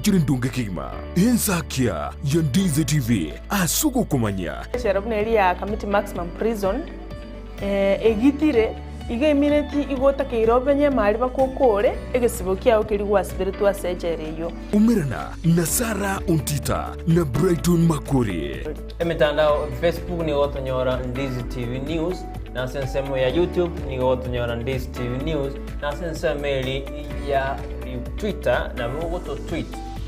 Chire ndonge kegima ensakia ya Ndizi TV ase ogokomanya. Echela buna eria ya Kamiti Maximum Prison egitire, igo emineti igo otakeire omenye emari baka okore egesibo kiao keria gwasiberetwe ase echela eyio. Umerana na Sarah Ontita na Brighton Makori. Emetandao, Facebook nigo gotonyora Ndizi TV News, na ase ensemo ya YouTube nigo gotonyora Ndizi TV News, na ase ensemo eri ya Twitter nabo ogoto tweet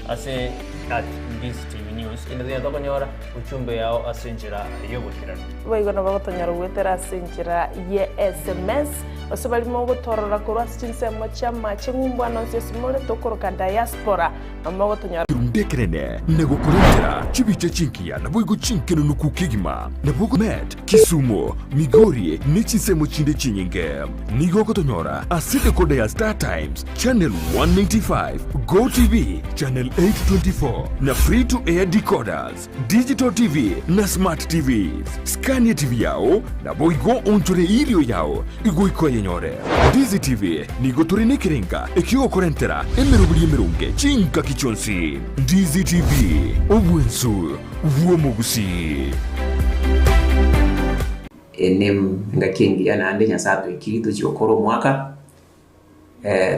ase at Ndizi TV News kende tonyare tokonyora ujumbe yao ase enchera y'oboikeranu. Boigo nabo gotonyora goetera ase enchera ye sms, gose baria mogotorora korwa ase chinsemo chi'amache ng'umbu ande onsi ase more tokoroka diaspora, nabo mogotonyora. Erunde ekerene na gokorentera chibicha chingiya naboigo chinkenunuku kegima, nabo Met, Kisumu, Migori ne chinsemo chinde chinyinge. Nigo ogotonyora ase decoder ya Star Times channel 195, Go TV channel 824 na free to air decoders, digital TV na smart TVs. Scan TV yao naboigo onchore erio yao igoika oyenyore. Ndizi TV nigo tore nekerenga ekiogokorentera emeroberi emeronge chingaki chionsi. Ndizi TV, obwensu bw'omogusii. Ene engaki engiya naende Nyasae atoikirie tochie gokora omwaka,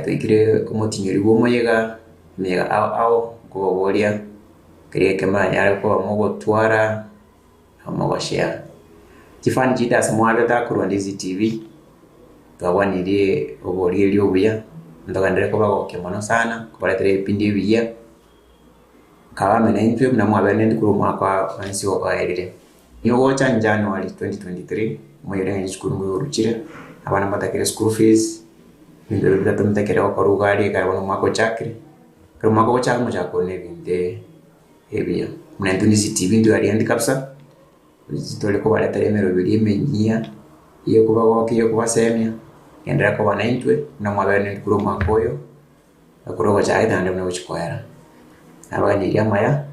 toikire omotinyori bwa omoyega, emeyega ao ao, nkobaboria keria ekemo anyare koba mogotwara na mogoshare. Chifani chinde ase mwarete akorwa Ndizi TV, twakwanirie oborieria obuya, ntogenderere kobagokia mono sana, kobaretera ebipindi ebiya. Nkaba amo naintwe buna mwabereneti korwa omwaka onsi oerire. Nigo gocha January 2023, moyore ng'a chisukuru ngoigoro chire, abana mbatakere school fees, ebinto ebi bitato motakere gokora iga aria ekero bono omwaka ochakire. Ekero omwaka ogochaka mochake kore na ebinto ebiya. Buna intwe Ndizi TV ntwarigendi kabisa, tore kobaretera emeroberi emenyia, ya okobagokia, ya okobasemia, genderera koba naintwe buna mwabereneti korwa omwaka oyo. Ekero ogochaka naende buna ogochia koera, nabaganirie amaya,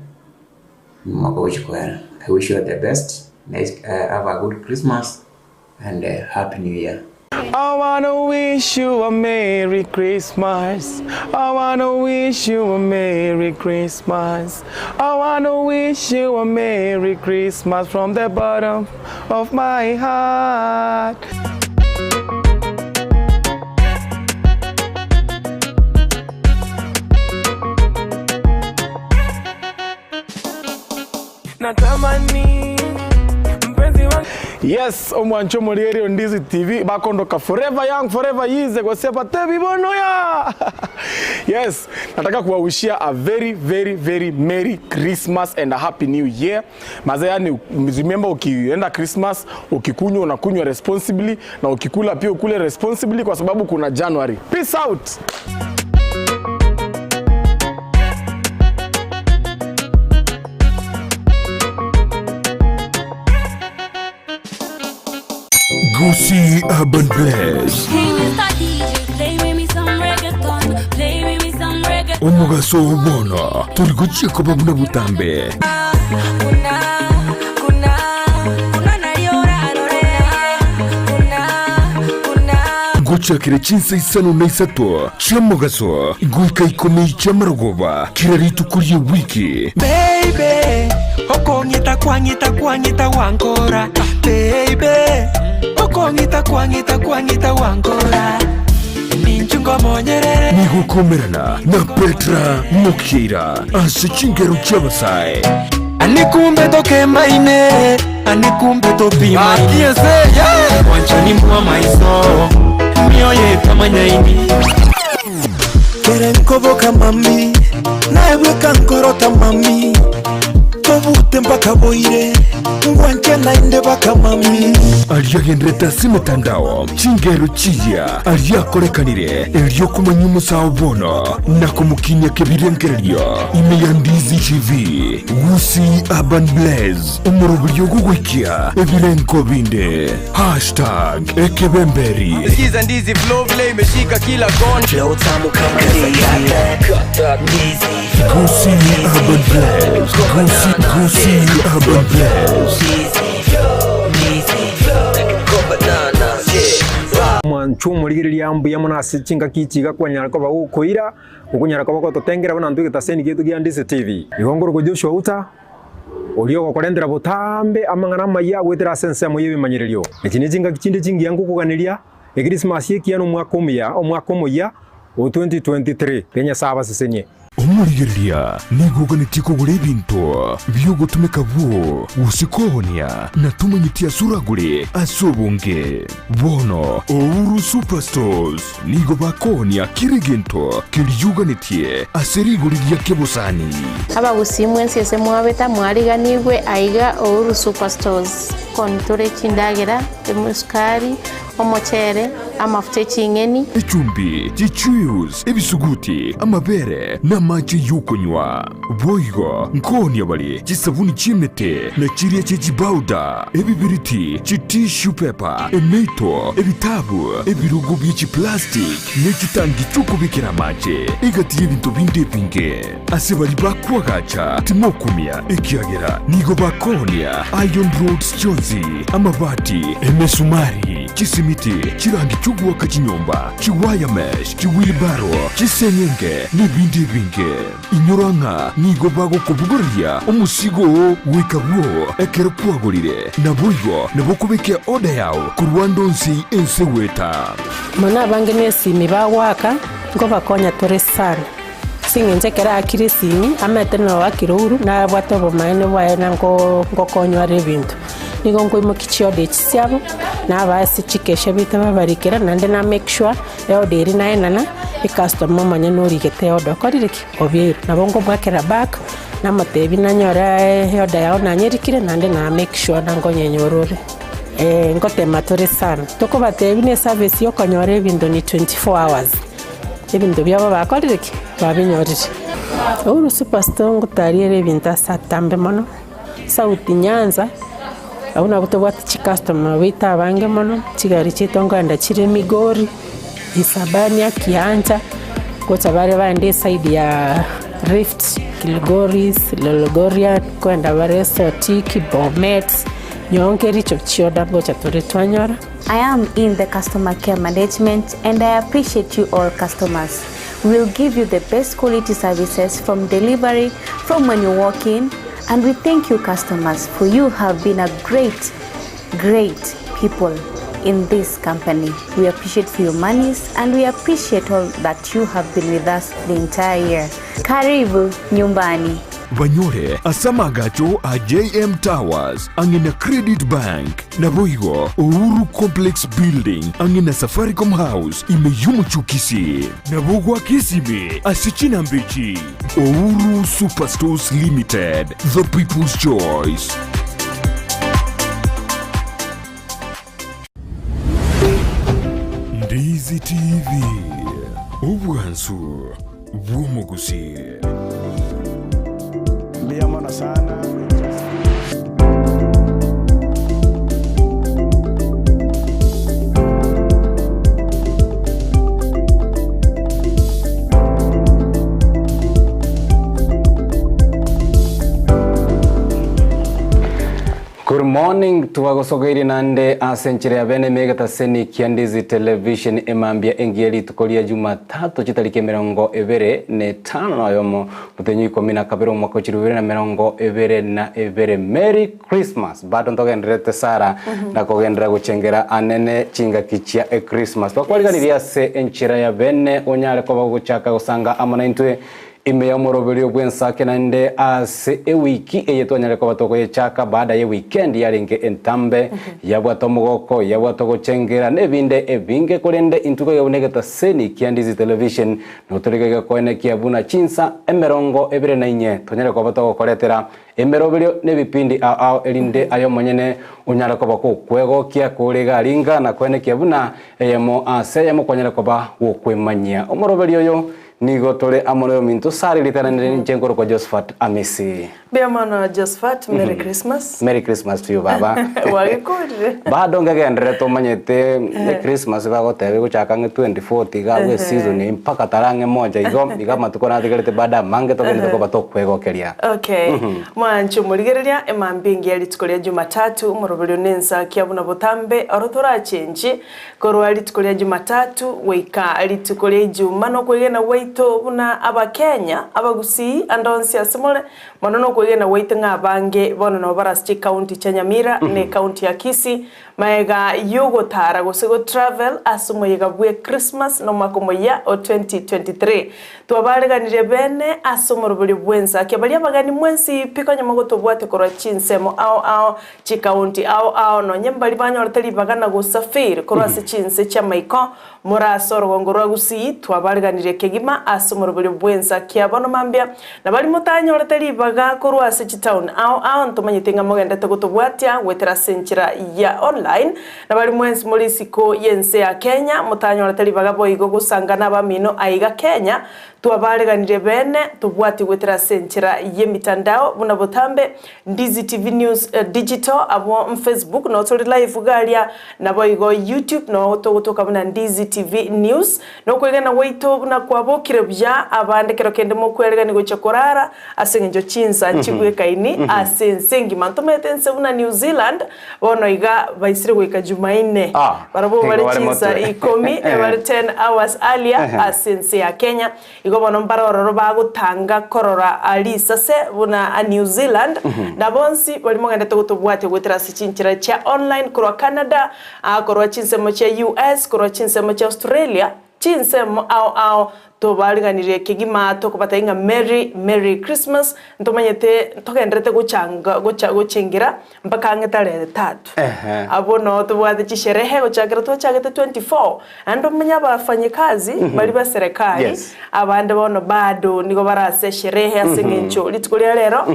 omwaka ogochia koera. I wish you all the best, nice have a good Christmas and happy new year. I wanna wish you a merry Christmas I wanna wish you a merry Christmas I wanna wish you a merry Christmas from the bottom of my heart. Natamani mpenzi wangu Yes, omwancho omorieri o Ndizi TV bakondoka forever young forever yize gose batebi bono ya yes nataka kuwawishia a very very very merry Christmas and a happy new year Maze yani remember ukienda Christmas ukikunywa unakunywa responsibly na ukikula pia ukule responsibly kwa sababu kuna January. Peace out. Gusii Urban Blaze. Hey, Mr. DJ, play with me some reggaeton. Play with me some reggaeton. Omogaso oo bono tori gochia koba buna botambe. Gochakera chinsa isano na isato chi'omogaso goika ikomi chi'amarogoba kera rituko ri'ewiki. Baby, okong'ita kwang'ita kwang'ita gwankora Baby, okong'ita kwang'ita kwang'ita gwankora Ninchu ngomonyerere Nigo okomerana na Petra Mokeira ase chingero chi'abasae. Ani kumbe tokemaine Ani kumbe topimaine Mwanchani mbwa maiso Mioyo etamanyaini Kere nkoboka mami, naye bweka nkorota mami, tobute mpaka boire, ngwanche naende baka mami. Aria agenderete ase emetandao, chingero chiya aria akorekanire erio komanya omosao bono na komokinia kebirengererio ime ya Ndizi TV, Gusii Urban Blaze, omoroberio ogogoikia ebirengo binde. Hashtag ekebemberi. Sikiza ndizi flow vile imeshika kila kona. Flow tamu kama ndizi. Ndizi. Gusii Urban Blaze. Gusii, Gusii Urban Blaze. Omwancho omorigereria mbuya mono ase chingaki echi iga kwanyara koba gokoira, okonyara koba gototengera buna intwe egetaseni giaito gia Ndizi TV. Igo nkorokwa Joshua Uta, oria ogokorentera botambe amang'ana amayia goetera ase ensemo y'ebimanyererio. Echi ne chingaki chinde chingiya ngokoganeria, Ekrisimasi ekiya na omwaka omuya, omwaka omoyia o 2023. Riria Nyasae abasesenie. Omorigereria nigo oganetie kogora ebinto bi'ogotumeka bwoo gose koonia, na tomanyeti ase oragore ase obonge. Bono Ouru Superstores nigo bakoonia kera egento keria oganetie ase rigori ria kebosani. Abagusii mwensi ase mwabete mwariganigwe aiga Ouru Superstores. Kontore chindagera, esukari, Omochere, amafuta e ching'eni. Echumbi, chichuius, ebisuguti, amabere, na amache y'okonywa. Boigo nkoonia bare chisabuni chi'emete, na chiria chie chibauda, ebibiriti, chitissue paper, emeito, ebitabu, ebirogo bie chiplastic, ne chitangi chi'okobekera amache, egati y'ebinto binde ebinge. Ase baria bakoagacha timokumia, ekiagera nigo bakoonia iron rods chionsi, amabati, emesumari, chisimiti, chirangi chi'ogoaka chinyomba, chiwire mesh, chiwheelbarrow, chiseng'enge, na ebinde ebinge. Inyora ng'a nigo bagokobogoreria omosigo oo goika bwoo ekero kwagorire. Naboigo nabo okobeka eorder yao korwa ande onsi ense goeta. Mono abange nesimi bagoaka, nkobakonya tore sana. Ase eng'encho ekero aakire esimi, amaete na oakire ouru, nabwate obomaene bwaye na ngokonywa are ebinto. Nigo nkoimokia chioda echi chiabo, nabaa ase chikesha baito babarikera, naende na make sure eoda eria naenana, ecustomer omonyene origete eoda okorire ki? Obiairwe. Nabo nkomoakera back, namotebia nanyore eoda yao nanyerikire, naende na make sure na nkonyenyora ore. Ngotema tore sana. Tokobatebia buna eservice ya okonyora ebinto ni 24 hours. Ebinto biabo bakorire ki? Babinyorire. Uhuru Superstore ngotariere ebinto ase atambe mono, South Nyanza, abwo nabwo tobwate chicustomer baito abange mono, chigari chiaito nkoenda chire Migori, Isabania, Kiancha, gocha bare baende eside ya Rift, Kilgoris, Lolgorian, nkoenda bare Sotik, Bomet, nyowe nkericho chioda ngocha tore twanyora. I am in the customer care management and I appreciate you all customers. We will give you the best quality services from delivery from when you walk in and we thank you customers for you have been a great great people in this company. We appreciate for your monies and we appreciate all that you have been with us the entire year. Karibu nyumbani. Banyore ase amagacho a JM Towers ang'e na Credit Bank. Naboigo Uhuru Complex Building ang'e na Safaricom House ime y'omochie o Kisii. Nabo goaka esimi ase chinamba echi, Uhuru Superstores Limited, the people's choice. Ndizi TV, obwansu bw'omogusii. Mbuya mono sana. Good morning twagosogeirie nande ase enchera ya bene emegetaseni kia Ndizi Television emambia engiya rituko ria Jumatatu chitariki emerongo ebere na etano na oyomo omotenyi ikomi na kabere omwaka o chilifu ibere na merongo ebere na ebere Merry Christmas bado ntogendererete Sarah na kogenderera gochengera anene chingaki chia echristmas twakwariganirie ase enchera ya bene onyare koba gochaka gosanga amo naintwe Ime y'omoroberio bw'ensake naende ase ewiki eye twanyare koba tokoyechaka baada ye weekend yarenge entambe, yabwate omogoko, yabwate ogochengera na ebinde ebinge korende intwe koiga buna egetaseni kia Ndizi Television notorige gekoenekia buna chinsa emerongo ebere na inye tonyare koba togokoretera emeroberio na ebipindi ao ao erinde aye omonyene onyare koba gokwegokia kore iga ringa na koenekia buna eyemo ase eyemo kwanyare koba gokwemanyia omoroberio oyo Nigo tore amo noyominto Sara erieta rende ninche nkorokwa Josephat Amisi. Mbuya mono Josephat, Merry Christmas. Merry Christmas to you baba. Gwagekorire? Bado ngegendererete omanyete echristmas bagoteba egochaka ang'e 24 iga abwo eseason eye mpaka tara ang'e moja igo, iga amatuko natigarete bado amange togenderete koba tokwegokeria. Okay. Mwanche omorigereria emambia engiya rituko ria Jumatatu, omoroberio nensakia buna botambe oro torachenchie Korwa rituko ria Jumatatu goika rituko ria Ijuma nokwegena gwaito buna Abakenya, Abagusii, ande onsi ase more, mono nokwegena gwaito ng'a abange bono nabo bare ase chikaunti chia Nyamira na ekaunti ya Kisii magega y'ogotara gose go travel ase omoyega bwe Christmas na omwaka omoyia o 2023. Twabareganirie bene ase omoroberio bw'ensaki baria abageni mwensi pi konya mogotobwate korwa chinsemo ao ao Chikaunti ao ao nonye mbaria banyorete ribaga na gosafiri korwa ase chinse chi'amaiko more ase orogongo rwa Gusii, twabariganirie kegima ase omoroberio bw'ensa kia bono mambia, na baria motanyorete ribaga korwa ase chitauni ao ao ntomanyete ng'a mogendete gotobwatia goetera ase enchera ya online, na baria mwensi more isiko y'ense ya Kenya motanyorete ribaga boigo gosanga nabamino aiga Kenya, Twabareganirie bene tobwati goetera ase enchera y'emitandao buna botambe Ndizi TV News Digital abwo Facebook noo tori live iga aria naboigo YouTube noo togotoka buna Ndizi TV News. Nokwegena gwaito buna kwabokire buya abande kero kende mokweregani gochia korara ase eng'encho chinsa nchigwekaini ase ense engima. Ntomanyete ense buna New Zealand bono iga baisire goika Jumaine barabwo Igo bare bare chinsa motwe. ikomi ebare 10 hours earlier ase ense ya Kenya. Igo bono mbare ororo bagotanga korora risase buna New Zealand, na bonsi baria mogendete gotobwatia goetera ase chinchera chia online korwa Canada, korwa chinsemo chia US, korwa chinsemo chia Australia, chinsemo ao ao tobariganirie kegima tokobatebia ng'a Merry Merry Christmas, ntomanyete ntogenderete gochanga gocha gochengera mpaka ang'e tarehe tatu. Ehe. Abwo noo tobwate chisherehe gochakera twachagete 24, naende omanye abafanyikazi baria ba serikali, Yes. abande bono bado nigo bare ase esherehe ase eng'encho rituko ria rero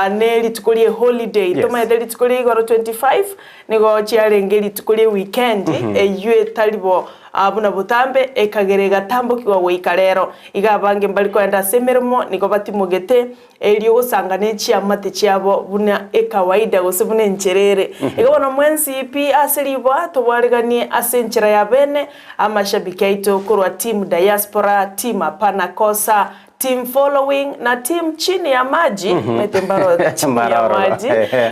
ne rituko rie holiday. Yes. Tomanyete rituko ria igoro 25 nigo chiarenge rituko rie weekend eyio etari bo buna botambe ekagera egatambokigwa goika rero. Iga abange mbari koenda ase emeremo nigo batimogete Erio gosanga ne chiamate chiabo buna ekawaida gose buna enchera ere. Igo bono mwensi pi ase riboa tobwareganie ase enchera ya bene amashabiki aito korwa team diaspora, team hapana kosa, team following na team chini ya maji, omanyete mbaro chini ya maji,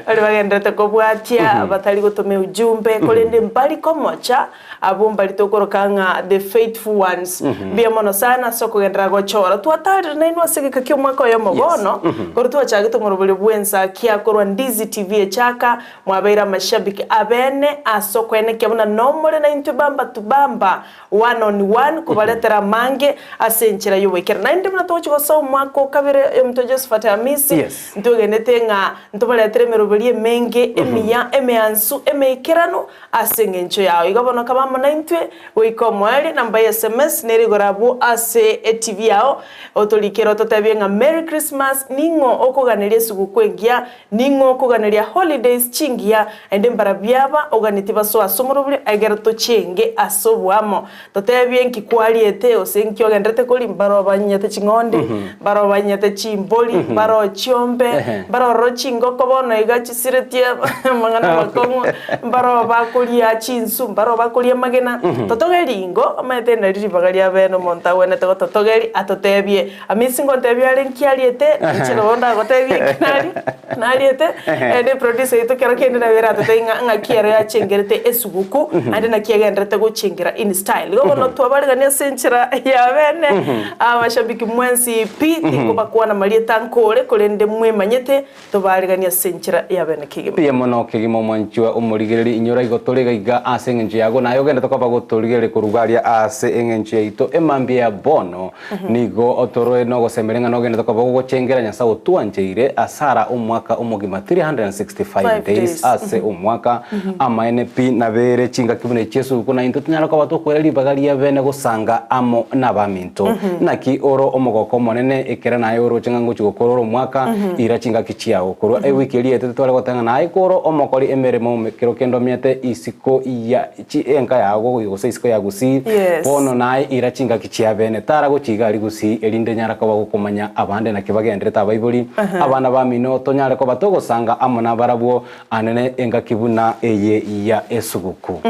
baria bagenderete kobwatia batari gotoma eujumbe korende mbari komocha Abwo mbaria tokoroka ng'a the faithful ones. Mbuya mono sana ase okogenderera gochora. Twatarire nainwe ase egeka ki'omwaka oyomo bono, korwa twachagete omoroberio bw'ensakia korwa Ndizi TV echaka, mwabeire amashabiki abene ase okoenekia buna nomore naintwe bamba to bamba, one on one, kobaretera amange ase enchera y'oboikeranu. Naende buna togochia gosoa omwaka o kabere omonto Josephat Hamisi, ntwegenete ng'a ntobaretere emeroberio emenge, emiya, emeansu, emeikeranu, Ase engencho yao igo bono kaba amo naintwe goika omoerio. Namba ya sms nere igoro abwo ase etv yao. Otorikere ototebie ng'a Merry Christmas, ning'o okoganeria esuguku engiya, ning'o okoganeria holidays chingiya, naende mbarabwo aba oganetie basoe ase omorobori egere tochenge ase oboamo. Totebie nki kwariete gose nki ogenderete koria, mbaroo banyete ching'ondi, mbaroo banyete chimbori, mbaroo chiombe, mbaroo ororo chingoko bono iga chisiretie amang'ana amakong'u, mbaroo bakoria chinsu, mbaroo bakoria amagena. Totogerie ingo, omanyete nari ribaga ria bene omonto agwenerete gototogeria atotebie. Amisi ngontebia are nki ariete, inche nabo ndagotebie eki naria nariete, naende eproducer yaito kero kende nabo eratotebie ng'a ng'aki ero yachengerete esuguku, naende naki egenderete gochengera in style. Igo bono twabaregania ase enchera ya bene, amashabiki mwensi pi, tinkobakwana marieta nkore, korende mwemanyete, Tobaariganie ase enchera y'abene kegima. Mbuya mono kegima omwanchwa omorigereria inyora igo tore iga ase engencho yago naye ogende tokoba gotorigereria korwa aria ase engencho yaito emambia ya bono nigo tore nogosemeria ng'a nogende tokoba gogochengera Nyasae otwancheire asara omwaka omogima 365 days ase omwaka amaene pi nabere chingaki buna echi esuguku naintwe tonyare koba tokoira ribaga ria bene gosanga amo nabaminto naki oro omogoko. omogoko omonene ekero naye oroche ng'a ngochia gokora ore omwaka, ira chingaki chiao. Korwa ewiki eria yaetete tware goteba ng'a naye kore omokori emeremo kero kende omenyete isiko ya chi enka yago gose isiko ya Gusii, Yes. bono naye ira chingaki chia bene. Tara gochia iga aria Gusii erinde nyara koba gokomanya abande naki bagenderete abaibori, abana bamino, tonyare koba togosanga amo nabarabwo anene engaki buna eye ya esuguku.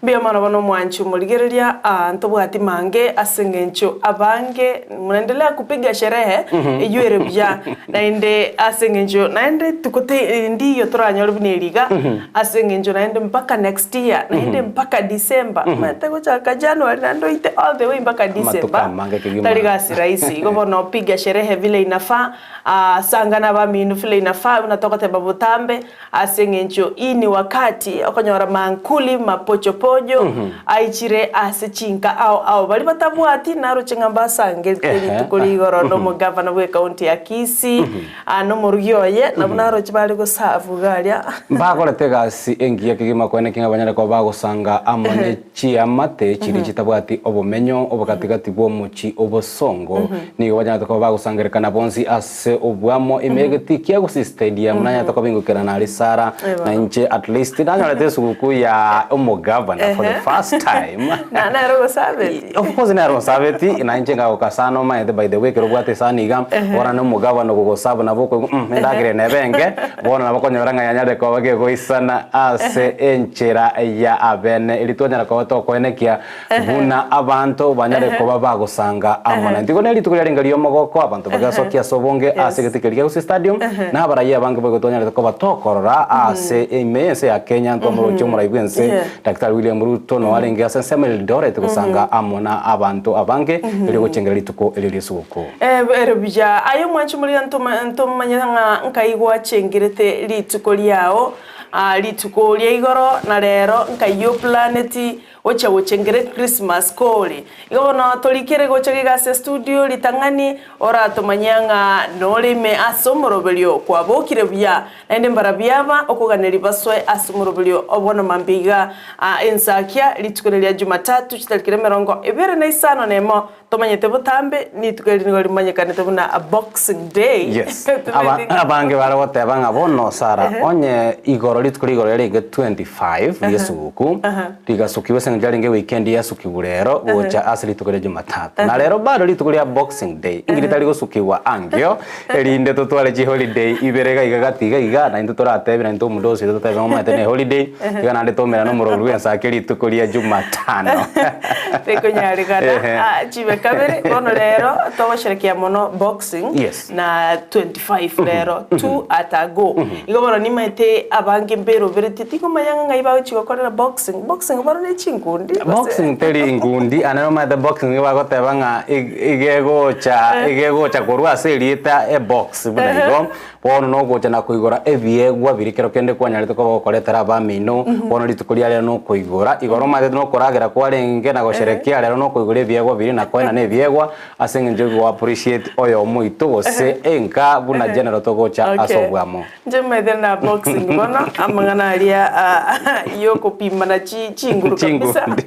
Mbuya mono bono omwanchi omorigereria, aa ntobwati mange ase eng'encho abange mnaendelea kupiga sherehe eywo ere buya naende ase eng'encho naende rituko ti ndiyo toranyore buna eri iga ase eng'encho naende mpaka next year naende mpaka December omanyete gochaka January naende oite all the way mpaka Amatuko December amange kegima. tari gasi rahisi igo bono piga sherehe vile inafaa aa sanga na abamino vile inafaa buna togoteba botambe Ase engencho hii ni wakati okonyora mankuli, mapochopojo aichire ase chinka ao ao baria batabwati naroche ng'a mbasangerete Ehe. rituko rigoro nomogavana bw'ecounty ya Kisii ah, nomorugi oye nabwo naroche bare gosavu iga aria. Mbakorete egasi engiya kegima koene ki ng'a banyare koba bagosanga amo ne chiamate chiria chitabwati obomenyo obogati-gati bw'omochie obosongo. Nigo banyarete koba bagosangererekana bonsi ase Ase obwamo ime egetii kia Gusii Stadium nanyarete koba ingokerana aria Sarah na inche at least nanyorete esuguku ya omogavana for the first time. Na nere ogosabeti? Of course nere onsabeti na inche ngagoka sana omanyete by the way ekero obwate esani iga bono na omogavana ogogosaba nabo okoigwa mm endagera eye nebe enke bono nabo okonyora ng'a yanyarire koba kegoisana ase enchera ya abene erio twanyara koba tokoenekia Buna abanto banyare koba bagosanga amo naintwe. Igo nerituko riarenge ri'omogoko, abanto bagasokia ase obonge ase egeti keria kia Gusii Stadium, na abaraiyo abange boigo twanyarete koba tokorora ase ime y'ense ya Kenya, ntwamorochia omorai bw'ense Daktari William Ruto noo arenge ase ensemo ya Eldoret gosanga amo na abanto abange erio gochengera rituko erio ri'esuguku. Ere buya. Aye omwanchi moria ntomanye ng'a nkai gwachengerete rituko riao, rituko ria igoro na rero nkai oplaneti Gochia gochengera Christmas kore. Igo bono torikere gocha iga ase estudio ritang'ani oratomanyia ng'a nore ime ase omoroberio kwabokire buya naende mbarabwo aba okoganeria basoe ase omoroberio o bono mambia iga ensakia rituko riria Jumatatu chitarikiri emerongo ebere na isano nemo Tomanyete botambe nituko eri nigo rimanyekanete buna Boxing Day. Yes. Aba, abange bare goteba ng'a bono Sara, onye igoro rituko rigoro riarenge 25 riesuguku, rigasukigwa ase eng'encho yarenge weekend yasukigwa rero gocha ase rituko ria Jumatatu. Na rero bado rituko ria Boxing Day, inki ritari gosukigwa ankio, erinde totware chiholiday ibere iga iga gati iga iga, naintwe toratebe naintwe omonto ose totebe ng'a omanyete ne holiday, Iga naende toumerane nomorori bw'ensake rituko ria Jumatano. Tekonyarekana Ehe. ah, chibe kabere bono rero togosherekea mono boxing Yes. na 25 rero two at a go igo bono nimaete abange mberoberetie tingomanya ng'a ng'ai bagochi gokorera boxing boxing bono ne chinkundi gose Boxing teri inkundi ande nomanyete boxing nigo bagoteba ng'a ig- igegocha igegocha korwa ase erieta ebox buna igo Bono nogocha na koigora ebiegwa biria kero kende kwanyarete koba gokoretera abamino, bono rituko ria rero nokoigora. Igoro omanyete nokoragera kwarenge na gosherekea, rero nokoigora ebiegwa biria na koenana ebiegwa ase eng'encho yo appreciate oyomo oito gose enka buna general togocha ase Okay. obwamo. Inche maete na boxing bono amang'ana aria yokopimana chi chinguru kabisa Chingundi.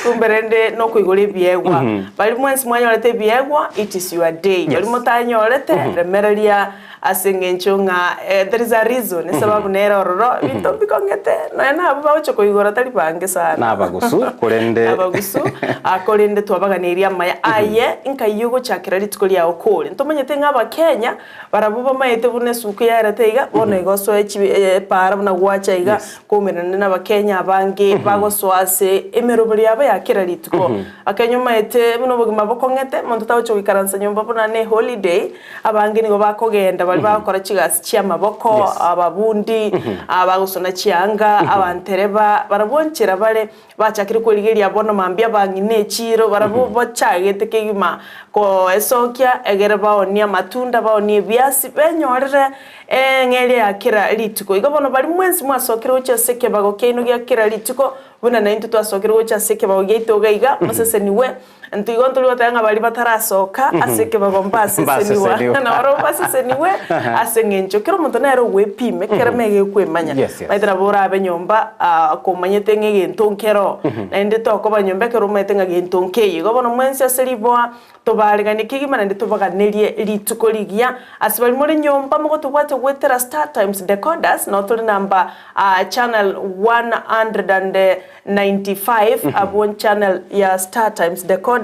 kumbe rende nokoigora ebiegwa baria mwensi mwanyorete ebiegwa it is your day Yes. baria motanyorete remereria ase eng'encho ng'a there is a reason esababu nere ororo ebinto mbikong'ete nonya nabwo bagochia koigora tari bange sana. Nabagusu, korende. Abagusu, ah, korende twabaganeirie amaya aye nkai ogochakera rituko riao kore. Ntomanyete ng'a abakenya barabwo bamaete buna esuku yaerete iga, bono iga osoe chibi epaara buna gwacha iga, Yes. koumerana na abakenya abange bagosoa ase emeroberi yabo ya kera rituko. Akenya omaete buna obogima bokong'ete, monto tagochia goikaransa nyomba buna ne holiday, Abange nigo bakogenda baria bagokora chigasi chi'amaboko, Yes. ababundi, abagosona chianga, abantereba, barabwo nchera bare bachakire kwerigeria bono mambia abang'ina echiiro, barabwo bachagete kegima koesokia egere baonie amatunda, baonie ebiasi, benyorere eng'eria ya kera rituko. Igo bono baria mwensi mwasokire gochia ase ekebago kiaino gia kera rituko. Buna naintwe twasokire gocha ase ekebago giaito iga iga, mosesenigwe. Intwe igo ntori goteba ng'a baria batarasoka ase ekebago mbasesenigwa, Mbasesenigwa. nabarobwo basesenigwe ase eng'encho kera omonto nere ogwepima ekeremo egekwemanya. Yes, yes. Omanyete nabo orabe nyomba komanyete ng'a egento nkero, naende tokoba nyomba ekero omanyete ng'a gento nkeiyo. Igo bono mwensi ase riboa Tobareganie kegima naende tobaganerie rituko rigiya. Ase baria more nyomba mogotobwatia goetera StarTimes decoders nao tore namba channel 195 abwo channel ya StarTimes decoder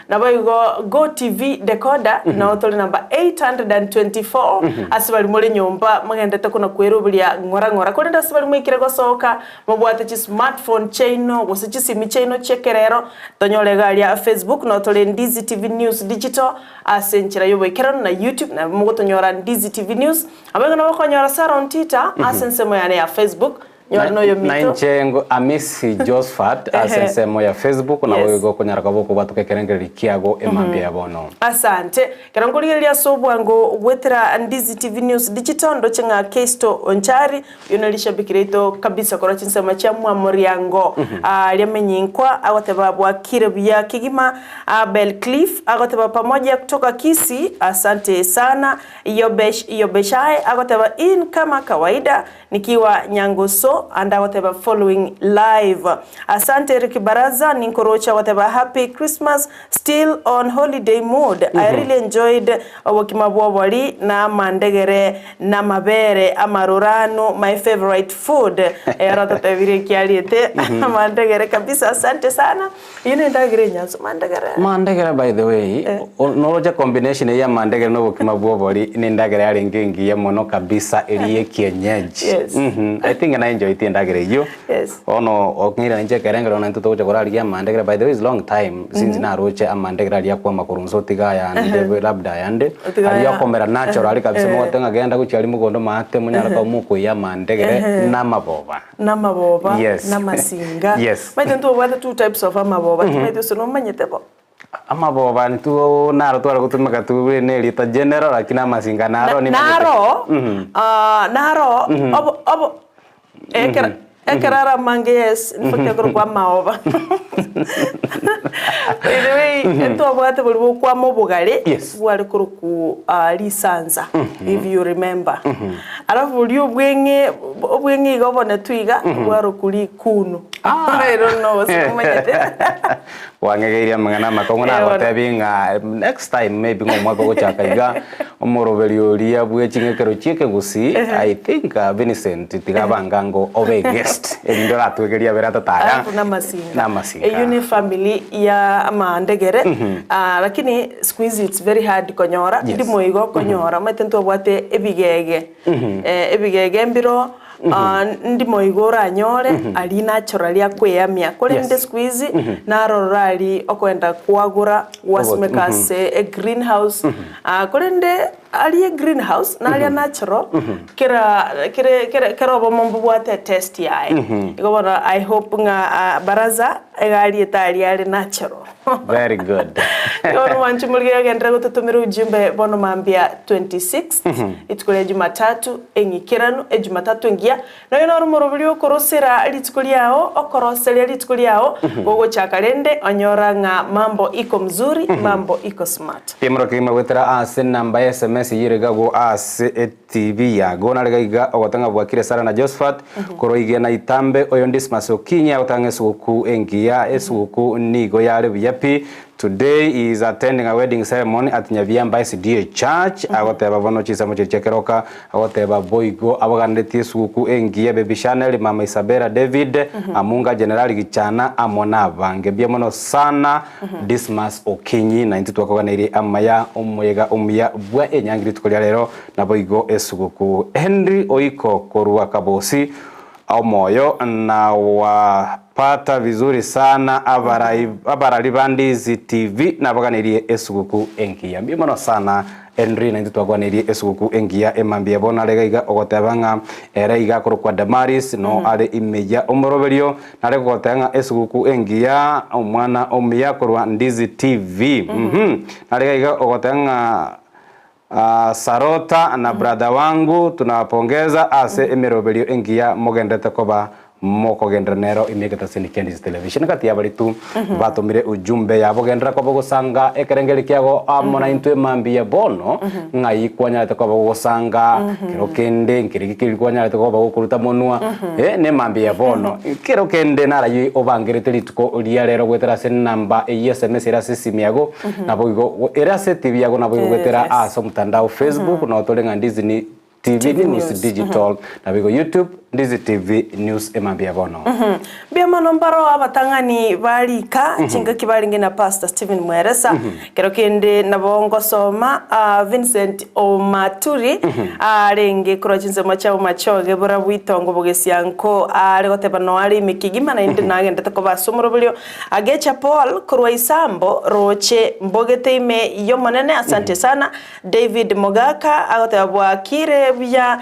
naboigo GoTv decoder nao tore namba 824 ase baria more nyomba mogendete kona kweroberia ng'ora ng'ora korende ase baria moikire gosoka Mobwate chismartphone chiaino gose chisimi chiaino chi'ekerero, tonyore iga aria Facebook nao tore Ndizi TV News Digital ase enchera y'oboikeranu na YouTube nabo mogotonyora Ndizi TV News. Abaigo nabo okonyora Sarah Ontita ase ensemo yane ya Facebook, nyore noyo Na mito. inche ngo Amisi Josphat ase ensemo ya Facebook nabo Yes. igo okonyara koba okobwatoka ekerengererio kiago emambia ya bono. Asante. Ekero nkorigereria ase obwango goetera Ndizi TV News Digital ndoche ng'a Keisto Onchari Oyio nere rishabiki riaito kabisa korwa chinsemo chia Mwamoriango aria Menyinkwa agoteba bwakire buya kegima. Abel Cliff agoteba pamoja kutoka Kisii asante sana. Yobesh Yobeshae agoteba in kama kawaida nikiwa Nyangusu ande agoteba following live. Asante Eric Baraza ninkoroche agoteba happy Christmas still on holiday mood I really enjoyed obokima bwobori na amandegere Namabere amaruranu my favorite food ero totebirie ekiariete amandegere kabisa asante sana eyio nendagera enyansu mandegere. Mandegere by the way noroche combination eye ya mandegere na obokima bwa obori ne endagera yarenge engiya mono kabisa eria ye kienyeji Yes. I think na enjoyete endagera eyio Yes. Bono okng'ira inche ekerengero naintwe togocha korarigia amandegere by the way is long time since naroche amandegere aria akwama korwa inse otiga ayande labda ayande Otiga aria aya. okomera natural aria kabisa Eh. mogote ng'a genda gochia aria mogondo maate monyare koba mokoiyia amandegere na amaboba. Na amaboba, Yes. na amasinga. Yes. Omanyete ntobwate two types of amaboba, timanyeti gose nomanyete bo? Amaboba intwo naro tware gotumeka tu buna erieta general lakini amasinga naro nimanyete. Naro, naro, obo, obo, ekero, ekero are amange yes, in fact akorokwa amaoba. By the way, ntwabwate boria bokwama obogare, Yes. bware korokwa risansa, if you remember. Alafu boria obweng'e, obweng'e iga obonetwe iga, bwarokwa rikunu. I don't know gose nomanyete. Kwang'egeirie amang'ana amakong'u nagotebie ng'a next time maybe ng'a omwaka ogochaka iga, omoroberi oria bwe ching'ekero chi'ekegusii, I think Vincent tiga abange ango obe eguest erinde oratwegerie abere atataya Alafu namasinga. namasinga. Eyio ne family ya amandegere lakini siku hizi it's very hard konyora, Yes. ndimo igo okonyora, omanyete ntobwate ebigege, ebigege mbiro. Ndimo igo oranyore aria natural aria akweyamia, korende Yes. siku hizi narorora aria okoenda kwagora gwasimeka ase egreenhouse korende aria egreenhouse naria natural kera kere kere kera obomo mbobwate etest yaye. Igo bono I hope ng'a baraza iga ariete aria are natural. Very good. Igo bono mwanche morigereria ogenderere gototomera ujumbe bono mambia 26th rituko ria Jumatatu eng'ikeranu ejumatatu engiya nonya noro omoroberi okorosera rituko riao okoroseria rituko riao gogochaka rende onyora ng'a mambo iko mzuri mambo iko smart. Timoro kegima goetera ase enamba ya sms eyio ere iga ase etv yago nare iga iga ogotanga bwakire Sarah na Josphat korwa igena itambe oyo Dismas Okinyi agotanga esuguku engiya esuguku nigo yare buya pi Today he is attending a wedding ceremony at Nyabiamba SDA Church agoteba bono chinsemo chiria chia keroka agoteba boigo aboganeretie esuguku engiya Baby Shanel Mama Isabella David Amunga Generali Gichana amo nabange mbuya mono sana Dismas Okinyi na intwe twakoganeirie amaya omoyega omuya bwa enyangi rituko ria rero naboigo esuguku Henry Oiko korwa Kabosi Omoyo na wapata vizuri sana abarai abarari ba Ndizi TV nabaganeirie esuguku engiya. Mbuya mono sana Henry naintwe twakwaneirie esuguku engiya emambia bono are iga iga ogoteba ng'a ere iga akorokwa Damaris no are ime ya omoroberio nare gogoteba ng'a esuguku engiya omwana omuya korwa Ndizi TV mmh nare iga iga ogoteba ng'a Sarota na brother wangu tunawapongeza ase emeroberio engiya mogenderete koba Mokogenderera nero ime egetaseni kia Ndizi Television gati y'abaritu batomire ujumbe yabo genderera koba ogosanga ekerengerio kiago amo naintwe mambia bono ng'ai kwanyarete koba ogosanga kero kende nkereki keri kwanyarete koba gokoruta monwa eh ne mambia bono kero kende narayio obangerete rituko ria rero goetera ase enamba eyio sms ere ase esimi yago naboigo ere ase etibi yago naboigo goetera ase omotandao Facebook notore ng'a Ndizi ni TV News Digital, naboigo YouTube Ndizi TV News emambia bono. Mbuya mono mbaro abatang'ani ba rika chingaki barenge na Pastor Stephen Mweresa kero kende nabo ngosoma Vincent Omaturi arenge korwa chinsemo chia Bomachoge borabwo itongo bogesianko are goteba noare are ime kegima naende nagendete koba ase omoroberio Agecha Paul korwa Isambo roche mbogete ime y'Omonene asante sana David Mogaka agoteba bwakire buya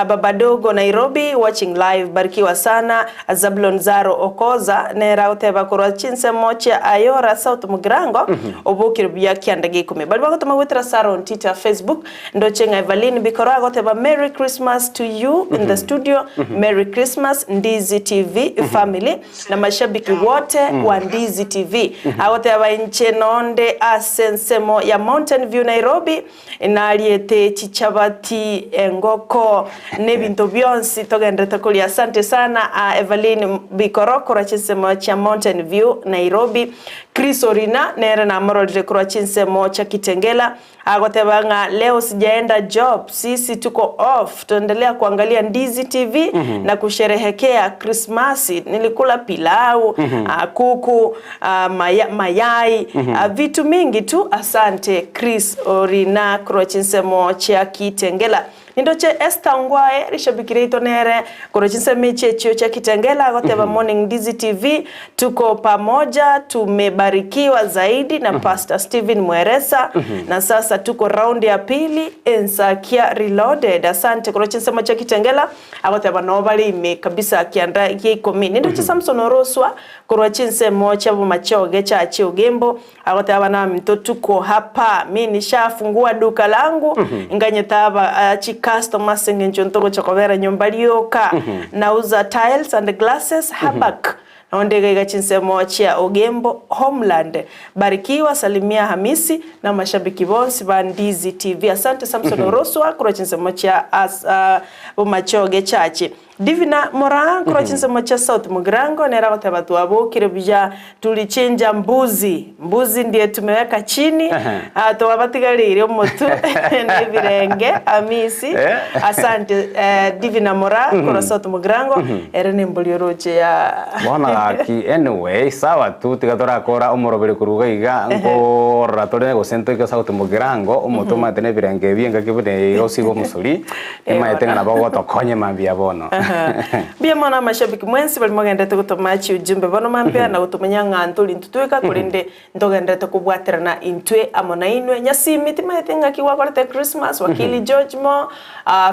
Babadogo Nairobi watching live barikiwa sana Zablon Zaro Okoza nere agoteba korwa chinsemo chia Ayora South Mugirango obokire buya kianda gia ikomi baria bagotoma goetera Sarah on Twitter Facebook ndoche ng'a Evaline Bikoro agoteba Merry Christmas to you in the studio Merry Christmas Ndizi TV family na mashabiki wote wa Ndizi TV. Agoteba inche nonde ase ensemo ya Mountain View Nairobi, nariete chichabati, engoko, na ebinto bionsi togenderete koria. Asante sana Evaline Bikoro korwa chinsemo chia Mountain View Nairobi. Chris Orina nere namororire korwa chinsemo chia Kitengela. Agoteba ng'a leo sijaenda job, sisi tuko off, tuendelea kuangalia Ndizi TV na kusherehekea Krismasi. Nilikula pilau, kuku, mayai, vitu mingi tu. Asante Chris Orina korwa chinsemo chia Kitengela. Nindoche Esther Ongwae, rishabiki riaito nere korwa chinsemo echi echio chia Kitengela agoteba Morning Ndizi TV tuko pamoja tumebarikiwa zaidi na Pastor Stephen Mweresa na sasa tuko round ya pili Ensakia Reloaded. Asante korwa chinsemo chia Kitengela agoteba noo bare ime kabisa kianda gia ikomi. Nindoche Samson Oroswa korwa chinsemo chia Bomachoge Church Ogembo Agoteba abana baminto tuko hapa, mi nishafungua duka langu, nganyete aba chi customer ase eng'encho ntogocha kobera nyomba rioka, nauza tiles and glasses Habak, naonde iga iga chinsemo chia Ogembo homeland. Barikiwa, salimia Hamisi na amashabiki bonsi ba Ndizi TV. Asante Samson Oroswa korwa chinsemo chia as Bomachoge Church. Divina Moraa korwa chinsemo chia South Mugirango nere agoteba twabokire buya tulichinja mbuzi mbuzi ndiye tumeweka chini ah, twabatigareire omotu na ebirenge Amisi asante eh, Divina Moraa korwa South Mugirango ere nembori oroche ya Bono gaki anyway sawa tu tiga torakora omoroberi korwa iga iga nkorora tore gose ntoike South Mugirango omotu omanyete na ebirenge ebi engaki buna eye iga osibe omosori Nimaete ng'a nabo ogotokonya mambia bono. Mbuya mono amashabiki mwensi baria mogenderete gotoma chiujumbe bono mambia na gotomanya ng'a ntori intwe tweka korende ntogenderete kobwaterana intwe amo nainwe. Nyasimi timaeti ng'aki gwakorete Christmas, Wakili George Mo,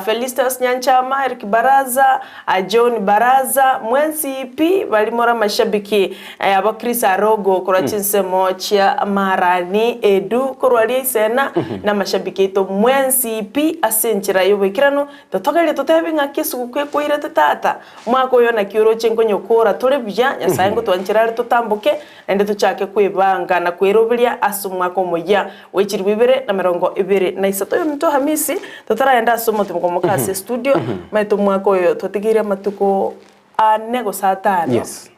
Felistus Nyanchama, Eric Baraza, John Baraza, mwensi pi baria more amashabiki abo Chris Arogo korwa chinsemo chia Marani, Edu korwa aria Isena, na amashabiki aito mwensi pi ase enchera y'oboikeranu, totogerie totebe ng'aki esuguku ekoirete tata. Omwaka oyo naki oroche nkonyokora tore buya, Nyasae ngotwanchera are totamboke, naende tochake kwebanga na kweroberia ase omwaka omoyia bwe chilifu ibere na merongo ebere na isato. Oyominto Hamisi, totaragenda ase omotimoko moka ase estudio, omanyete omwaka oyo twatigeire amatuko ane gose atano. Yes.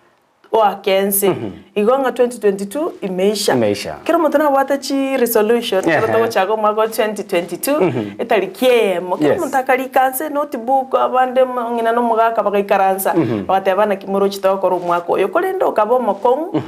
Oake ense. Igo ng'a 2022 imeisha. Imeisha. Kera omonto nabwate chi resolution ekero Ehe. togochaka omwaka o 2022 etariki eyemo. Kera Yes. omonto akarika nse notebook abande ng'ina na omogaka bagaikaransa bagateba naki moroche togokora omwaka oyo. Korende okaba omokong'u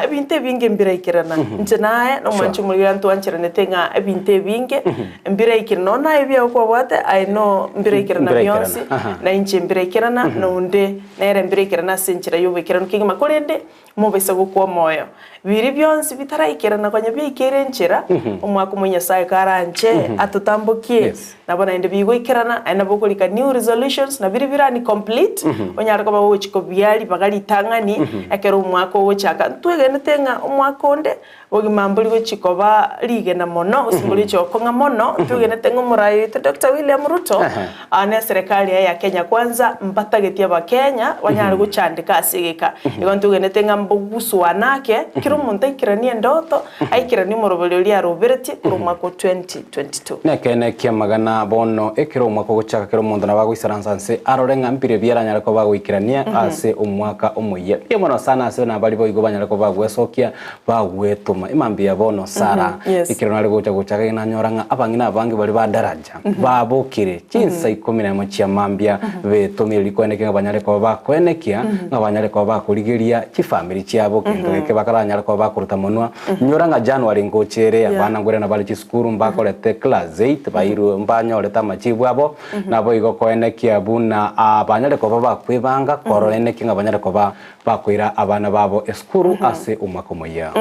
ebinto ebinge mbiraikerana. Inche naye na omwanchi Sure. omorwire ntwancheranete ng'a ebinto ebinge mbiraikerana. Nonya naye ebiago kwabwate I know mbiraikerana Mbiraikerana, bionsi aha. na inche mbiraikerana na onde Nere mbirekerane ase enchera y'oboikeranu kegima, korende mobaisa gokwa omoyo. Biria bionsi bitaraikerana konya biaikeire enchera, omwaka omoyia Nyasaye karanche atotambokie, nabo naende bigoikerana, aye nabo okorika new resolutions, na biria birani complete, onyare koba gogochia kobia ribaga ritang'ani, ekero omwaka ogochaka. Ntwegenete ng'a omwaka onde, bogima mbori gochia koba rigena mono, gose mbori gochia gokong'a mono, ntwegenete ng'a omorai oito Doctor William Ruto, na eserekari yaye ya Kenya Kwanza, mbatageti abakenya banyare gochandeka ase egeka. Igo ntwegenete ng'a mboguswana ake, kera omonto aikeranie endoto, aikeranie omoroberi oria aroberetie korwa omwaka o 2022. Nekeene ki'amagana bono, ekero omwaka ogochaka kera omonto nabo agoisaransa nse arore ng'a mbire ebi aranyare koba agoikerania ase omwaka omoyia. Mbuya mono sana ase nabari boigo banyare koba bagwesokia bagwetoma. Imambia bono Sara, ekero nare gocha gochaka iga nanyora ng'a abang'ina abange baria ba daraja babokire chinsa ikomi na emo chia mambia betomire rikoenekia ng'a banyare koba bakoenekia ng'a banyare koba bakorigeria chifamiri chiabo kento geke bakaranyare koba bakoruta monwa. Nyora ng'a January ngocha ere abana nkorenda nabare chisukuru mbakorete class eight bairwe mbanyorete amachibu abo naboigo koenekia buna banyare koba bakwebanga koroenekia ng'a banyare koba Bakoira abana babo esukuru ase omwaka omoyia.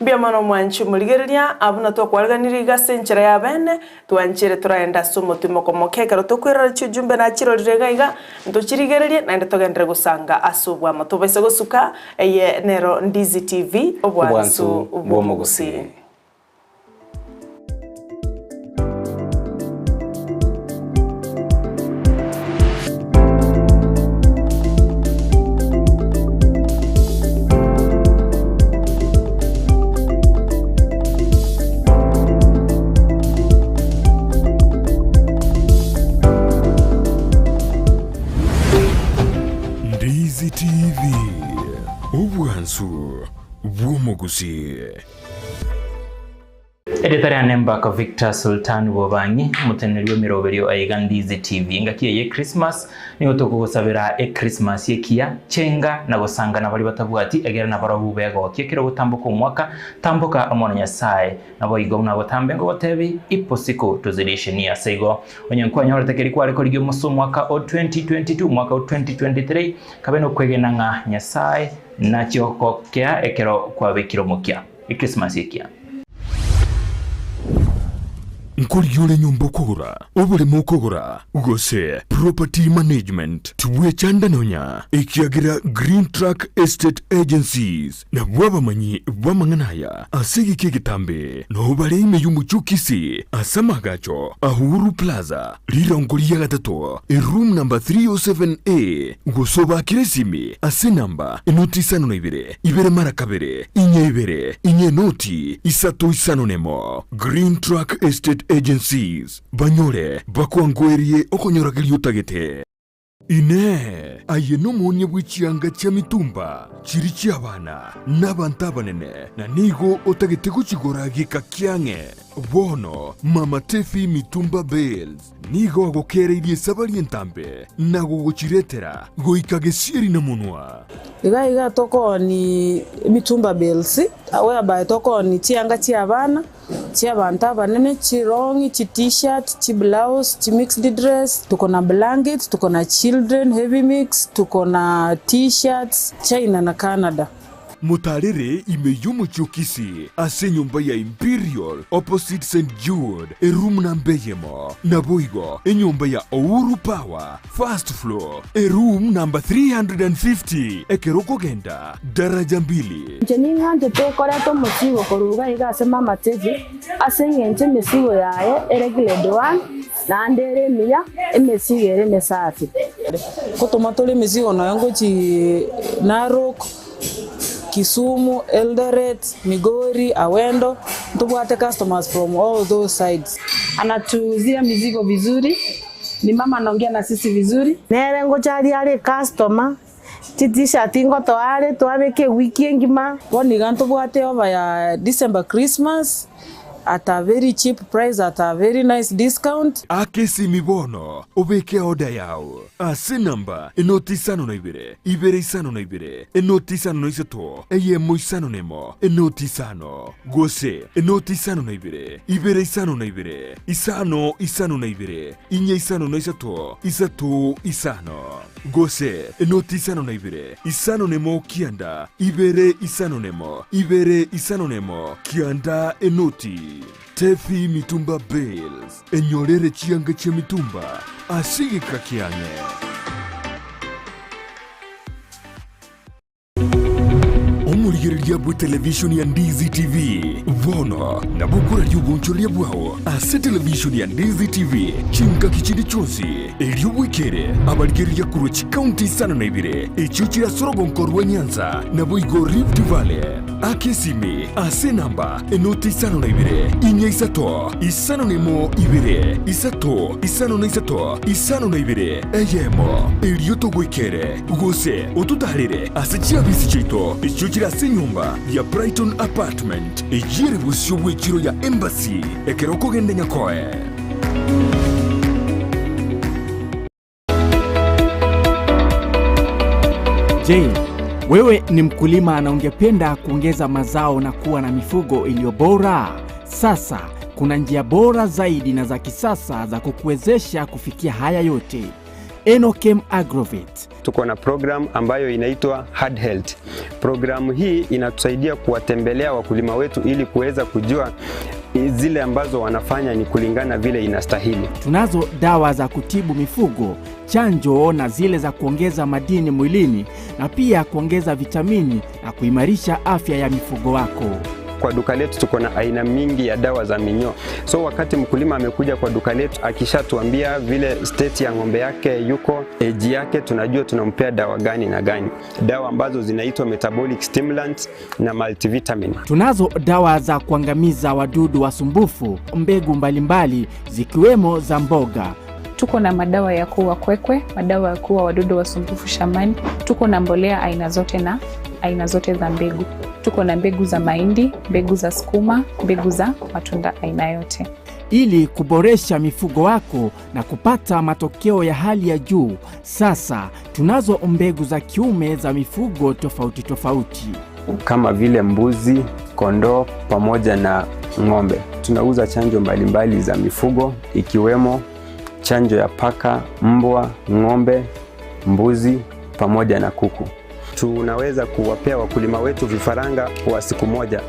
Mbuya mono omwanchi omorigereria, abwo na twakwariganirie iga ase enchera ya bene, twanchere toraende ase omotimoko moke ekero tokoirora chiujumbe nachirorire iga iga, ntochirigererie naende togenderere gosanga ase obwamo. Tobaisa gosuka, eye nero Ndizi TV, obwansu bw'omogusii. Ndizi TV, obwansu bw'omogusii. Erieta riane Mbaka Victor Sultan Bobang'i, omoteneneri bw'emeroberio aiga Ndizi TV. Engaki eye y'Echristmas nigo tokogosabera Echristmas ekiya, chenga na gosanga na baria batabwati egere nabarobwo begokie ekero ogotamboka omwaka, tamboka amo na Nyasae. Naboigo buna botambe ngogotebi, ipo siku tuzidishe nia. Ase igo, onye nkwanyorete keria kware korigia omosa omwaka o 2022, omwaka o 2023, kabe nokwegena ng'a Nyasae Nachie gokokea ekero kwabekire omokia. Ekrisimasi ekiya. Nkorigia ore enyomba okogora, oboremo okogora, gose property management, tibwechanda nonya, ekiagera Green Track Estate Agencies nabwo abamanyi b'amang'ana aya ase egeka egetambe, nao bare ime y'omochie o Kisii ase amaagacho a Uhuru Plaza, Rirongo ria gatato, eroom number 307A, gose obaakere esimi ase enamba enoti isano na ibere, ibere mara kabere, inye ibere, inye enoti isato isano nemo. Green Track Estate Agencies, banyore bakwangoerie okonyorageria otagete. Inee! Aye nomoonia bwe chianga chia mitumba chiria chi'abana na abanto abanene, na nigo otagete gochigora geka kiang'e? Bono Mama Tefi Mitumba Bales nigo agokereirie esabari entambe na gogochiretera goika gesieri na monwa. Iga iga tokooni emitumba bales, whereby tokooni chianga chi'abana, chi'abanto abanene, chirong'i, chi-tshirt, chiblouse, chimixed dress, tuko na blankets, tuko na children heavy mix, tuko na t-shirts, China na Canada. Motaarere ime y'omochie o Kisii ase enyomba ya Imperial opposite St Jude eroom namba eyemo, naboigo enyomba ya Ouru Power first floor eroom namba 350 ekero okogenda daraja mbili. Inche ning'anchete koreta omosigo korwa iga iga ase mama Tevye, ase engencho emesigo yaye ere grade one, naende ere emiya, emesigo ere emesafi. Ngotoma tore emesigo nonya ngochii Narok, Kisumu, Eldoret, Migori, Awendo, ntobwate customers from all those sides. Anatuuzia mizigo vizuri, ni mama anaongea na sisi vizuri. Nere ngocharia are ecustomer, chi-t-shirt ngotoa are twabeka ewiki engima. Bono iga ntobwate over ya December Christmas. at a very cheap price at a very nice discount. Aka esimi bono obeke eoda yao ase enamba enoti 52 ibere 52 enoti 53 eyemo 51 enoti 5 gose enoti 52 ibere 52 5 52 4 53 3 5 gose enoti 52 51 9 2 51 2 51 9 enoti. Tefi Mitumba Bales, enyorere chianga chi'emitumba ase egeka kiang'e. Omorigereria bw'etelevishoni ya Ndizi TV bono nabo okoraria obonchoreria bwao ase televishoni ya Ndizi TV chingaki chinde chionsi, erio bwekere abarigereria korwa chikaunti isano na ibere echio chire ase orogonko rwa Nyanza naboigo Rift Valley. Aka esimi ase enamba enoti 52 4 3 51 2 3 53 52 eyemo, erio togoikere gose ototaarere ase chiabisi chiaito echio chire ase enyomba ya Brighton Apartment eyio ere bosio bw'echiro ya Embassy ekero okogenda Nyakoe. Je, wewe ni mkulima na ungependa kuongeza mazao na kuwa na mifugo iliyo bora? Sasa kuna njia bora zaidi na za kisasa za kukuwezesha kufikia haya yote. Enochem Agrovet. Tuko na program ambayo inaitwa Hard Health. Programu hii inatusaidia kuwatembelea wakulima wetu ili kuweza kujua zile ambazo wanafanya ni kulingana vile inastahili. Tunazo dawa za kutibu mifugo, chanjo na zile za kuongeza madini mwilini na pia kuongeza vitamini na kuimarisha afya ya mifugo wako. Kwa duka letu tuko na aina mingi ya dawa za minyoo. So wakati mkulima amekuja kwa duka letu akishatuambia vile state ya ng'ombe yake yuko, age yake, tunajua tunampea dawa gani na gani, dawa ambazo zinaitwa metabolic stimulant na multivitamin. Tunazo dawa za kuangamiza wadudu wasumbufu, mbegu mbalimbali zikiwemo za mboga. Tuko na madawa ya kuua kwekwe, madawa ya kuua wadudu wasumbufu shambani. Tuko na mbolea aina zote na aina zote za mbegu. Tuko na mbegu za mahindi, mbegu za sukuma, mbegu za matunda aina yote. Ili kuboresha mifugo wako na kupata matokeo ya hali ya juu, sasa tunazo mbegu za kiume za mifugo tofauti tofauti. Kama vile mbuzi, kondoo pamoja na ng'ombe. Tunauza chanjo mbalimbali za mifugo ikiwemo chanjo ya paka, mbwa, ng'ombe, mbuzi pamoja na kuku. Tunaweza kuwapea wakulima wetu vifaranga wa siku moja.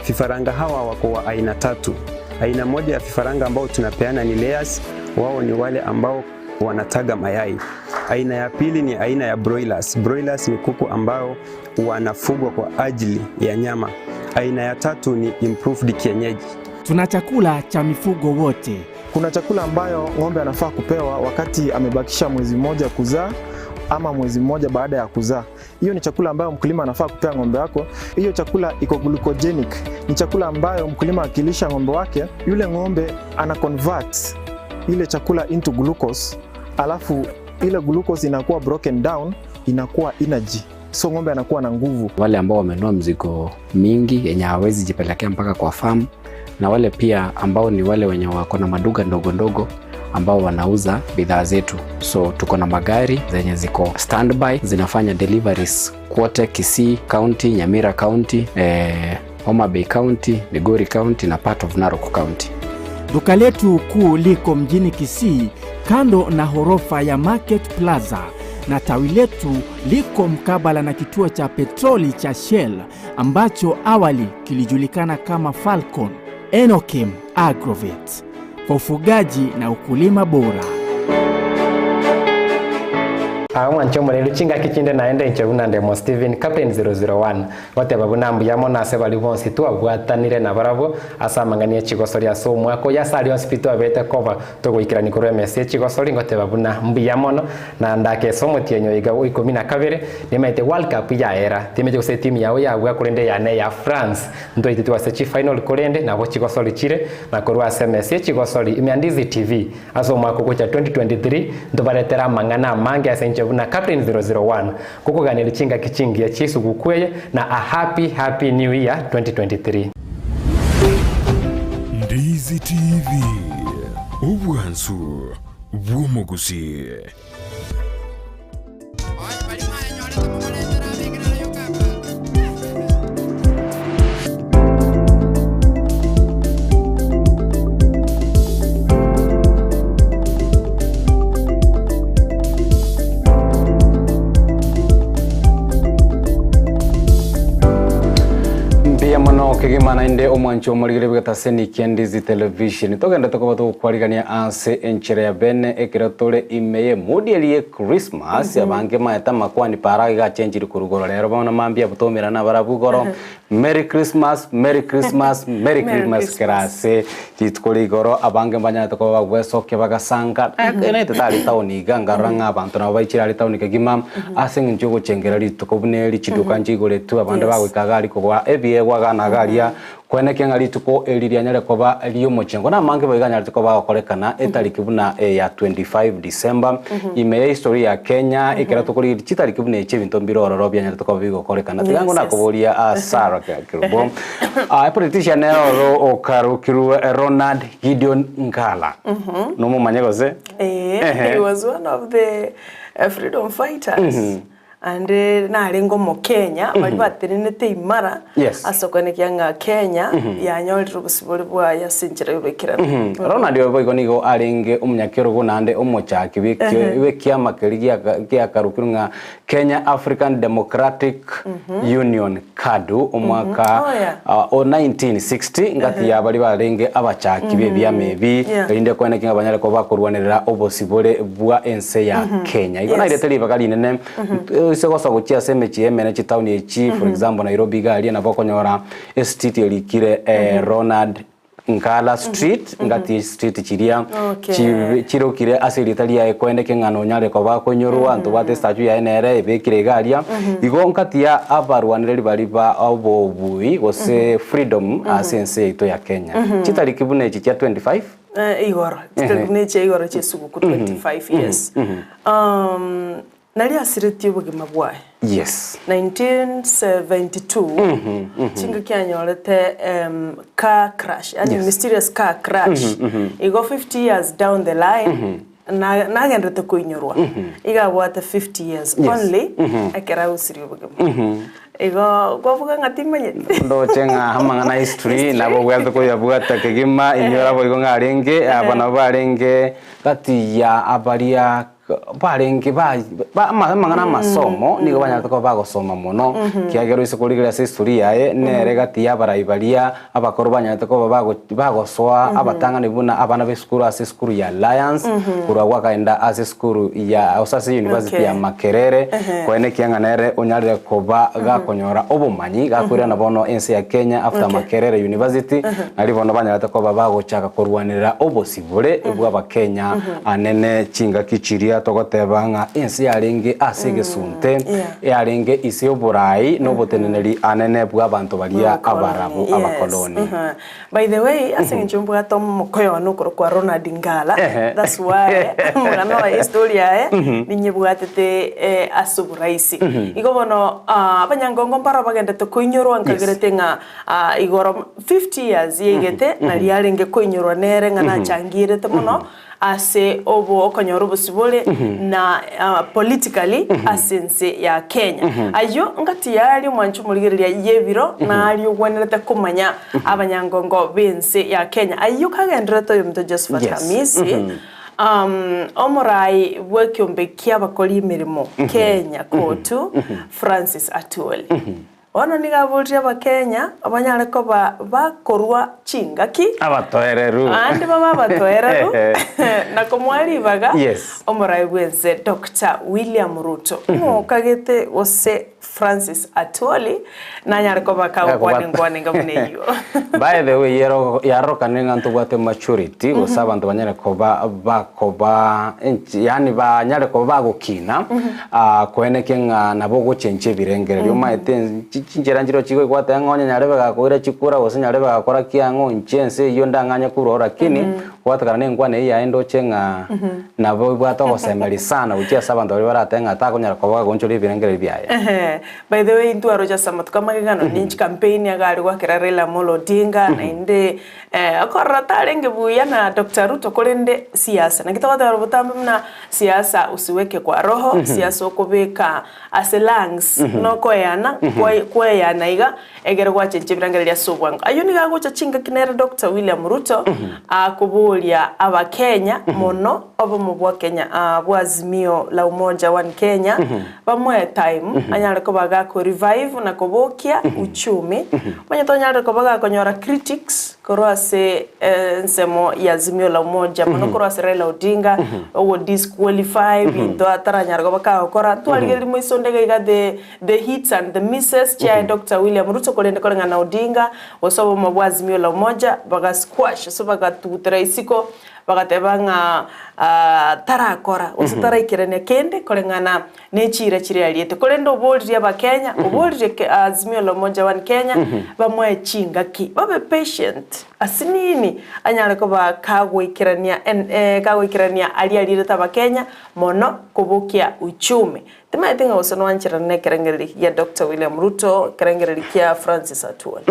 Vifaranga hawa wako wa aina tatu. Aina moja ya vifaranga ambao tunapeana ni layers, wao ni wale ambao wanataga mayai. Aina ya pili ni aina ya broilers. Broilers ni kuku ambao wanafugwa kwa ajili ya nyama. Aina ya tatu ni improved kienyeji. Tuna chakula cha mifugo wote. Kuna chakula ambayo ng'ombe anafaa kupewa wakati amebakisha mwezi mmoja kuzaa ama mwezi mmoja baada ya kuzaa. Hiyo ni chakula ambayo mkulima anafaa kupea ng'ombe wako. Hiyo chakula iko glucogenic, ni chakula ambayo mkulima akilisha ng'ombe wake, yule ng'ombe ana convert ile chakula into glucose, alafu ile glucose inakuwa broken down, inakuwa energy, so ng'ombe anakuwa na nguvu. Wale ambao wamenunua mzigo mingi yenye hawawezi jipelekea mpaka kwa farm, na wale pia ambao ni wale wenye wako na maduka ndogo ndogo ambao wanauza bidhaa zetu. So tuko na magari zenye ziko standby zinafanya deliveries kwote Kisii County, Nyamira County, Homa Bay County, Migori County na part of Narok County. Duka letu kuu liko mjini Kisii kando na horofa ya Market Plaza na tawi letu liko mkabala na kituo cha petroli cha Shell ambacho awali kilijulikana kama Falcon. Enochem Agrovet kwa ufugaji na ukulima bora. Aho mwancho chingaki chinde naende inche buna Ndemo Steven Captain 001 goteba buna mbuya mono ase bari bonsi twabwatanire na barabwo ase amang'ani echigosori ase omwaka oyo ase aria onsi pi twabete koba togoikerani korwa emesa echigosori ngoteba buna mbuya mono na ndakesa omotienyo iga wa 12 nimaete World Cup yaera timeche gose etimu yao yabua korende yane ya France ntoite twase chifinal korende nabo chigosori chire na korwa ase emesa echigosori ime ya Ndizi TV ase omwaka ogocha 2023 ntobaretera amang'ana amange ase inche buna Captain 001 kukuganira chingaki chingiya chisuguku eye na a happy happy new year 2023. Ndizi TV, obwansu bw'omogusii. Mbuya mono kegima naende omwancho omorigere bw'egetaseni kia Ndizi Television. Togende tokoba togokwarigania ase enchera ya bene ekero tore ime y'emudi eri ye Christmas abange maete amakwani para iga achenchiri korwa igoro rero bono mambia butomerana abarabwo igoro Merry Christmas, Merry Christmas, Merry Merry Christmas kera ase rituko ria igoro abange mbanyarete koba bagwesokia bagasanga naete tari town iga ngarora ng'a abanto nabo baichire are town kegima ase eng'encho yogochengera rituko buna eri chiduka nchigoretwe abande bagoika iga aria kogora ebiegwa iga na iga aria kweneki ng'a rituko eri rianyare koba ri'omochengo na amange boigo anyarete koba agokorekana etariki buna eya 25 December ime ya history ya Kenya ekero tokorigereria chitariki buna echi ebinto mbire ororo bianyarete koba bigokorekana. Tiga Yes, yes. nakoboria ah, Sarah Kerubo ah, politician nere oro okarokirwe Ronald Gideon Ngala nomomanye gose? Eh, Ehe. he was one of the freedom fighters. Ande narenge omokenya, baria batenenete imara Yes. ase okwenekia ng'a Kenya yanyorire obosibore bwaye ase enchera y'oboikeranu. Ronald oyo boigo nigo arenge omonyakerogo naende omochaki bw'ekio- bw'ekiama keria giaka- giakarokirwe ng'a Kenya African Democratic Union, KADU, omwaka Oh, yeah. o 1960 ngati ya baria barenge abachaki b'ebiama ebi Yeah. erinde kweneki ng'a banyare koba bakorwanerera obosibore bwa ense ya Kenya. Igo Yes. nairete ribaga rinene ase gosoa gochia ase emechie emene chitaoni echi for example Nairobi iga aria nabo okonyora estreet erikire Ronald Ngala Street ngati ye street chiria Okay. chi- chirokire ase erieta riaye koende keng'ana onyare koba akoinyorwa ntobwate estatue yaye nere ebekire iga aria igo ngati ya abarwanereri baria ba obobui gose freedom ase ense yaito ya Kenya chitariki buna echi chia 25 Eh, igoro chitariki buna echi igoro chia esuguku 25 years Nario asiretie obogima bwaye. Yes. 1972 chingaki anyorete car crash yani Yes. mysterious car crash igo 50 years down the line na nagenderete koinyorwa iga abwate 50 years Yes. only ekero agusirie obogima igo kwabuga ng'a timanyeti. Ndoche ng'a amang'ana a history nabo obwenerete koyabwata kegima inyora boigo ng'a arenge aba nabo barenge gati ya abaria Barenge amang'ana amasomo nigo banyarete koba bagosoma mono, ekiagera oise korigereria ase history yaye nere gati y'abarai baria abakoro banyarete koba bagosoa abatang'ani buna abana b'esukuru ase esukuru ya Alliance, korwa agwo akaenda ase esukuru ya gose ase university ya Makerere, koenekia ng'a nere onyarire koba gakonyora obomanyi gakoirana bono ense ya Kenya after Makerere University, nario bono banyarete koba bagochaka korwanerera obosibore bw'abakenya. Anene chingaki chiria togoteba ng'a ense yarenge ase egesunte, yarenge ise y'oboraai na oboteneneri anene bw'abanto baria abarabu abakoloni. By the way, ase eng'encho mbwate omokoyo one okorokwa Ronald Ngala, that's why omogano oye estory yaye ninyebwatete ase oboraisi. Igo bono abanyangongo mbaro bagendete koinyorwa nkagerete ng'a igoro 50 years yaigete nario arenge koinyorwa nere ng'a nachangierete mono ase obo okonyora obosibore na politically ase ense ya Kenya. Ayio ngati yaria omwancho omorigereria y'ebiro naria ogwenerete komanya abanyangongo b'ense ya Kenya. Ayio kagendererete oyominto Josephat Hamisi omorai bw'ekiombe ki'abakori emeremo Kenya Cotu Francis Atwoli. Bono nigo aborire Abakenya banyare koba bakorua chingaki, Abatoereru. naende babe abatoereru, na komoa ribaga Yes. omorai bw'ense Doctor William Ruto. Ng'o okagete gose Francis Atwoli nanyare koba kagokwana enkwana enga buna eyio? By the way, yero yarokanire ng'a ntobwate maturity gose abanto banyare koba bakoba enchi yaani banyare koba bagokina Koenekia ng'a nabo ogochenchia ebirengererio. Omanyete chinchera nchireo chigoikwata ng'a onye nyarebe gakoira chikura gose nyarebe gakora ki ang'o inche ense eyio ndang'anye korwa oo lakini gwatekana na enkwana eyio yaye ndoche ng'a nabo ebwate ogosemeria sana gochia ase abanto baria baratebe ng'a takonyara koba agoonchoria ebirengererio biaye. By the way intwe aroche ase amatuko amagegano ninchi campaign agare goakera Raila Amolo Odinga naende okorora tarenge buya na Doctor Ruto korende siasa naki togoteba botambe buna siasa usiweke kwa roho siasa okobeka ase lungs nokoeyana kweyana iga Ekero gwachenchia ebirengererio ase obwango. Ayio nigo agocha chingaki nere Doctor William Ruto akoboria abakenya mono obomo bwa Kenya bwa Azimio la Umoja One Kenya bamoe time anyare koba gako revive na kobokia uchumi onye tonyarire koba gakonyora critics korwa ase ensemo ya Azimio la Umoja mono korwa ase Raila Odinga ogo disqualify binto ataranyara koba kagokora ntwarigereria moiso onde iga iga the The hits and the misses chiaye Doctor William Ruto korende koreng'ana na Odinga gose obomo bwa Azimio la Umoja baga squash gose bagatugutera isiko bagateba ng'a tarakora gose taraikerania kende koreng'ana ne chiira chiria ariete. Korende oboririe abakenya, oboririe Azimio la Umoja One Kenya bamoe chingaki babe patient asinini anyare koba kagoikerania kagoikerania aria arirete abakenya mono kobokia uchumi. Timaeti ng'a gose nwancherane nekerengererio gia Doctor William Ruto, ekerengererio kia Francis Atwoli.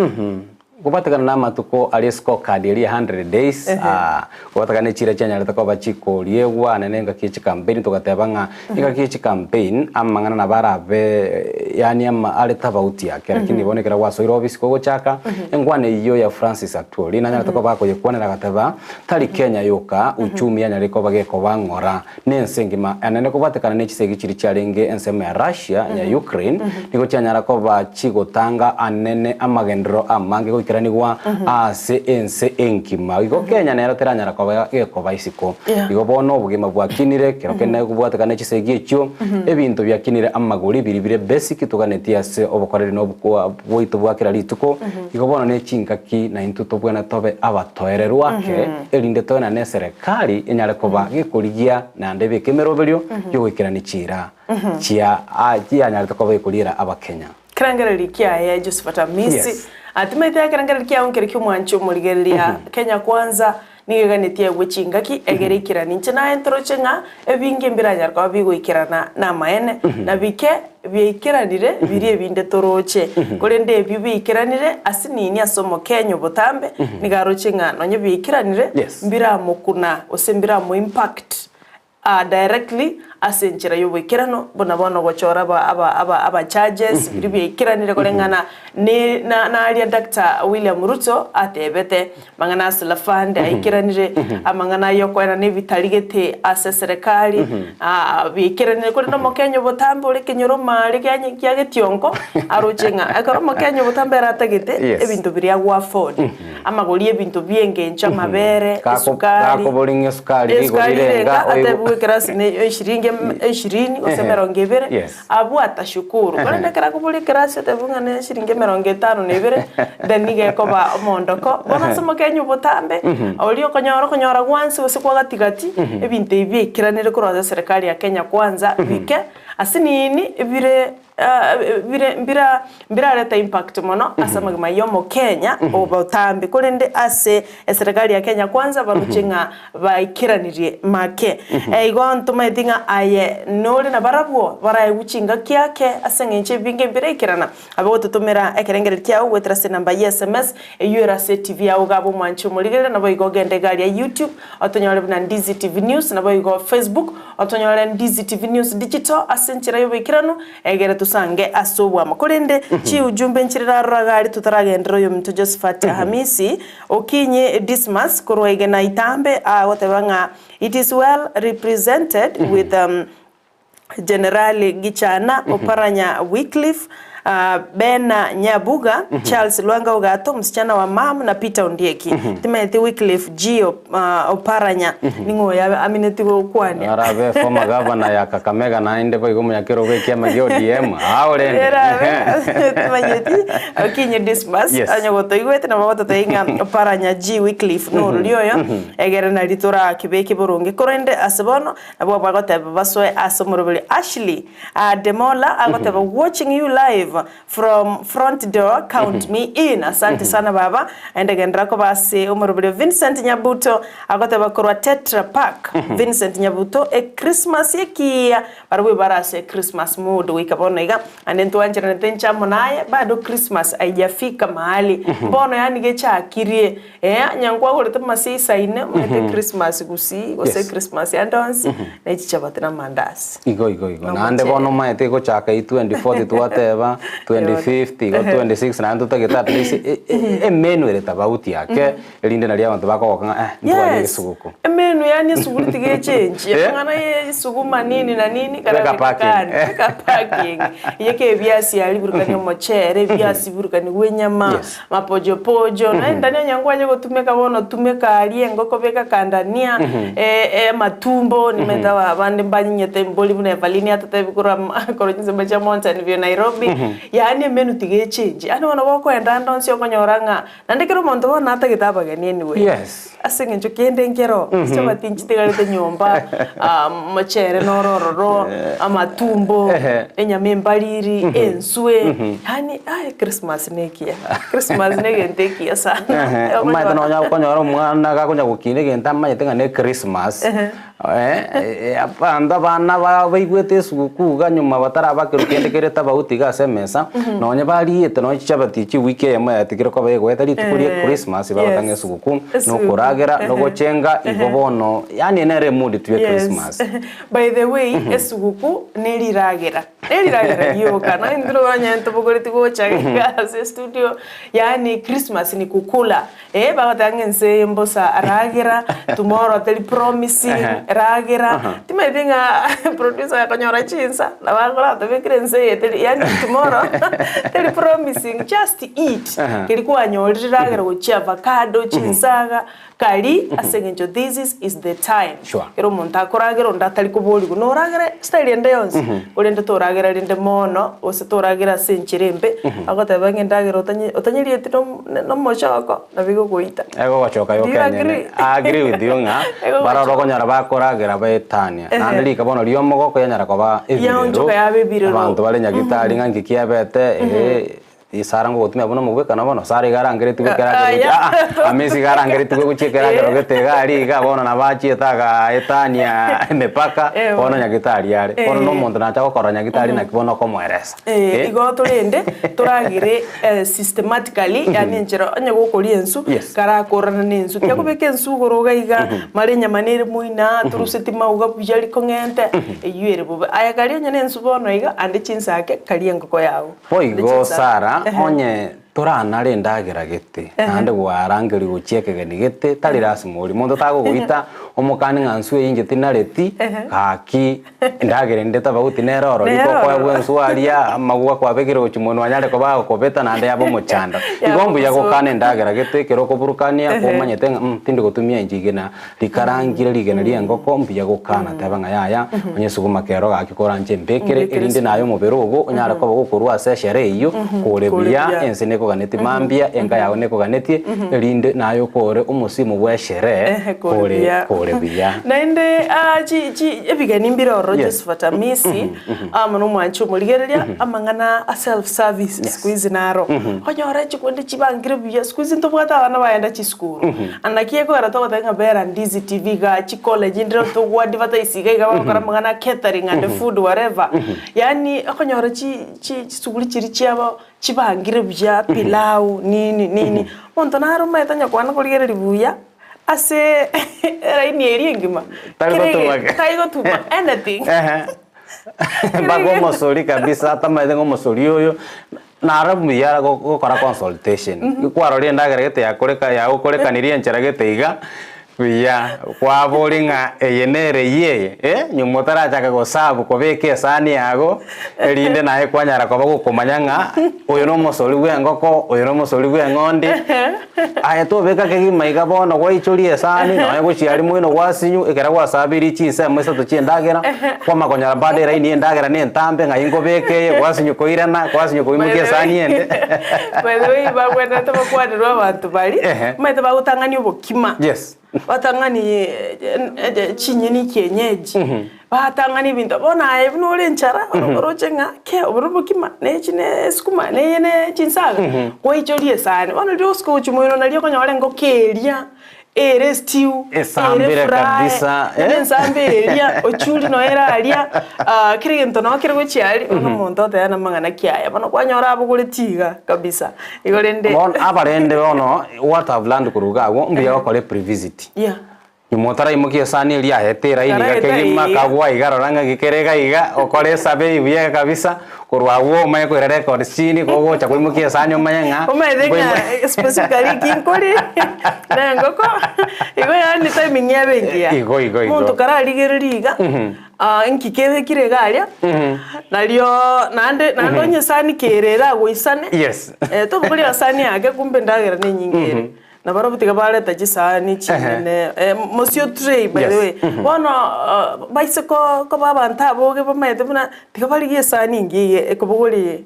Gobatekana namatuko aria scorecard eria ya 100 days, gobatekana ne chiira chianyarete koba chikoriegwa nene engaki ye chicampaign togateba ng'a engaki ye chicampaign amang'ana nabo arabe yaani ama are tabauti ake lakini bono ekero gwasoire ofisi kogochaka engwana eyio ya Francis Atwoli nanyarete koba akoyekwanera agateba tari Kenya yoka uchumi yanyarire koba gekoba ng'ora Nense engima enene kobwatekana ne chisegi chiria chiarenge ensemo ya Russia ya Ukraine nigo chianyara koba chigotanga anene amagenderero amange goikeranigwa ase ense engima. Igo Kenya nero teranyara koba gekoba isiko. Igo bono obogima bwakinire kero kende kobwatekana ne chisegi echio ebinto biakinire amagori biri bire basic toganetie ase obokoreri na obokwa bwaito bwa kera rituko. Igo bono ne chingaki naintwe tobwene tobe abatoererwa ake erinde toenane eserekari enyare koba gekorigia naende ebeke emeroberio y'ogoikerania chiira chia chianyarete koba gekoriera Abakenya. Kerengererio kiaye Josephat Amisi Yes. atimaete ekerengererio kiao nkere ki'omwanchi omorigereria Kenya Kwanza nigo eganetie agwo chingaki egere ikerani inche naye ntoroche ng'a ebinge mbiranyare koba bigoikerana namaene na bike biaikeranire biria ebinde toroche korende ebio biaikeranire ase nini ase omokenya obotambe nigo aroche ng'a nonye biaikeranire mbiramokuna gose mbiramo impact directly ase enchera y'oboikeranu buna bono gochora aba aba aba aba charges biria biaikeranire koreng'ana ne na naria Doctor William Ruto atebete amang'ana ase la fund aikeranire amang'ana aya okoenana ebitari gete ase eserekari biaikeranire korende omokenya obotambe ore ekenyoro mare kia kia getionko aroche ng'a ekero omokenya obotambe ere atagete ebinto biria ago afford Amagori y'ebinto bi'engencho, amabere, esukari. Gakobori ng'a esukari rigori Esukari irenga, irenga, oigwe. atebiwe ekerasi ne eshiringi ishirini gose emerongo ebere, abwo atashukuru. Korende ekero akoboria ekerasi otebiwe ng'a ne eshiringi emerongo etano na ebere, then nigo ekoba omondoko. Bono ase omokenya obotambe, oria okonyora okonyora gwansi gose kwa gati gati, ebinto ebi biaikeranire korwa ase eserekari ya Kenya Kwanza bike, ase nini bire. Bire mbira mbirarete impact mono ase amagima y'omokenya obotambe korende ase eserekari ya Kenya Kwanza baroche ng'a baikeranirie make. Igo ntomaeti ng'a aye nore nabarabwo baraegwe chingaki ake ase eng'encho ebinge mbiraikerana abe gototomera ekerengererio kiao goetera ase enamba ye sms eywo ere ase etibi yao iga abe omwanchi omorigereria naboigo ogende iga aria YouTube Otonyore buna Ndizi TV News, naboigo Facebook, otonyore Ndizi TV News Digital ase enchera y'oboikeranu, egere tosange ase oboamo. Korende chiujumbe nchire rarora gari totaragenderera oyominto Josephat Hamisi Okinyi Dismas korwa Igena Itambe agoteba ng'a it is well represented with Generali Gichana, Oparanya Wycliffe, Bena Nyabuga, Charles Lwanga Ogato, Msichana wa Mam na Peter Ondieki. Timaeti Wycliffe G Oparanya ning'o oyo amineti gokwania. Arabe former governor ya Kakamega naende boigo omonyakero bw'ekiama gia ODM aa orende. Erabe timanyeti Okinyi Dismas onye gotoigwete nabo ogototebia ng'a Oparanya G Wycliffe norori oyo egere nari torakebeke boronge korende ase bono Nabwo bagoteba basoe ase omoroberi Ashley Ademola agoteba watching you live. love from front door count me in asante sana baba aende genderera koba ase omoroberio Vincent Nyabuto agoteba korwa Tetra Pak Vincent Nyabuto e Christmas ekiya barabwo bare ase Christmas mood goika bono iga Naende ntwancheranete inche amo naye, bado Christmas haijafika mahali bono yaani gechakirie eh, onye nkwagorete amasisa aine omanyete Christmas gusii gose Yes. Christmas ande onsi ne chichabati na amandasi. Igo igo igo. Na Naende omochere. bono omanyete egochaka eywo 24 twateba, 25 igo 26 naende totagete at least e- e- emenu ere tofauti ake erinde naria abanto bakogoka ng'a eh ntware Yes, egesuguku. emenu yaani esuguri tiga echenchie, Eh? amang'ana ya esuguma nini na nini kare Beka beka parking. kando, beka parking. Iyeka ebiasi aria burukania omochere, ebiasi burukaniwa enyama, Yes. mapojopojo, naende ndani onye nkwanye gotumeka bono tumeka aria engoko beka kandania, amatumbo, nimanyete aba abande mbanyinyete embori buna Evaline atotebi korwa ama korwa chinsemo chia Mountain View Nairobi, yaani emenu tiga echenchie. Yaani bono gokoenda ande onsi okonyora ng'a Naende kera omonto bono atagete abageni anyway. Yes. Ase eng'encho kende nkero, chichabati nchitigarete nyomba, ah, omochere noro ororo, amatumbo, Ehe. enyama embariri, enswe, yaani aye Christmas nekiya. Christmas na egento ekiya sana. Ehe, omanyete nonya okonyora omwana gakonya gokina egento amanyete ng'a ne Christmas, Abanto abana baigwete esugukuu iga nyuma batarabakerwa kende kere tofauti iga ase emesa, nonye bariete nonye chichabati echi ewiki eyemo yatigire koba egoeta rituko ria Christmas bagotanga Yes. esugukuu, Esugukuu. nokoragera, nogochenga, igo bono yaani nere emood tu ya Yes. Christmas. By the way, esuguku neriragera, neriragera rioka, nonye intwe onye ntobogoreti gocha iga ase estudio, yaani Christmas ni kukula. Eh, bagoteba ng'a ense eye mbosa ragera, tomorrow teri promising, Ehe. ragera, Aha. timanyeti ng'a producer akonyora chinsa, nabo akoratobekere ense eye teri yaani tomorrow teri promising, just eat. Aha. Keri kwanyorire ragera gochia avocado, chinsaga, kari ase eng'encho this is is the time. Sure. Ekero omonto akoragera onde atari koborigwa, noragere style ende yonsi, korende toragera rende mono, gose toragera ase enchera embe, Agoteba ng'a endagera otanye otanyerieti nom nomochoko nabo egogoita. Egogochoka Do you yoka enyene. agree? I agree with you ng'a Egogochoka. barora okonyora bakoragera baetania. Ehe. Naende rika bono ria omogoko yanyara koba ebirero. Yaonchoka yaba ebirero. Abanto bare nyagitari ng'a nki kiabete, eh, Sara ngogotumia buna omogwekano bono, Sara iga arangeretigwe ekeragero Aya. aa Hamisi iga arangeretigwe gochia ekeragero gete iga aria iga bono nabo achiete agaetania emepaka, Eh, bono nyagitari are. Bono Eh. na omonto nacha gokorora nyagitari naki bono okomoeresa. Eh, Eh. igo torende toragere systematically yaani enchera onye gokoria ensu Yes. karakorana na ensu tiakobeka ensu igoro iga iga mara enyama nere moina toruseti mauga buya rikong'ente eywo ere bobe. Aye karia onye na ensu bono iga ande chinsake karia engoko yago. Ande Boigo chinsake. Sara, onye toranare endagera gete, naende gwarangerigwe gochia ekegeni gete, tari lasima orie. Monto tagogoita omokani ng'a nswe eye inche tinareti, gaki endagera ende tofauti nere oro Nere riko ororo. okoegwa enswe aria, amagwa kwabekire gochia monwe anyare koba agokobeta naende yabe omochando. Igo mbuya gokana endagera gete ekero okoburukania, komanyete ng'a mh tindi gotumia inche igena rikarangire rigena ria engoko mbuya gokana teba ng'a yaya, onye suguma kero gaki koranche mbekere, Mbekere erinde naye omobere ogo onyare koba gokorwa ase eshere eyio, kore Kore buya, buya. ense nekoganetie mambia, enka yago nekoganetie, erinde naye okore omosimu bw'eshere Ehe, kore kore buya. kore buya. Naende ah, chi chi ebigeni mbire ororo Yes. Josephat Amisi, amo na omwanchi omorigereria, amang'ana a self service siku hizi naro. Okonyora chikundi chibangire buya, siku hizi ntobwate abana bagenda chisukuru. Naki ekogera togoteba ng'a bera Ndizi TV igaa chicollege ndire togwa advertise iga iga bagokora amang'ana a catering and food whatever. Yaani okonyora chi chi chisuguri chiria chiabo chibangire buya, pilau nini nini, omonto naro omanyete onye kwana korigereria buya ase eraini eria engima, Tari kera gotuma egento tari gotuma anything. Ehe. Mpaka omosori kabisa atamanyete ng'a omosori oyo naro mbuya gokora consultation. Kwarorire endagera gete yakoreka yagokorekanirie enchera gete iga, buya kwaboria ng'a eye nere eyio eye eh, nyuma otarachaka goserve kobeka esani yago, erinde naye kwanyara koba gokomanya ng'a oyo na omosori bwa engoko, oyo na omosori bwa eng'ondi, aye tobeka kegima iga bono gwaichoria esani nonye gochia aria moino gwasinyu ekero gwasabirie chinsemo isato chia endagera, kwamanya konyora bado eraini ya endagera na entambe ng'ai nkobeka eye, gwasinyu koirana, gwasinyu koimokia esani ende. By the way, babwenerete bakwanerwe abanto baria, Ehe. omanyete bagotang'ania obokima. Yes. Batang'ani chinyeni kienyeji. Batang'ana ebinto, bono aye buna ore enchara, oroche ng'a ke oboro obokima, na echi ne esukuma, na eye ne chinsaga, gwaichoria esani. Bono riria ogosuka gochia moino nario okonyora engoko eria, ere estew, ere Esambire fry, kabisa, naende eh. ensambe eria, ochuri noyo ere aria, kera egento noo kere gochia aria, bono omonto oteba namang'ana ki aya, bono kwanyora abogoretie iga kabisa. Igo rende. Bono abarende bono what I've learned korwa iga abwo, mbuya gokora eprevisit. Yeah. Nyuma otaraimokia esani eria aete eraini iga Taraeta kegima, iga. kagwa iga rora ng'aki kere iga iga, okore esurvey buya kabisa, korwa abwo omanye koira records chinde kogocha koimokia esani omanye ng'a Omanyete nkoimo ng'a specifically eki nkori na engoko, igo yaani timing yabe engiya. Igo igo igo. Omonto kararigereria iga, nki kebekire iga aria, nario naende naende onye esani kere eragoisane, Yes. tobogoria esani yake kumbe endagera na enyinge ere. Nabarabwo tiga bareta chisahani chinene, mosio tray by the way. Bono baise koba abanto aboge bamaete buna tiga barigie esahani engiya eye ekobogoria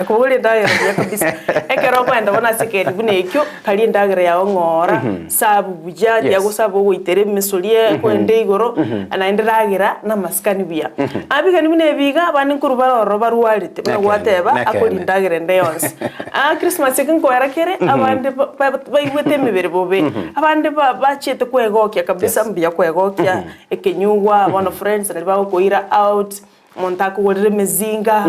ekobogoria endagera buya kabisa. Ekero okoenda bono ase ekegeni buna ekio, karia endagera yago ng'ora, sabu buya, tiga gosabu ogoitera emesori ekoenda igoro, naende ragera na amasikani buya. Abigeni buna ebi iga, abande nkorwa bare ororo barwarete, buna gwateba, akoria endagera ende yonsi. Christmas eke nkoera kere, abande baigwete emebere bobe, abande bachiete kwegokia kabisa, mbuya kwegokia, ekenyugwa, bono friends naria bagokoira out, omonto akogorere emezinga,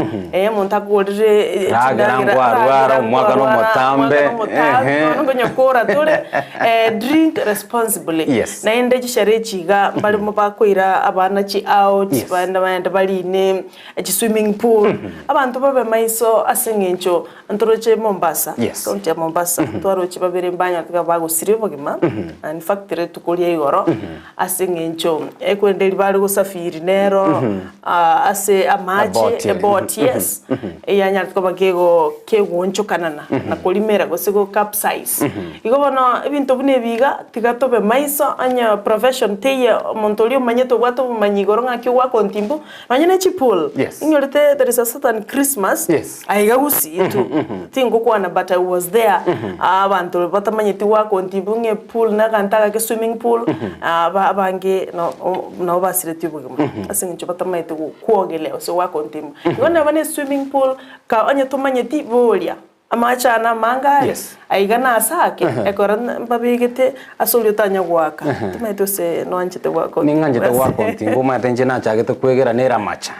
omonto akogorere Ragera chindagera, nkwarwara, ragera omwaka nkwarwara, nomotambe, omwaka nomotambe, ehe. bono nkonyokora tore, drink responsibly. Yes. Naende chisherehe echi iga, mbarimo bakoira abana chi out, Yes. bande baende barine chiswimming pool, abanto babe maiso ase eng'encho ntoroche Mombasa, Yes. county ya Mombasa, twaroche babere mbanyora tiga bagosiria obogima, in fact rituko ria igoro, ase eng'encho ekwende eri bare gosafiri nero ase amache, Eboti. eboti yes, eyanyarete koba kego kegoonchokanana na korimera gose go capsize. Igo bono ebinto buna ebi iga, tiga tobe maiso onye profession teiyo omonto oria omanyete obwate obomanyi igoro ng'aki ogwaka ontimbu, Nonye ne chipool, Yes. inyorete there is a certain Christmas, Yes. aiga gusii tu, tingokwana but I was there, abanto batamanyeti goaka ontimbu ng'a epool na aganto agake swimming pool, aba abange no nabo basiretie obogima ase eng'encho batamanyeti kwogelea gose goaka ontimbu. Igo neba ne swimming pool, ka onye tomanyeti boria. Amache ane amange are Yes. aiga nase ake, ekero mbabegete ase oria otanya goaka. Tomaete gose noanchete goaka ontimbu Ning'anchete ase. goaka ontimbu omanyete inche nachagete kwegera nere amacha.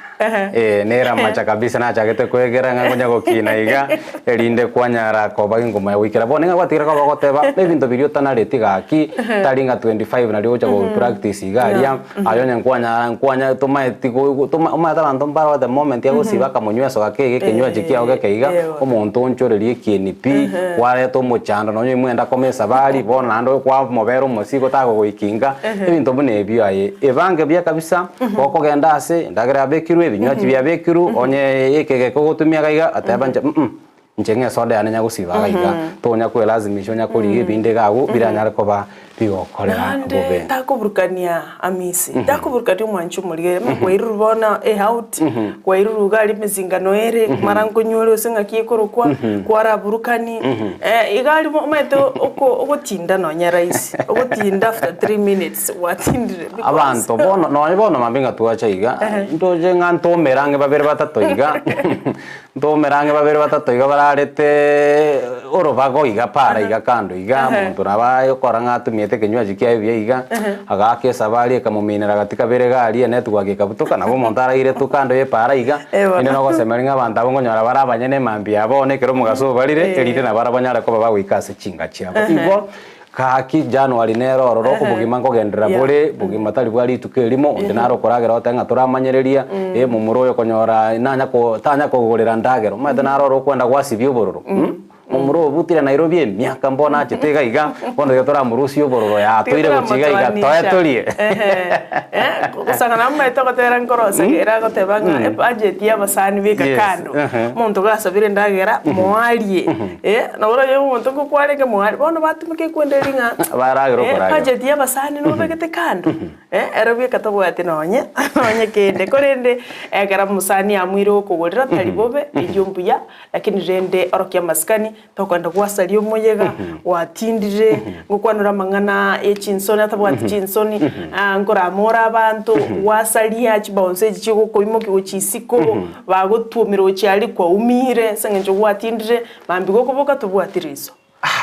Eh, nere amacha kabisa nachagete kwegera ng'a ngonya gokina iga, erinde kwanyara koba gingomanya goikera bono niga gwatigire koba ogoteba, ebinto biria otanareti gaki, tari ng'a 25 nario ogocha go practice iga aria, aye onye nkwanyara nkwanya tomaeti go toma omanyete abanto mbaro at the moment agosiba akamonyweso gake iga ekenywaji kiago geke iga, omonto oonchoreria ekieni pi, kwareta omochando nonye oimwenda koma esabari, bono naende kwamobera omosigo tagogoikinga, ebinto buna ebio aye. Ebange buya kabisa, gokogenda ase, endagera yabekirwe, ebinywaji biabekirwe, onye ekegeka ogotumia iga iga, ateba inche mh. Inche ng'a esoda yane nyagosiba iga iga, tonya kwelazimisha onya korigia ebinde iga agwo biranyare koba bigokorera Naende bobe. takoburukania amisi, takoburukania omwanchi omorigereria, mm kwairurwa bono eout, kwairurwa iga aria emesingano ere, mara nkonywa ore gose ng'aki ekorokwa, kwaraburukani, iga aria omanyete oko ogotinda nonye rahisi, ogotinda after 3 minutes gwatindire because Abanto bono nonye bono mambia ng'a twacha iga, ntoche ng'a ntomere ang'e babere batato iga. Ntomere ang'e babere batato iga bararete orobago iga para iga kando iga, omonto nabo agokora ng'a atumiete ekenywaji kiaye buya iga, agaaka esabari ekamominera gati kabere iga aria enetwork ekabutoka, nabo omonto arairetwe kando ya epara iga, inde nogosemeria ng'a abanto abwo nkonyora bare abanyene emambia yabo bono ekero omogaso obarire, erinde nabarabwo banyare koba bagoika ase chinka chiabo. Igo. Gaki January nere ororo obogima nkogenderera bore, bogima tari bwa rituko erimo, onde nare okoragera ogoteba ng'a toramanyereria, eh momura oyo okonyora nanya ko tanya kogorera ndagera, omanyete nare oro okwenda gwasibia obororo mh, momura oyo obutire Nairobi emiaka mbono achete iga iga, bono tiga toramorusia obororo yaa Tiga toire gochia iga iga toe toramotoanisha. torie. Ehe, gosang'ana omanyete ogotera nkorosa ere agoteba ng'a ebudget ya abasani beka Yes, kando, ehe. omonto gasabire endagera moarie. Eh, nabo oranyore omonto ngokwarenge moaria, bono batumeka ekwenda eria ng'a Baragera eh, okoragera. budget ya abasani nobegete kando, eh, ere bweka tabwati nonye, nonye kende. Korende ekero omosani amoire gokogorera tari bobe, eyio mbuya, lakini rende orokia amasikani. Tokoenda gwasaria omoyega, gwatindire, ngokwanera amang'ana ye chinsoni atabwati chinsoni, nkorama ore abanto, gwasaria chibounce echi chigokoimokia gochia isiko, bagotwomire gochia aria kwaumire ase eng'encho gwatindire, mambia gokoboka tobwati riso.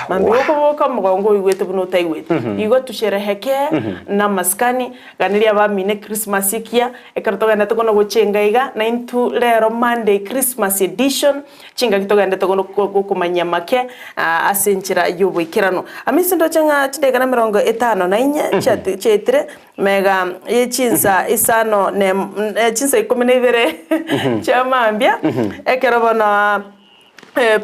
Mambia gokoboka omogongo oigwete buna otaigwete. Igo tusherehekee na amasikani, Ganeria abamino Ekrismasi ekiya, ekero togenderete kono gochenga iga, naintwe rero Monday Christmas edition, chingaki togenderete kono gokomanyia make ase enchera y'oboikeranu. Amisi ndoche ng'a chidakika na emerongo etano na inye chiaetire mega ye chinsa isano ne chinsa ikomi na ibere chia mambia, ekero bono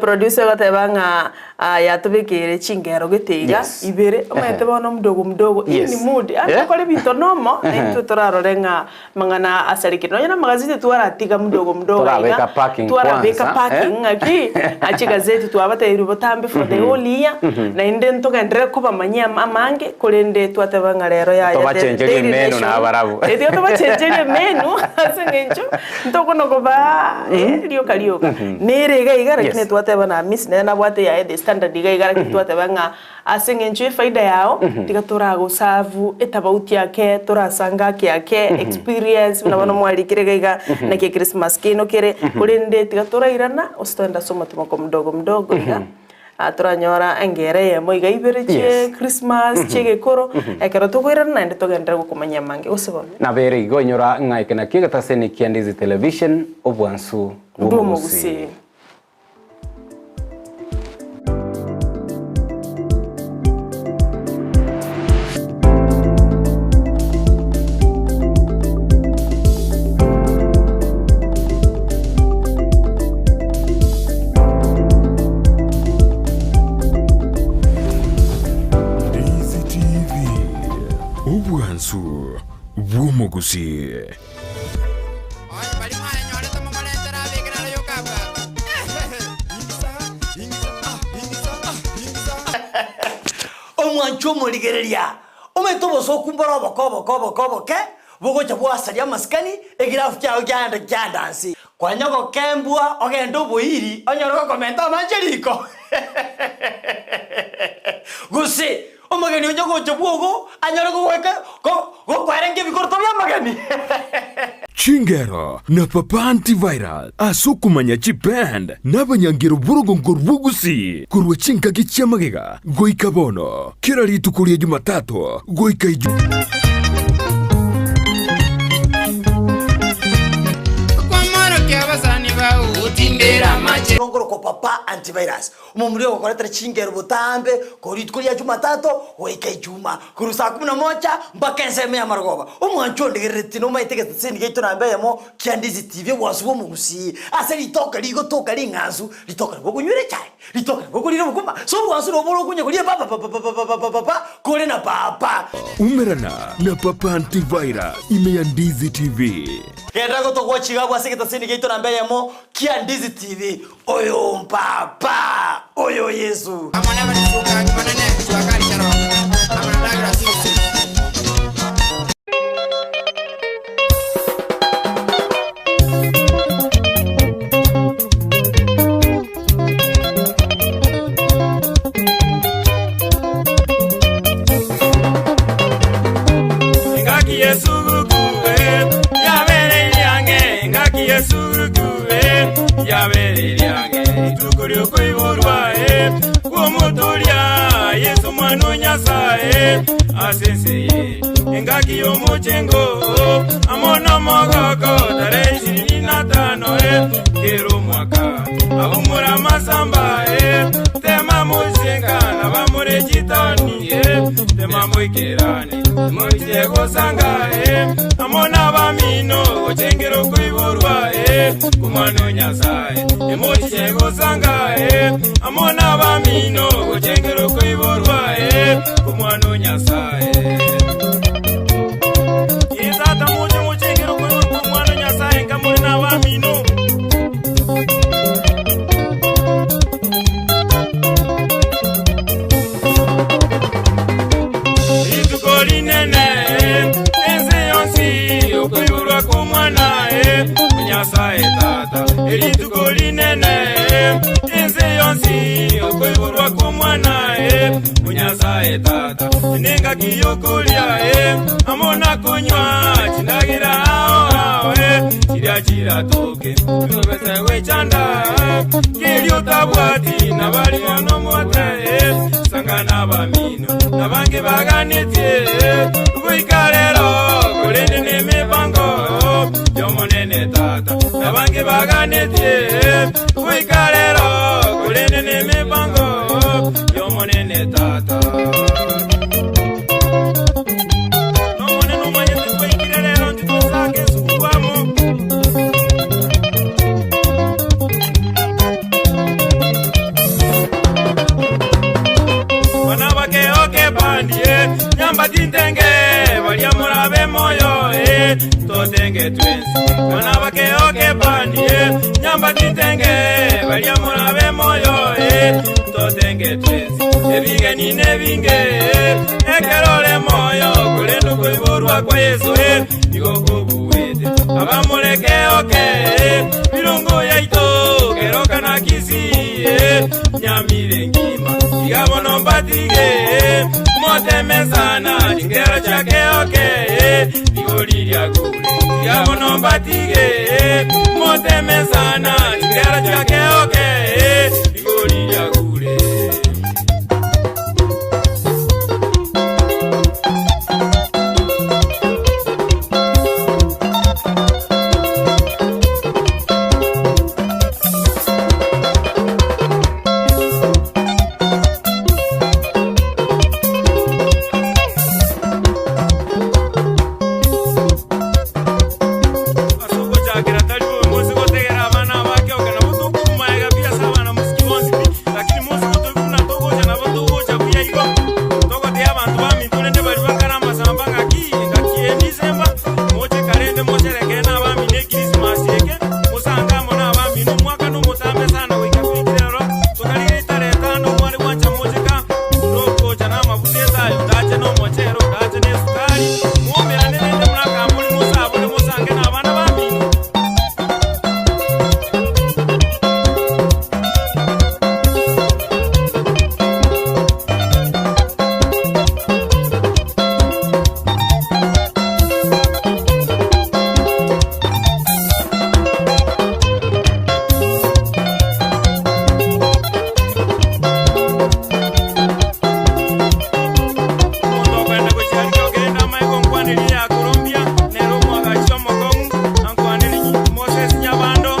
Producer ogoteba ng'a yatobekeire chingero gete iga ibere, omanyete bono mdogo mdogo hii ni mood, yaani tokore ebinto nomo na intwe torarore ng'a amang'ana asarekire. Nonya na amagazeti twaratiga mdogo mdogo iga, Torabeka parking twarabeka kwanza, parking ng'aki, aa chigazeti twabatebirie botambe for the whole year, naende ntogenderere kobamanyia amange, korende twateba ng'a rero yaya Tobachencherie Daily emenu Nation, nabarabwo. tiga tobachencherie emenu ase eng'encho Ntokona kobaa rioka rioka. Nere iga iga lakini twateba na Hamisi nere nabwate yaye the standard iga iga lakini twateba ng'a ase eng'encho ye faida yao tiga toragoserve etabauti ake torasanga ake ake experience buna bono mwarikire iga iga naki echristmas kiaino kere korende tiga torairana gose togende ase omotimoko mdogo mdogo iga. Toranyora engero eyemo iga ibere chie Christmas, chi'egekoro, ekero tokoirana naende togenderere gokomanyia amange, gose bono. Nabere igo inyora ng'a eke nakio egetaseni kia Ndizi Television, obwansu bw'omogusii. Bw'omogusii. Ndizi TV, obwansu bw'omogusii. Omwancho omorigereria, omanyete obosooku mbore oboke oboke oboke oboke, bogocha bwasaria amasikani, egirafu kiao kiaenda kiandansi. Kwanya gokembwa ogende oboiri onyore gokomenta amache riko. Gose omogeni onye gocha bwogo anyore gogoika gokwerenga ebikoroto bi'amageni. Chingero na Papa Antiviral ase okomanya chiband na abanyangero b'orogongo rw'Ogusii korwa chingaki chi'amagega goika bono, kera rituko ria Jumatatu goika Ijumaa. Ngorokwa Papa Antivirus, omomura ogokoretera chingero botambe korwa rituko ria Jumatatu goika Ijumaa, korwa saa kumi na moja mpaka ensemo ya marogoba. Omwancho ondigereretie nomaete egeteseni giaito namba eyemo kia Ndizi TV obwansu bw'omogusii ase ritoke rigotoka ring'ansu, ritoke nabo okonywera echae. Ritoke nabo okorire obokima, ase obwansu nabo ore okonya koria papapapapapapapa kore na papa. Umerana na Papa Antivirus ime ya Ndizi TV. Genda gotogwa chigabwa ase egetaseni giaito namba eyemo kia Ndizi TV. Oyo mpapa! Oyo Yesu! Engaki y'esuguku yabereire ang'e, engaki y'esuguku yabereire ang'e, rituko ri'okoiborwa kw'omotoria Yeso Omwana o Nyasae ase ense eye, engaki y'omochengo amo nomogoko tarehe ishirini na tano kera omwaka. Abamura amasamba, tema moisenka, na bamura chitaoni, tema moikerane, moiche gosanga, amo nabamino gochengera okoiborwa kw'Omwana o Nyasae, moiche gosanga, amo nabamino gochengera okoiborwa kw'Omwana o Nyasae. Ee, tata, moche mochengere okoiborwa kw'Omwana o Nyasae nka more nabamino. Rituko rinene ense yonsi okoiborwa kw'Omwana o Nyasae Tata. Rituko rinene ense yonsi. bonsi okoiborwa kw'omwana e onyasaye tata nengaki yokoria e amo na konywa chindagira ao ao e chiria chiratoke tobese gwechanda keri otabwati nabaria nomote e sanga n'abamino nabange baganetie goika rero korende n'emibango yomonene tata nabange baganetie goika rero korende n'emibango yomonene tata nomonene omanyete twaikire rero ntitosake esukukwamo. Bana bakeoke bandie nyamba tintenge baria murabe moyo e totenge twensi bana bakeoke bandie nyamba tintenge baria murabe moyo e totenge twensi ebigeni nebinge ekerore moyo kurenda kuiborwa kwa Yesu e nigo kubuwete abamureke oke birungo yaito keroka na kisi e nyamire ngima igabono mbatige moteme sana chingero chake oke igori lyakule igabono mbatige moteme sana chingero chake oke igori lyakule. Asugochakera tari bobe mosigotegera abana abake oke nabo tokorumaega biasa abana mosiki bonsi pi lakini mosigotoibuna togocha nabo togocha buya igo togotea abanto baminto rende bari bakara amasamba ng'aki ng'aki emisemba moche karende mocherekee na abamino ekrisimasi eke mosange amo na abamino omwaka nomotambe sana goika goikire ero tokarire etare etano mware gwancha mocheka nogocha na amabuta etayo ndache na omochero ndache na esukari mwomerane rende munakambori mosabore mosange na abana bamino. Omonto okwenda gochiarika ogenda amaego nkwaneria ya Colombia nero omwagachi omokong'u ankwaneri Moses Nyabando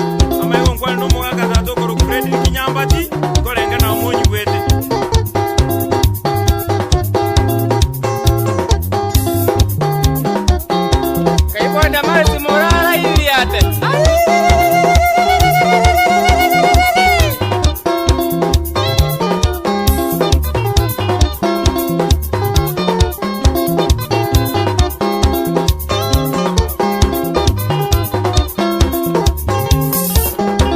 amaego nkwane na omogaka tata okorokwa Fredrick Nyambati nkorenga na omonyi bwete. Kaibonda marisi morara iriate.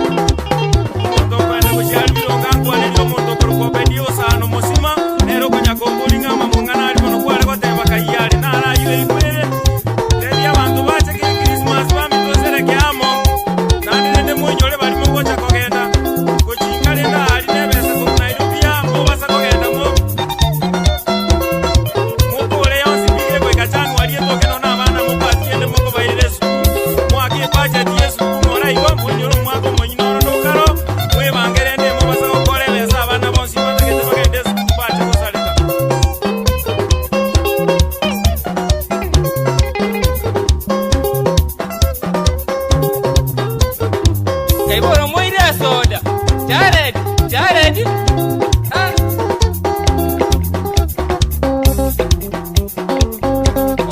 Omonto okwenda gochiari bironga nkwaneria omonto okorokwa Obedia osano mosima nero okonyakombori ng'a amamung'ana ari mono kware goteba kaiyare narayire ikwere tebia abanto bache ke Christmas bamitosereke amo naende rende moinyore bari mogocha kogenda gochinga rende ari nebesa korwa Nairobi amo basa kogenda mo mokore yonsi pige goika January etoke nonya abana mokwatiende mokobairera esukuru mwake ebudget ya esukuru mora igo moinyore omwaka omonyi noro nokaro mwebange rende mobasa gokora ebesa abana bonsi batagete bagende esukuru bache gosareka. Kaibora moire soda. Jared, Jared. Ah.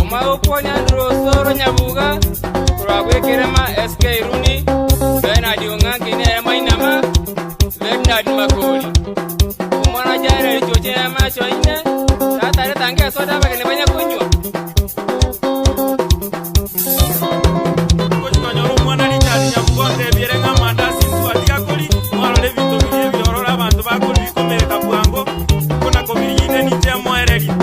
Oma okwonya ndrosoro nyabuga kurwagwekerema SK Runi Bernard Ong'anki nere mainama Bernard Makori omwana Jared choche macho ine tata retange soda abageni banya kunywa. Konyora omwana Richard Nyabugo ntebiere ng'a amandasi ntwatiga kori mwarora ebinto biria ebiororo abanto bakori bikomereka bwango kona kobiriginde ninche moereria.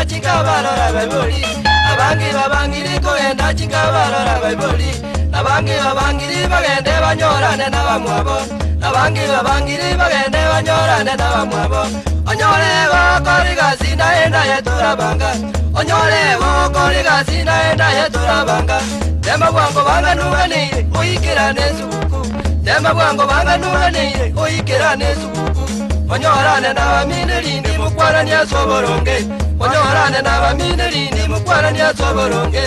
kogenda chikabarora baibori abangi babangiri kogenda chikabarora baibori abangi babangiri bagende banyorane na bamwabo abangi babangiri bagende banyorane na bamwabo onyore gokora egasi naenda yeturabanga onyore gokora egasi naenda yeturabanga tema bwango banganuganire oikerane esuguku tema bwango banganuganire oikerane esuguku onyorane na bamine rindi mukwarania soboronge onyorane na bamine rindi mukwarania soboronge.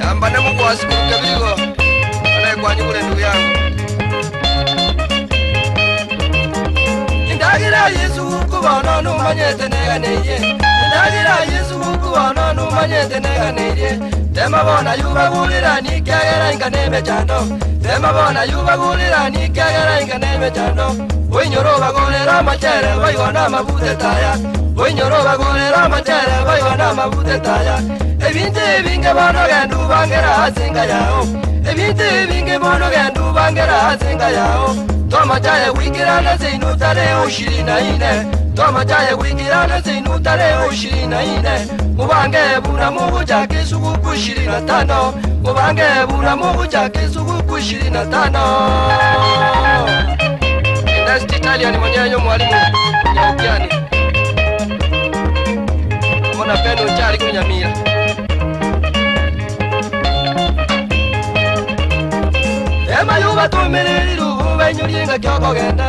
Yambane Mungu asikuruke vigo anayekwanyugule ndugu yangu Ndagira Yesu kubona numanyete neganeiye Ndagira Yesu kubona numanyete neganeiye Tema bona yubagulira nikyagera inga chando Tema bona yubagulira nikyagera inga neme chando Oinyoro bagulira machere baigona mabute taya Oinyoro bagulira machere baigona mabute taya Ebintu ebinge bono gendu bangera asinga yao Ebintu ebinge bono gendu bangera asinga yao Toma chaye wikirana seinu tarehe 24 Toma chaye wikirana seinu tarehe 24 Mubange buna mugu chake suguku 25 Mubange buna mugu chake suguku 25 Ernest Italian mwenyewe mwalimu Nyaukiani Mona penu chali kunyamira Ema yuba tumiririru benyurie kyokogenda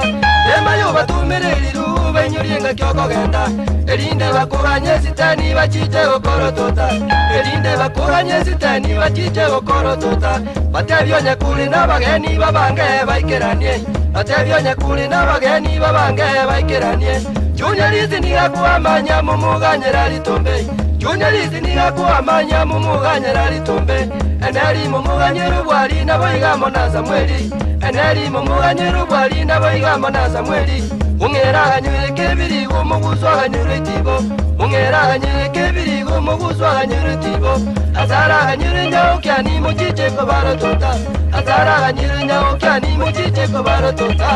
Ema yuba tumiririru benyurie kyokogenda Erinde bakuganye sitani bachiche gokorotota Erinde bakuganye sitani bachiche gokorotota Batebio nyakuri n'abageni babange baikeranie Batebio nyakuri n'abageni babange baikeranie Junior izi nigakuamanya mumuganyera ritombe Junior izi nigakuamanya mumuganyera ritombe Eneri mumuganyera ubwari naboigamo na Samueli Eneri mumuganyera ubwari naboigamo na Samueli Ungera aganyure kebiri gumuguswa aganyure itibo Ungera aganyure kebiri gumuguswa aganyure itibo Azara aganyure nyaukyani muchiche kobarotota Azara aganyure nyaukyani muchiche kobarotota.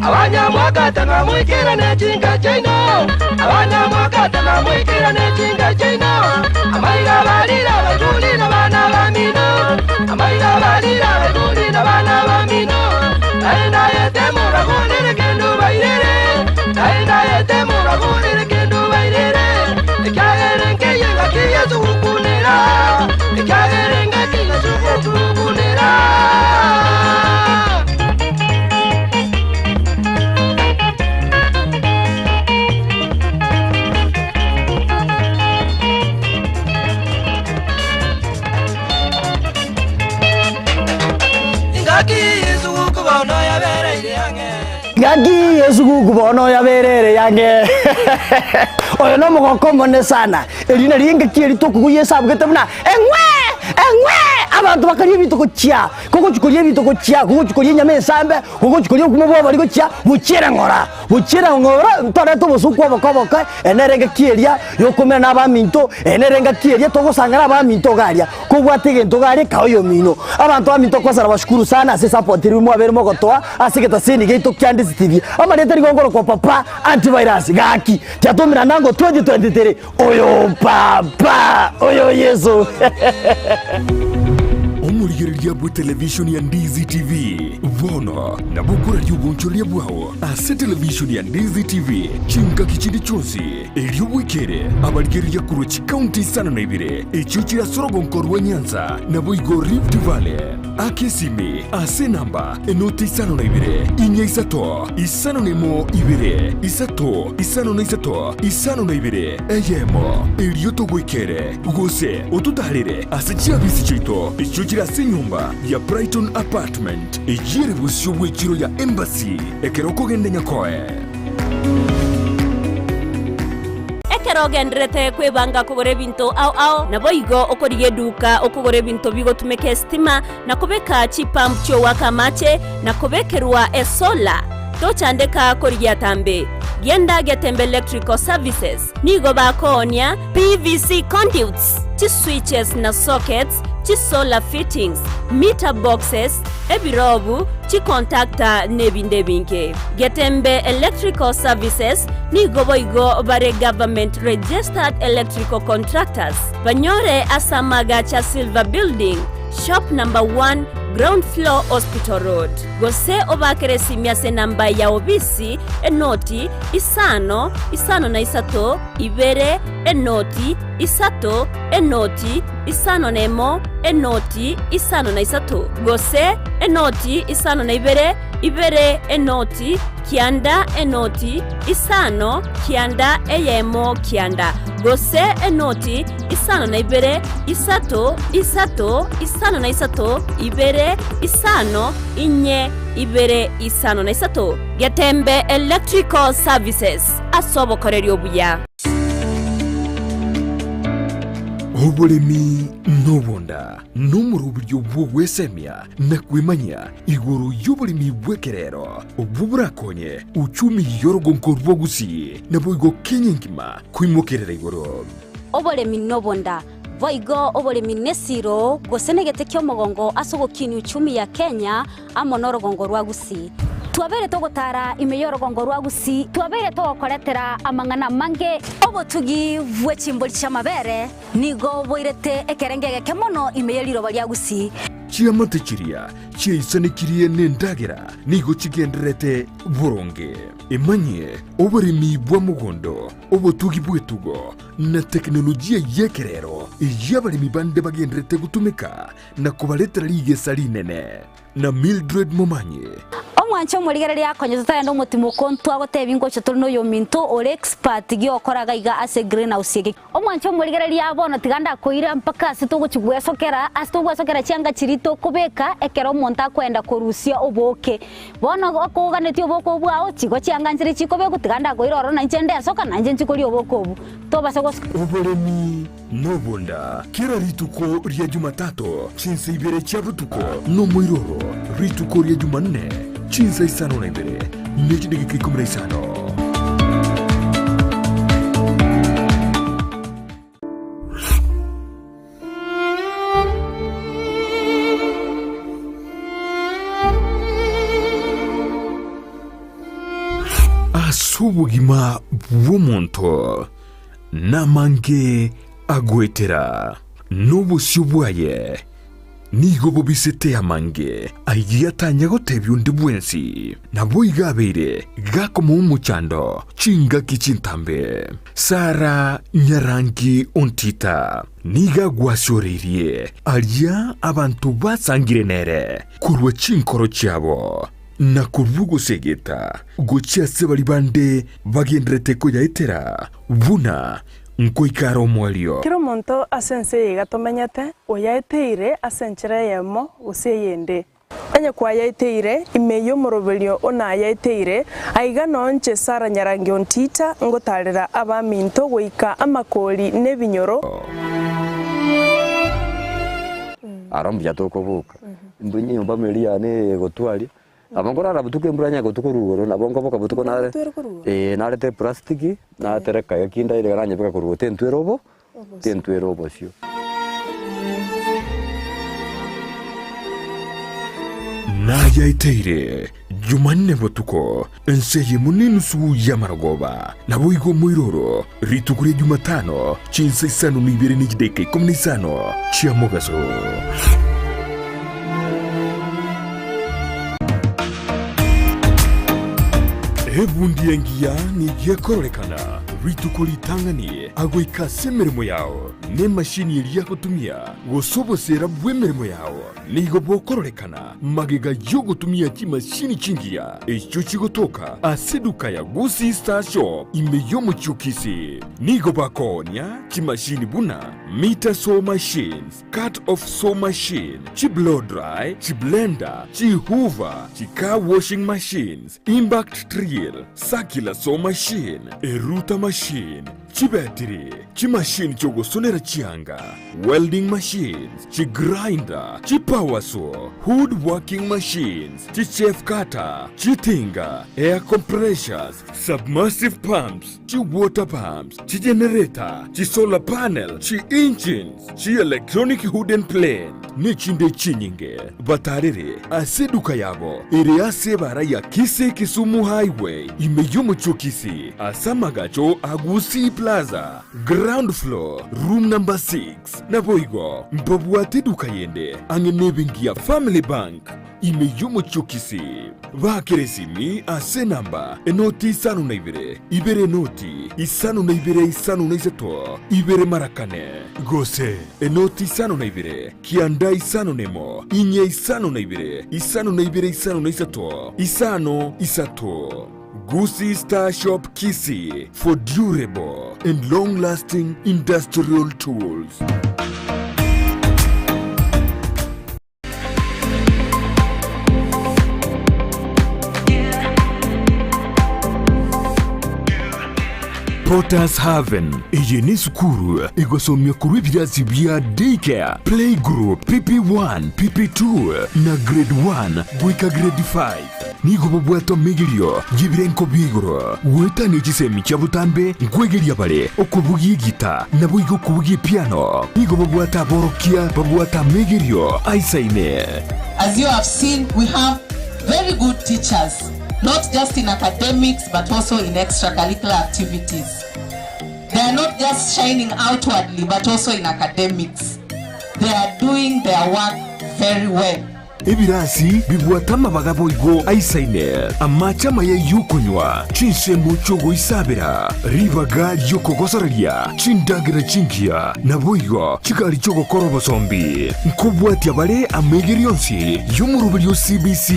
Abanyamwakata mwikira nechinga chaino Abanyamwakata mwikira nechinga chaino Amaiga balira bagulira bana bamino Amaiga balira bagulira bana bamino Aenda yetemu bagulire kendu bairere Aenda yetemu bagulire kendu bairere Ekyagere nkeye ngakiye sukukunira Ekyagere ngakiye sukukunira. Ngaki yesuguku bono yaberere yange oyo no mogoko mone sana erina ringe kieri tokuguya esabugete buna engwe engwe abantu bakaria ebinto gochia kogochikoria ebinto gochia kogochikoria enyama ensambe kogochikoria obokima bwa bari gochia buchiere ng'ora buchiere ng'ora torete obosuku obokoboke ene renge kieria yokomera na abaminto ene renge kieria togosangana abaminto garia kobwate egento garia ka oyo mino abantu baminto kwanza bashukuru sana ase support eri mwabere mogotoa ase getaseni geito kia Ndizi TV amarete rigongoro kwa papa antivirus gaki tiatumira nango 2023 oyo papa oyo Yesu. Omorigereria bwe television ya Ndizi TV. Bono nabo okoraria obonchoreria bwao ase televishoni ya Ndizi TV chingaki chinde chionsi, erio bwekere abarigereria korwa chikaunti isano na ibere echio chire ase orogonko rwa Nyanza naboigo Rift Valley. Aka esimi ase enamba enoti isano na ibere, inya isato, 51 ibere, isato, 53, 52, eyemo, erio togoikere, gose ototaarere ase chiabisi chiaito echio chire ase enyomba ya Brighton Apartment, eyio ere bosio bw'echiro ya Embassy, ekero okogenda Nyakoe. Ekero ogendererete kwebanga kogora ebinto ao ao, naboigo okorigia eduka okogora ebinto bigotumeka esitima, na kobeka chipump chi'ogoaka amache, na kobekerwa esola. Tochandeka korigia atambe. Genda Getembe Electrical Services. Nigo bakoonia PVC conduits, chiswitches na sockets, chisolar fittings, meter boxes, ebirobu, chicontactor nebinde ebinge. Getembe Electrical Services nigo boigo bare government registered electrical contractors. Banyore ase amaagacho a Silver Building, Shop number one, Ground floor, Hospital Road. Gose obaakere esimi ase enamba ya obisi, enoti, isano, isano na isato, ibere, enoti, isato, enoti, isano na emo, enoti, isano na isato. Gose, enoti, isano na ibere, ibere, enoti, kianda, enoti, isano, kianda, eyemo, kianda. Gose, enoti, isano na ibere, isato, isato, isano na isato, ibere, isano, inye, ibere, isano na isato. Getembe Electrical Services, ase obokoreri obuya. Oboremi nobonda nomoroberio bw'ogwesemia na kwemanyia igoro y'oboremi bw'ekerero, obwo borakonye uchumi y'orogonko rwa Gusii naboigo Kenya engima koimokerera igoro. Oboremi nobonda, boigo oboremi nesiro gose negete ki'omogongo ase ogokinia uchumi ya Kenya amo norogongo rwa Gusii. Twabeire togotara ime y'orogongo rwa Gusii, twabeire togokoretera amang'ana amange. Obotugi bwe chimbori chi'amabere nigo boirete ekerengo egeke mono ime ye riroba ria Gusii. Chiamate chiria chiaisanekirie nendagera nigo chigendererete boronge. Emanyie oboremi bwa mogondo, obotugi bw'etugo, na tekinolojia y'ekerero eyio abaremi bande bagendererete gotumeka na kobaretera rigesa rinene. Na Mildred Momanyi. Omwanche omorigereria akonye totagenda omotimoko ntwagotebia ngocha tore noyominto ore expert giokora gaiga ase greenhouse eke. Omwanche omorigereria bono tiga ndakoira mpaka ase togochi gwesokera ase togwesokera chianga chiria tokobeka ekero omonto akoenda korusia oboke. Bono okoganetie oboke obwo bwao chigo chianga nchire chikobekwa tiga ndakoira ororo nainche ndesoka nainche nchi koria oboke obwo. Tobasa gos. Oboremi nobonda kera rituko ria Jumatatu chinsa ibere chia botuko, nomoiroro rituko ria Jumanne chinsa isano na ibere ne chidageka ikomi na isano. Ase obogima bw'omonto namange agoetera, na obosio bwaye nigo bobisete amange ayio atanya gotebia onde bwensi. Naboigo abeire gakomoa omochando chingaki chintambe. Sara Nyarangi Ontita nigo agwasioreirie aria abanto basangire nere korwa chinkoro chiabo, na korwa ogosegeta gochia ase baria bande bagendererete koyaetera buna nkoika are omoerio. Kera omonto ase ense eye iga tomenyete, oyaeteire ase enchera eyemo gose eyende. Onye kwayaeteire, ime y'omoroberio o nayaeteire, aiga noo inche Sara Nyarangi Ontita ngotarera abaminto goika amakori nebinyoro. Aro mbuya tokoboka, mbu nyomba meri yane eye egotwaria, nabo nkorara botuko embura onye egotwa korwa igoro, nabo nkoboka botuko nare eh narete eplastiki, natereka ekinda ere iga nanyebeka korwa igoro tentwera obo tentwera obosio. Nayaeteire Jumanne botuko, ense eyemo nenusu y'amarogoba, naboigo omoiroro rituko ria Jumatano chinsa isano na ibere ne chidaeka ikomi na isano chia mogaso. Ebundi engiya nigo ekororekana rituko ritang'ani agoika ase emeremo yao, na emashini eria agotumia, gose oboseera bw'emeremo yao nigo bokororekana magega y'ogotumia chimashini chingiya echio chigotoka ase eduka ya Gusii Star Shop ime y'omochie o Kisii. Nigo bakoonia chimashini buna meter saw machines, Cut off saw machine, chi blow dry, chi blender, chi hoover, chi car washing machines, impact drill, circular saw machine, eruta machine, chibetiri, chimachine chiogosonera chianga, welding machines, chi grinder, chi power saw, wood working machines, chi chaff cutter, chitinga, air compressors, submersive pumps, chi water pumps, chi generator, chi solar panel, chi engines, chi electronic wooden plane, nechinde chinyinge. Batarere ase eduka yabo ere ase ebara ya Kisii Kisumu Highway ime y'omochie o Kisii ase amagacho a Gusii Plaza, ground floor, room number 6. Naboigo mbabwate eduka yende ang'e nebenki ya Family Bank. Ime y'omochie o Kisii, baakere esimi ase enamba enoti isano na ibere, ibere enoti isano na ibere isano na isato, ibere mara kane, gose enoti isano na ibere, kianda isano na emo, inye isano na ibere, isano na ibere isano na isato, isano isato. Gusii Star Shop Kisii for durable and long lasting industrial tools. Potter's Haven eye nesukuru egosomia korwa ebirasi bia Daycare, Playgroup, PP1, PP2 na Grade 1 goika Grade 5. Nigo bobwate omegerio y'ebirenko bia igoro goetania chisemi chia botambe nkwegeria bare okobugia egita naboigo okobugia epiano. Nigo babwate aborokia babwate amegerio aisaine. As you have seen, we have very good teachers, not just in academics but also in extracurricular activities. They are not just shining outwardly but also in academics. They are doing their work very well. Ebirasi bibwate amabaga boigo aisaine, amache amaya y'okonywa, chinsemo chi'ogoisabera, ribaga ri'okogosoreria, chindagera chingiya, naboigo chigari chi'ogokora obosombi. Nkobwatia bare amaigerio onsi y'omoroberio o CBC.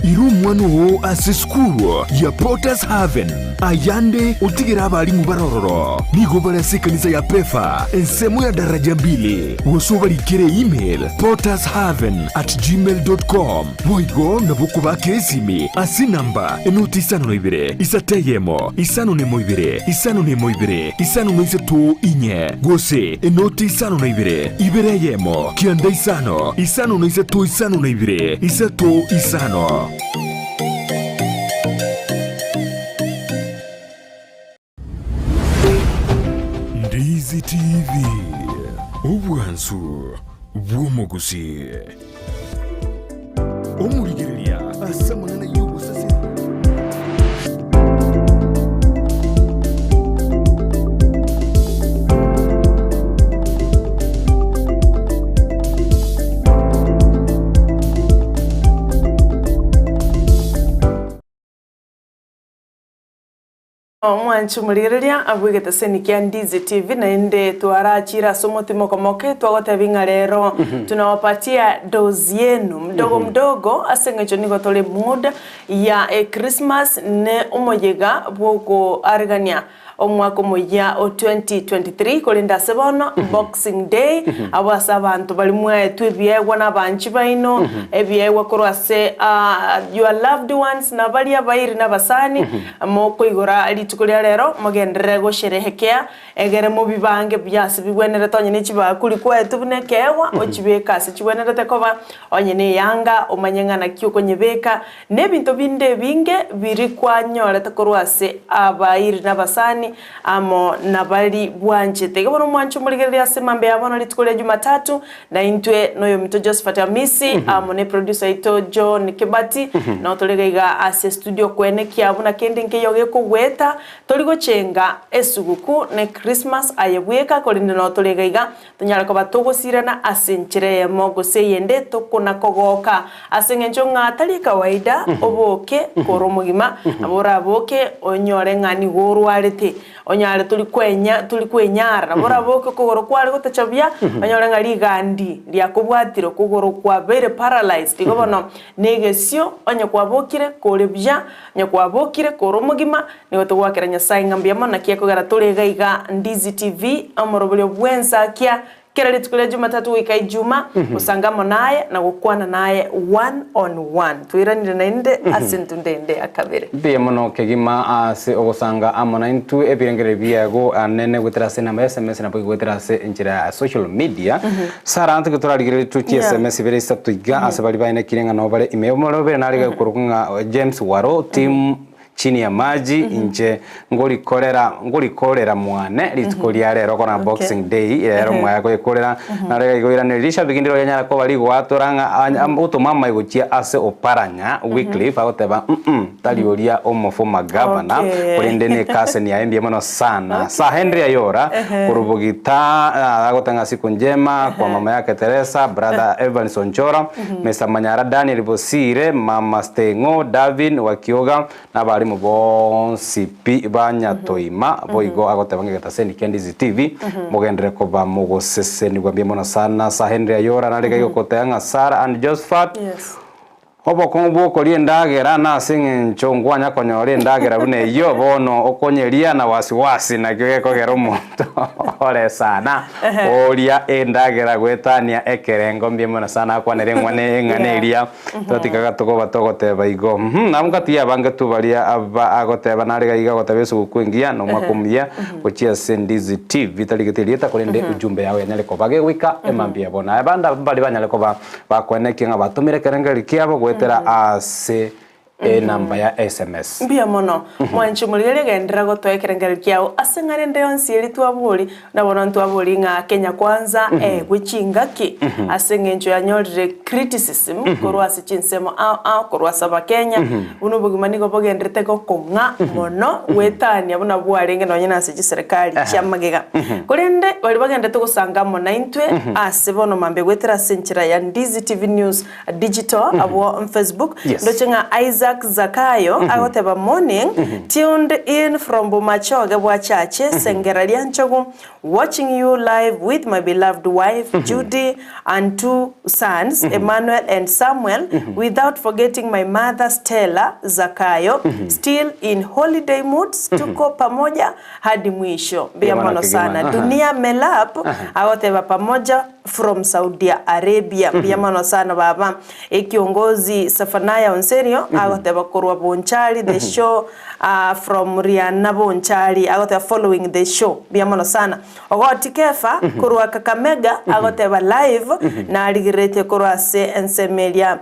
Ira omwana oo ase esukuru ya Potter's Haven. Ayande otigere abalimu bare ororo. Nigo bare ase ekanisa ya Pefa, ensemo ya daraja mbili, gose obarikere email pottershaven at gmail dot com. Boigo nabo okobakera esimi ase enamba enoti isano na ibere, isato eyemo, isano na emo ibere, isano na emo ibere, isano na isato inye, gose enoti isano na ibere, ibere eyemo, kianda isano, isano na isato isano na ibere, isato isano. Ndizi TV, obwansu bw'omogusi. Omorigereria ase amang'ana y'obosase. Omwanchi omorigereria abwo egeteseni kia Ndizi TV naende twarachire ase omotimoko moke twagotebia ng'a rero tunawapatia dose yenu mdogo mdogo ase eng'encho nigo tore mood ya echristmas ne omoyega bwokoarigania Omwaka omoyia o 2023, korende ase bono Boxing Day, abwo ase abanto baria mwaetwe ebiegwa na abanchi baino, ebiegwa korwa ase your loved ones, na baria abairi na abasani, mokoigora rituko ria rero mogenderere gosherehekea, egere mobibange buya ase bigwenerete onye ne chibakuri kwaetwe buna ekeegwa, ochibeke ase chigwenerete koba, onye ne eyanga omanye ng'a naki okonyebeka, Nebinto binde ebinge biria kwanyorete korwa ase abairi na abasani. abasani amo na bari bwanchete. Iga bono omwanche omorigereria ase mambia ya bono rituko ria Jumatatu, na intwe noyominto Josephat Amisi amo ne producer oito John Kibati, nao tore iga iga ase studio koenekia buna kende nkeiyo gekogweta, tori gochenga esuguku ne Christmas aye bweka korende nao tore iga iga Tonyare koba togosirana ase enchera eyemo gose eyende tokona kogoka, ase engencho ng'a tari kawaida oboke kore omogima, nabo oraboke onyore ng'a nigo orwarete, onyare tori kwenya tori kwenyara, nabo oraboke okogoro kware gotacha buya, onyore ng'a rigandi riakobwatire okogoro kwabeire paralyzed. Igo bono na egesio onye kwabokire kore buya, onye kwabokire kore omogima, Nigo togoakera Nyasae ng'a mbuya mono naki ekogera tore iga iga Ndizi TV, omoroberio bw'ensakia, kera rituko ria Jumatatu goika Ijuma, gosanga amo naye na gokwana naye one on one. Twairanire naende ase entunda ende ya kabere. Mbuya mono kegima ase ogosanga amo naintwe ebirengererio biago anene goetera ase enamba ya sms naboigo goetera ase enchera ya social media. Sarah ntoki torarigererie tochie sms ibere isato iga ase baria baenekire ng'a nabo bare ime y'omorobere nare iga korokwa ng'a James Waro team Chini ya maji inche ngorikorera ngorikorera mwane rituko ria rero kona boxing day rero mwaya koikorera naro iga igoiraneria rishabiki ndiro rianyara koba rigoatora ng'a gotoma amaigo gochia ase Oparanya Wycliffe agoteba mm tari oria omoformer governor korende ne ecousin yaye mbuya mono sana Sir Henry Ayora korwa Bogita agoteba ng'a siku njema kwa mama yake Teresa brother Evans Onchora Mister Manyara Daniel Bosire, Mama Steng'o, Davin Wakioga, na abarimu bonsi pi ba Nyatoima, boigo agoteba ng'a egetaseni kia Ndizi TV mogenderere koba mogosesenigwa mbuya mono sana. Sir Henry Ayora nare iga goteba ng'a Sarah and Josphat, obokong'u bw'okoria endagera nase eng'encho nkwanya konyora endagera buna eyio, bono okonyeria na wasiwasi nakio gekogera omonto ore sana. Oria endagera goetania ekerengo mbuya mono sana akwanere eng'wana eng'ana eria twatigaga tokoba togoteba igo uhum nabo nkatiga abange tu baria aba agoteba nare iga iga agoteba esuguku engiya na omwaka omuya gochia ase Ndizi TV tarigeti erieta korende ujumbe yao yanyare koba gegoika emambia bono. Aye bande abwo mbari banyare koba bakoenekia ng'a batomire ekerengererio kiabo goetera ase Enamba ya sms. Mbuya mono, mwanche omorigereria genderera gotoa ekerengererio kiao ase ng'a rende yonsi eri twabori, na bono ntwabori ng'a Kenya Kwanza egwe chingaki ase eng'encho yanyorire criticism korwa ase chinsemo ao ao korwa ase abakenya, buna obogima nigo bogenderete gokong'a mono goetania buna bwarenge nonye nase chiserekari chiamagega. Korende baria bagenderete gosanga amo naintwe ase bono mambia goetera ase enchera ya Ndizi TV News Digital abwo Facebook Yes. ndoche ng'a Isaac Zakayo agoteba morning tuned in from Bomachoge bwa Chache Sengera Rianchogu watching you live with my beloved wife Judy and two sons Emmanuel and Samuel without forgetting my mother Stella Zakayo still in holiday moods tuko pamoja hadi mwisho mbuya Mbuya mono mono kegima. sana Aha. Dunia Melap agoteba pamoja From Saudia Arabia mbuya mono sana baba ekiongozi Zephaniah Onserio agoteba korwa Bonchari the show from Riana Bonchari agoteba following the show mbuya mono sana Ogoti Kefa korwa Kakamega agoteba live narigereretie korwa ase ensemo eria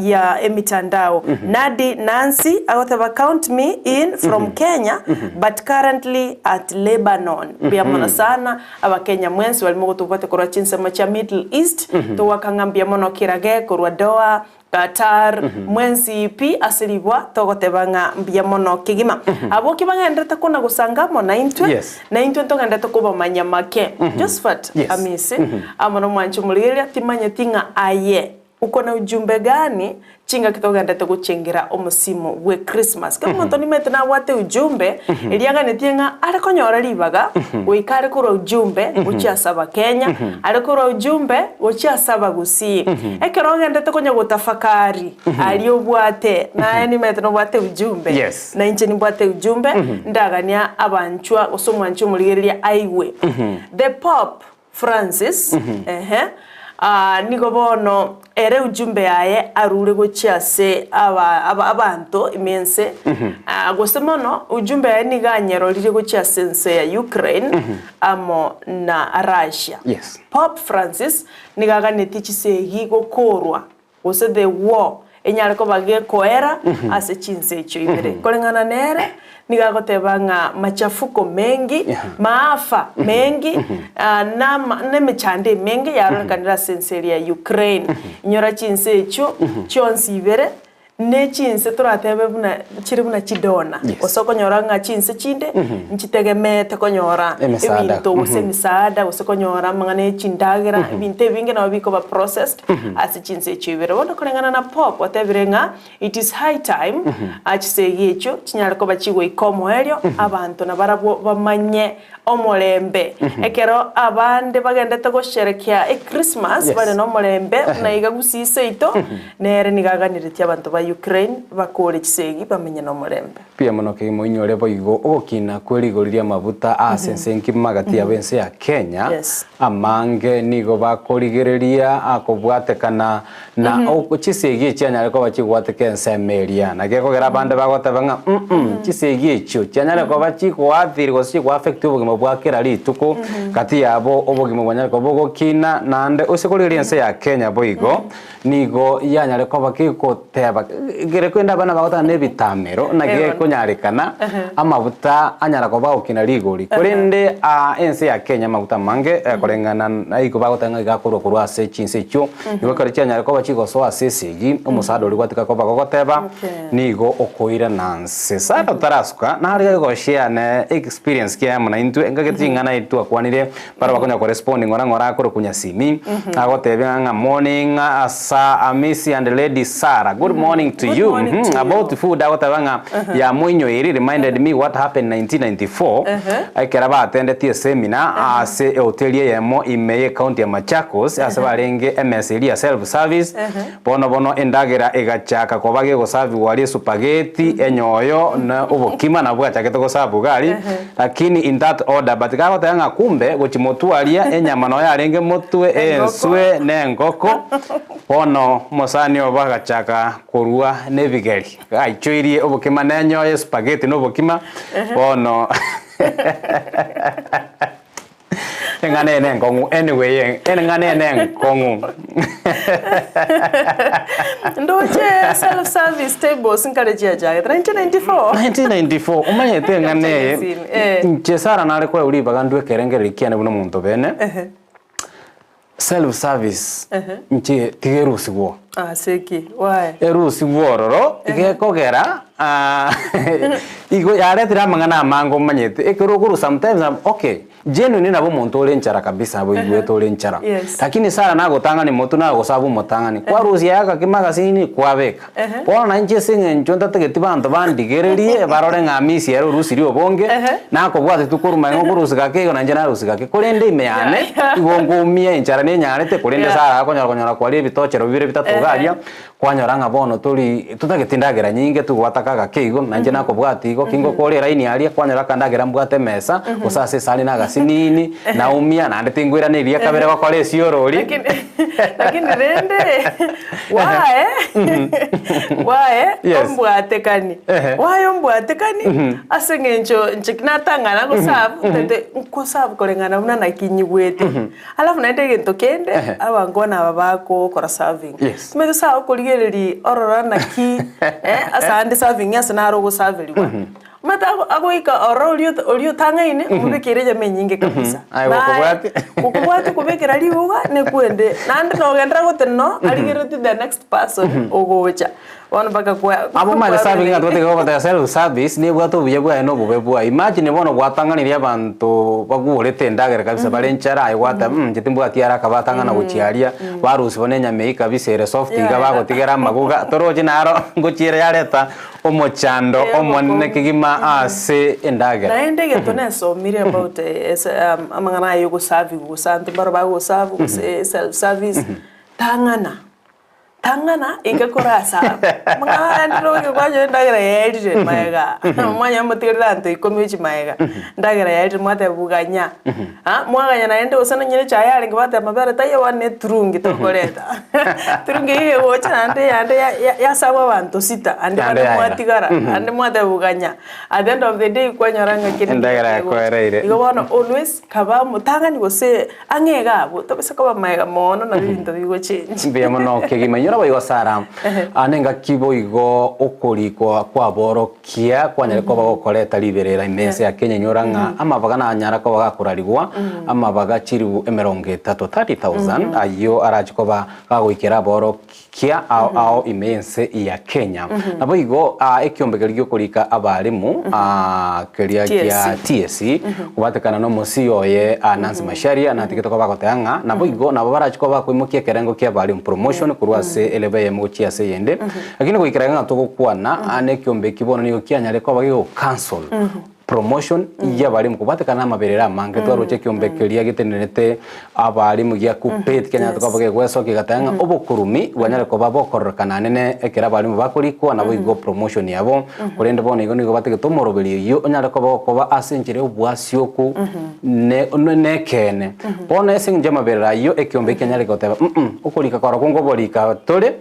ya emitandao Nadi Nancy agoteba count me in from Kenya but currently at Lebanon mbuya mono sana Abakenya mwensi barimo gotobwatia korwa chinsemo chia Middle East, togoaka ng'a mbuya mono kirage korwa Doha, Qatar, mwensi pi ase ribwa togoteba ng'a mbuya mono kegima. Abwo ki bagenderete kona gosanga amo naintwe, Yes. naintwe ntogenderete kobamanya make. Josephat Yes. Amisi, amo nomwanchi omorigereria, timanyeti ng'a aye Uko na ujumbe gani chingaki togenderete gochengera omosimo bwe Christmas? Kera omonto nimanyete nabwate ujumbe eria aganetie ng'a are konyora ribaga goika are korwa ujumbe gochia ase abakenya, are korwa ujumbe gochia ase abagusii. Ekero ogenderete konya gotafakari aria obwate naye nimanyete nobwate ujumbe Yes. na inche nimbwate ujumbe ndagania abanchwa gose omwanchi omorigereria aigwe. The Pope Francis, ehe, ah, nigo bono ere ujumbe yaye arure gochia ase aba, aba, abanto ime ense, ah, gose mono ujumbe yaye nigo anyerorire gochia ase ense ya Ukraine amo na Russia. Yes. Pope Francis nigo aganetie chisegi gokorwa gose the war. enyare koba gekoera ase chinse echio ibere. Koreng'ana nere, nigo agoteba ng'a machafuko mengi, maafa mengi, nama nemechando emenge yarorekanire ase ense eria ya Ukraine. Inyora chinse echio chionsi ibere ne chinse toratebe buna chire buna chidona, gose okonyora ng'a chinse chinde nchitegemeete konyora Emisaada. ebinto gose emisaada gose konyora amang'ana ya chindagera, ebinto ebinge nabo bikoba processed ase chinse echio ibere. Bono koreng'ana na Pope otebire ng'a it is high time chisegi echio chinyare koba chigoika omoerio, abanto nabarabwo bamanye omorembe. Ekero abande bagendete gosherekea echristmas bare nomorembe buna iga gusii seito, nere nigo aganeretie abanto ba Ukraine bakore chisegi bamenye nomorembe. Mbuya mono kegima oinyore boigo ogokina kwe rigori ri'amabuta ase ense enkima gati yabo ense ya Kenya. Amange nigo bakorigereria akobwatekana na chisegi echianyare koba chigwateka ensemo eria. Naki ekogera abande bagoteba ng'a mm chisegi echio chianyare koba chigoathiri gose chigoaffect obogima bwa kera rituko gati yabo obogima bwanyare koba bogokina naende ase korigereria ense ya Kenya boigo Nigo yanyare koba gegoteba, Ekero kende abana bagotaka nebitamero, naki gekonyarekana amabuta anyara koba agokina rigori. Korende aa ense ya Kenya amabuta amange koreng'ana naigo bagoteba ng'a iga akorwa korwa ase chinse echio, nigo ekero chianyare koba chigosoa ase esegi, omosada oria gwatika koba gogoteba, nigo okoirana nse. Sara otarasuka, nare goshare ne experience kiaye amo naintwe, engaki ching'ana eye twakwanire Baria bakonya korespond ng'ora ng'ora akorokwa Nyasimi, agotebia ng'a morning Sir Amisi and Lady Sarah, good morning to Good you. morning to you. About food agoteba ng'a yamoinyoiri reminded me what happened 1994 ekero batendetie eseminar ase ehoteli eyemo ime ye county ya Machakos ase barenge emesa eria ya self service Bono bono endagera egachaka koba gegosabigwa aria esupageti, enyoyo, na obokima nabwo bwachagete gosabwa iga aria, lakini in that order, but gagoteba ng'a kumbe gochia motwe aria enyama noyo yarenge motwe, enswe, na engoko, bono omosani obo agachaka korwa na ebigeri, gaichoirie obokima na enyoyo, esupageti na obokima, bono. Eng'ana eye nenkong'u anyway eng'ana eye nenkong'u. Ndoche self service tables nkare chiachagete 1994. 1994 omanyete eng'ana eye Eh. inche Sarah nare koewa ribaga ndwe ekerengererio kiane buna omonto bene self service inche tiga erusigwo. Ase ki? Why? Erusigwe ororo, gekogera igo yaretire amang'ana amange omanyete, ekero okorwa sometimes okay, genuinely nabo omonto ore enchara kabisa nabo oigwete ore enchara, Yes. lakini sana nagotang'ani motwe nagosaba omotang'ani, kwarusia yaka kimagasini kwabeka. Bono na inche ase eng'encho ntatageti banto bandigererie barore ng'a Hamisi ere orusirie obonge, nakobwateti korwa magega okorusia gake igo nainche narusia gake, korende ime yane igo nkoumia enchara nenyarete korende ase ara akonyora konyora kwaria ebitochero bibere bitato iga aria, kwanyora ng'a bono tori totageti endagera nyinge togwataka gake igo, nainche nakobwatia igo, ki ngokora eraini aria kwanyora akandagera mbwate emesa, gose ase esani na agasinini, naumia naende tinkoirana eria kabere gokora esiorori. Lakini lakini rende Why? Why Yes. ombwatekani? Ehe. Why ombwatekani? Ase eng'encho inche natang'ana goserve, ntete nkoserve koreng'ana buna naki nyigwete. Alafu naende egento kende, Ehe. abangwana aba bagokora serving. Yes. Omanyete ase agokorigereria orora naki eh, ase ande serving ase naro ogosaverigwa. Omanyete agoika ororo oria oria otang'aine, omobekeire enyama enyinge kabisa. Aye Naye, gokobwati. gokobwati okobekera riuga, nekwende, naende nogenderera gotenena oo, arigeretie the next person ogocha. Bono mpaka kwa Abwo omanyete serving kwarure. ng'a twataka goteba self service nebwate obuya bwaye na obobe bwaye. Imagine bono gwatang'anirie abanto bagworete endagera kabisa bare nchara aye gwateba mh inche timbwati haraka batang'ana gochia aria, barusia bono enyama eyio kabisa ere soft iga bagotigera amaguga, toroche naro ngochia ere yareta Omochando omonene kegima ase endagera. Naende egento nesomire about ase amang'ana aya yogosaviwa gose abanto mbaro bagosavu gose self service, tang'ana, tang'ana ika korasabe amang'ana aya ndire kwanyora endagera yaerire magega, mwanyora motigerire abanto ikomi gochia magega, endagera yaerire mwateba ganya, mwaganya naende gose nonye ne echae yarenge bateba mabere taiyo bono ne eturungi tokoreta. Turungi eyio egocha naende yande yasabwa abanto sita, ande Yande bande yaera. mwatigara, ande mwateba ganya. At the end of the day kwanyora ng'a kende Endagera kegocha. yakoereire. Igo bono always kaba omotang'ani gose ang'e iga abwo, tobisa koba magega mono nabo ebinto bigochengi. Mbuya mono kegima. Nyora boigo Sarah, nengaki boigo okorikwa kwaborokia kwanyare koba gokoreta riberera ime ense ya Kenya inyora ng'a amabaga nanyara koba gakorarigwa amabaga chiribu emerongo etato, 30,000, ayio arache koba gagoikera aborokia ao ao ime y'ense ya Kenya. Naboigo ekiombe keria giokorika abalimu keria gia TSC kobatekana nomosii oye Nancy Macharia natigete koba agoteba ng'a naboigo nabo barache koba bakoimokia ekerengo kia abalimu promotion korwa ase elevel eyemo gochia ase eyende. Lakini goikera iga ng'a togokwana nekiombe eki bono nigo kianyare koba gego cancel promotion y'abalimu kobwatekana namaberera amange twaroche ekiombe keria getenerete abalimu gia KUPPET kianyarete koba gegwesokia egateba ng'a obokurumi bwanyare koba bokororekana anene ekero abalimu bakorikwa naboigo promotion yabo korende bono igo nigo batagete omoroberi oyio onyare koba okoba ase enchera y'obwasioku ne nekeene. Bono ase eng'encho y'amaberera ayio ekiombe ekianyare goteba mm okorika korokwo nkoborika tore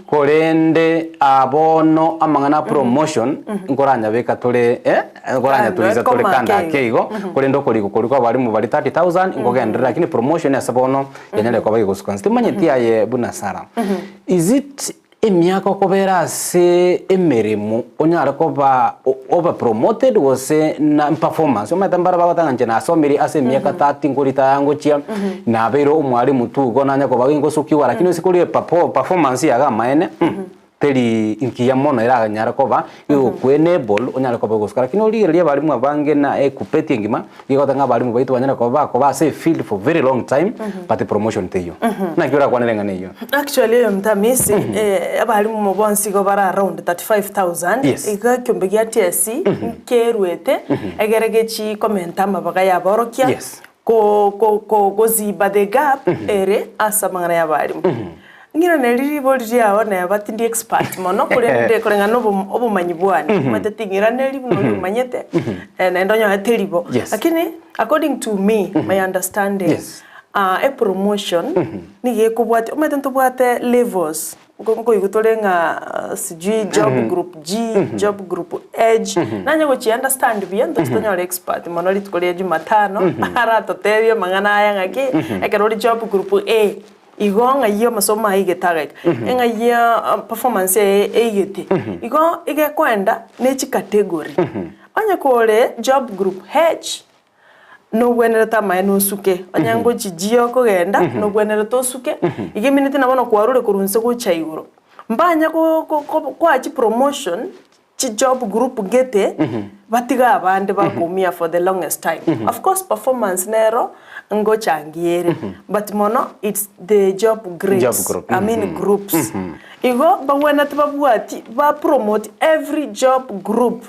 Korende aa bono amang'ana a promotion nkoranyabeka tore eh, nkoranyaturiza tore kando ake igo, korende okorikwa koria kwa abalimu baria 30,000 nkogenderera lakini promotion ase bono yanyarire koba egosuka nse. Timanyeti aye buna Sarah, is it emiaka okobera ase emeremo onyare koba obe promoted gose na performance? Omanyete mbare bagoteba ng'a inche nasomire ase emiaka 30 nkoritaya ngochia. Nabeire omwalimu tu igo nanye koba gingosukiwa lakini ase kori performance yago amaene teri nkiya mono eranyare koba egokwa enable onyare koba ogosuka lakini origereria abalimu abange na ekupeti engima nigo egoteba ng'a abalimu baito banyare koba bakoba ase efield for very long time but promotion teiyo. Naki orakwanere eng'ana eyio? Actually oyo Mtamisi abalimu bonsi igo bare around 35,000 iga ekiombe gia TSC nkeruete egere gechi komenta amabaga ya aborokia Ko, ko, ko, goziba the gap ere ase amang'ana y'abalimu. Ng'ina neri ribori riao neba tindi expert mono korende koreng'ana na obo- obomanyi bwane, omanyete ting'iraneri buna oria omanyete, naende onyore teri bo. Yes. Lakini according to me, my understanding, Yes. epromotion nigo ekobwatia, omanyete ntobwate levels. Nkoigwa tore ng'a sijui job group G, job group H, nanye gochi understand buya ntoche tonyore expert mono rituko ria jumatano aratotebie amang'ana aya ng'aki ekero ore job group A igo ng'ai amasomo aigete agaika, eng'ai performance yaye eigete, igo egekoenda ne chicategory. Onye kore job group H. Nogwenerete amaene osuke, onye ngochijia okogenda, nogwenerete osuke, iga emineti na bono kwarure korwa inse gocha igoro. Mbanya go- go- go- koa chipromotion, chijob group gete, batige abande bakoumia for the longest time. Of course performance nero ngochangia ere, but mono it's the job grades, Job group, I mean groups. Igo bagwenerete babwati, bapromote every job group.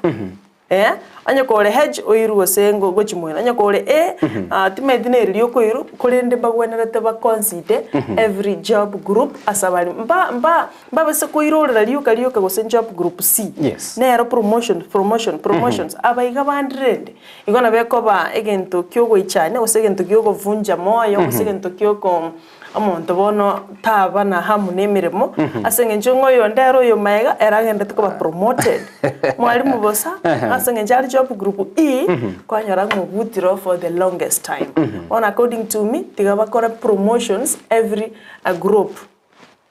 Eh, onye kore H oirwe gose ngo gochia moino, onye kore A ah, timaeti neri riokoirwa, korende mbagwenerete ba consider every job group ase abare mba mba mbabase koirorera rioka rioka gose job group C. Yes. Nero promotion promotion promotions, aba iga bande rende, igo nabo ekoba egento kia ogoichania gose egento kia ogovunja moyo gose egento kia oko Omonto bono taba na hamu nemeremo, ase eng'encho ng'a oyonde ere oyo maega ere agenderete koba promoted. Mwalimu bosa, ase eng'encho are job group E, kwanyora ng'a obutire oo for the longest time. Bono according to me, tiga bakore promotions every group,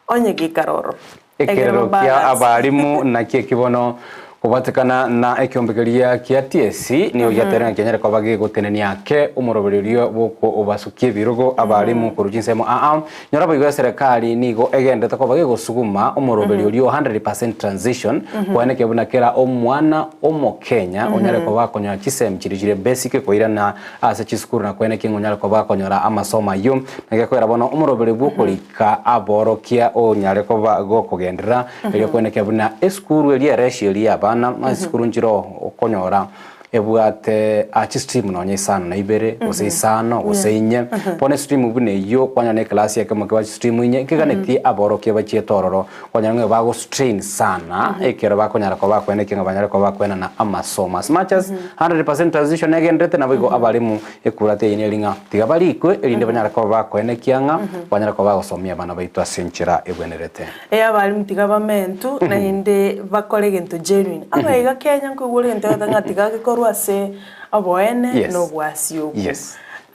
onye gekara ororo. Egere Ekerero kia babalance. abalimu naki eki bono kobwatekana na ekiombe keria kia TSC nigo giateire ng'a kianyare koba gegotenenia ake omoroberio oria bw'okobasukia ebirogo abalimu korwa chinsemo aa. Nyora boigo eserekari nigo egenderete koba gegosuguma omoroberio oria o 100% transition koenekia buna kera omwana omokenya onyare koba akonyora chisemi chiria chire basic koirana ase chisukuru na koenekia ng'a onyare koba akonyora amasomo ayio. Naki gekoera bono omoroberio bw'okorika Ka aborokia onyare koba gokogenderera, erio kweneke buna esukuru eria ereshi eria y'abana, na esukuru nchire okonyora ebwate chistream nonya isano na ibere, gose isano, gose inye. Bono estream buna eyio, kwanyora na eclass ekemo kebwate chistream inye, nkeganetie aborokia bachiete ororo, kwanyora ng'a bago strain sana, ekero bakonyara koba bakwenekia ng'a banyare koba bakoenana amasomo. As much as 100% transition egendererete, naboigo abalimu Ekurati eye neri ng'a tiga barikwe, erinde banyare koba bakoenekia ng'a banyare koba bagosomia abana baito ase enchera egwenerete. Ee, abalimu tiga bamentwe, naende bakore egento genuine. Abaiga Kenya nkoigwa ore egento egoteba ng'a tiga gekorwe ase oboene na obwasi obwo.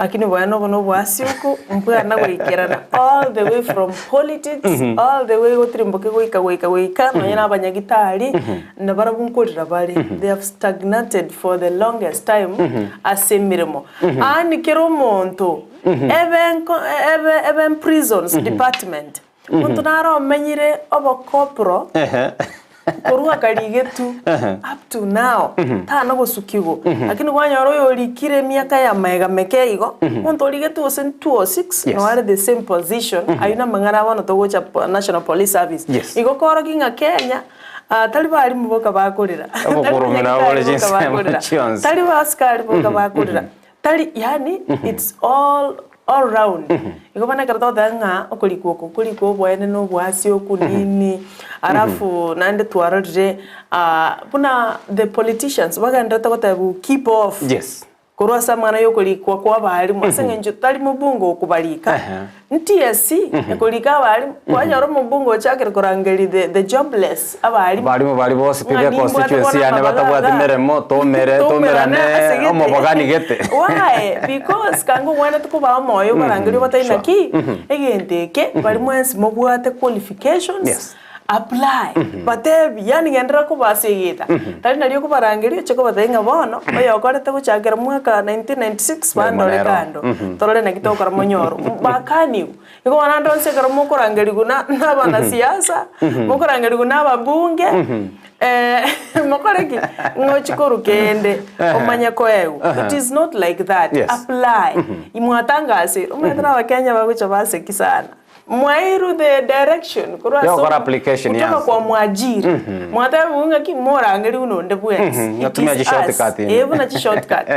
Lakini boya obo na obwasiuku mbwana goikerana all the way from politics all the way gotirimboke goika goika goika nonye na abanyagitari nabarabwo nkorera bare they have stagnated for the longest time ase emeremo. Yaani kera omonto ebe nko ebe ebe prisons department Omonto nare omenyire obokopro korwa akarigetu up to now tana gosukigwa lakini kwanyora oyo orikire emiaka ya maega meke igo omonto origetwe gose 206 no are the same position aywo namang'ana aa bono togocha national police service. Igo korokia ng'a Kenya tari barimu boka bakorera tari Obokoromera bore banyagitari boka chinsemo bakorera chionsi. tari baaskari boka bakorera Tari yaani it's all all round. Igo bono ekero togoteba ng'a okorikwa oko korikwa oboene na oboasi oku nini, alafu naende twarorire buna the politicians bagenderete gotebiwa keep off korwa ase amang'ana ya okorikwa kwa abalimu ase eng'encho tari mobunge okobarika, NTSC ekorika abalimu, kwanyora omobunge ochakire korangeria the the jobless abalimu. Abalimu baria bonsi pi Ng'a be nimbwate constituency bono yane amabaga batabwati igaa. meremo, tomere Toumerane tomerane ase gete. omobogani gete. Why? Because kanga ogwenerete kobaa omoyo obarangerie obatebie Sure. naki, egento eke baria mwensi mobwate qualifications, Yes. Apply, batebi, yaani genderera koba ase egeta. Tari nario okobarangeria oche kobatebia ng'a bono, oyokorete gochakera mwaka 1996 bandore Nero. kando, torore naki togokora monyoro. Bakaniwu. Igo bono ande onsi ekero mokorangerigwa na na abanasiasa, mokorangerigwa na ababunge, mokore ki? Ng'ochi korwa kende, omanye koegwa. It is not like that. Apply. Mwatangasirwe, omanyete na abakenya bagocha baseki sana. Mwaeirwe the direction korwa ase Yokora omo- application kutoka yansi. kwa mwajiri. Mwatebiwa ng'aki morangerigwe nonde bwensi. It Natumia is chi shortcut us. ime. Eh, buna chi shortcut.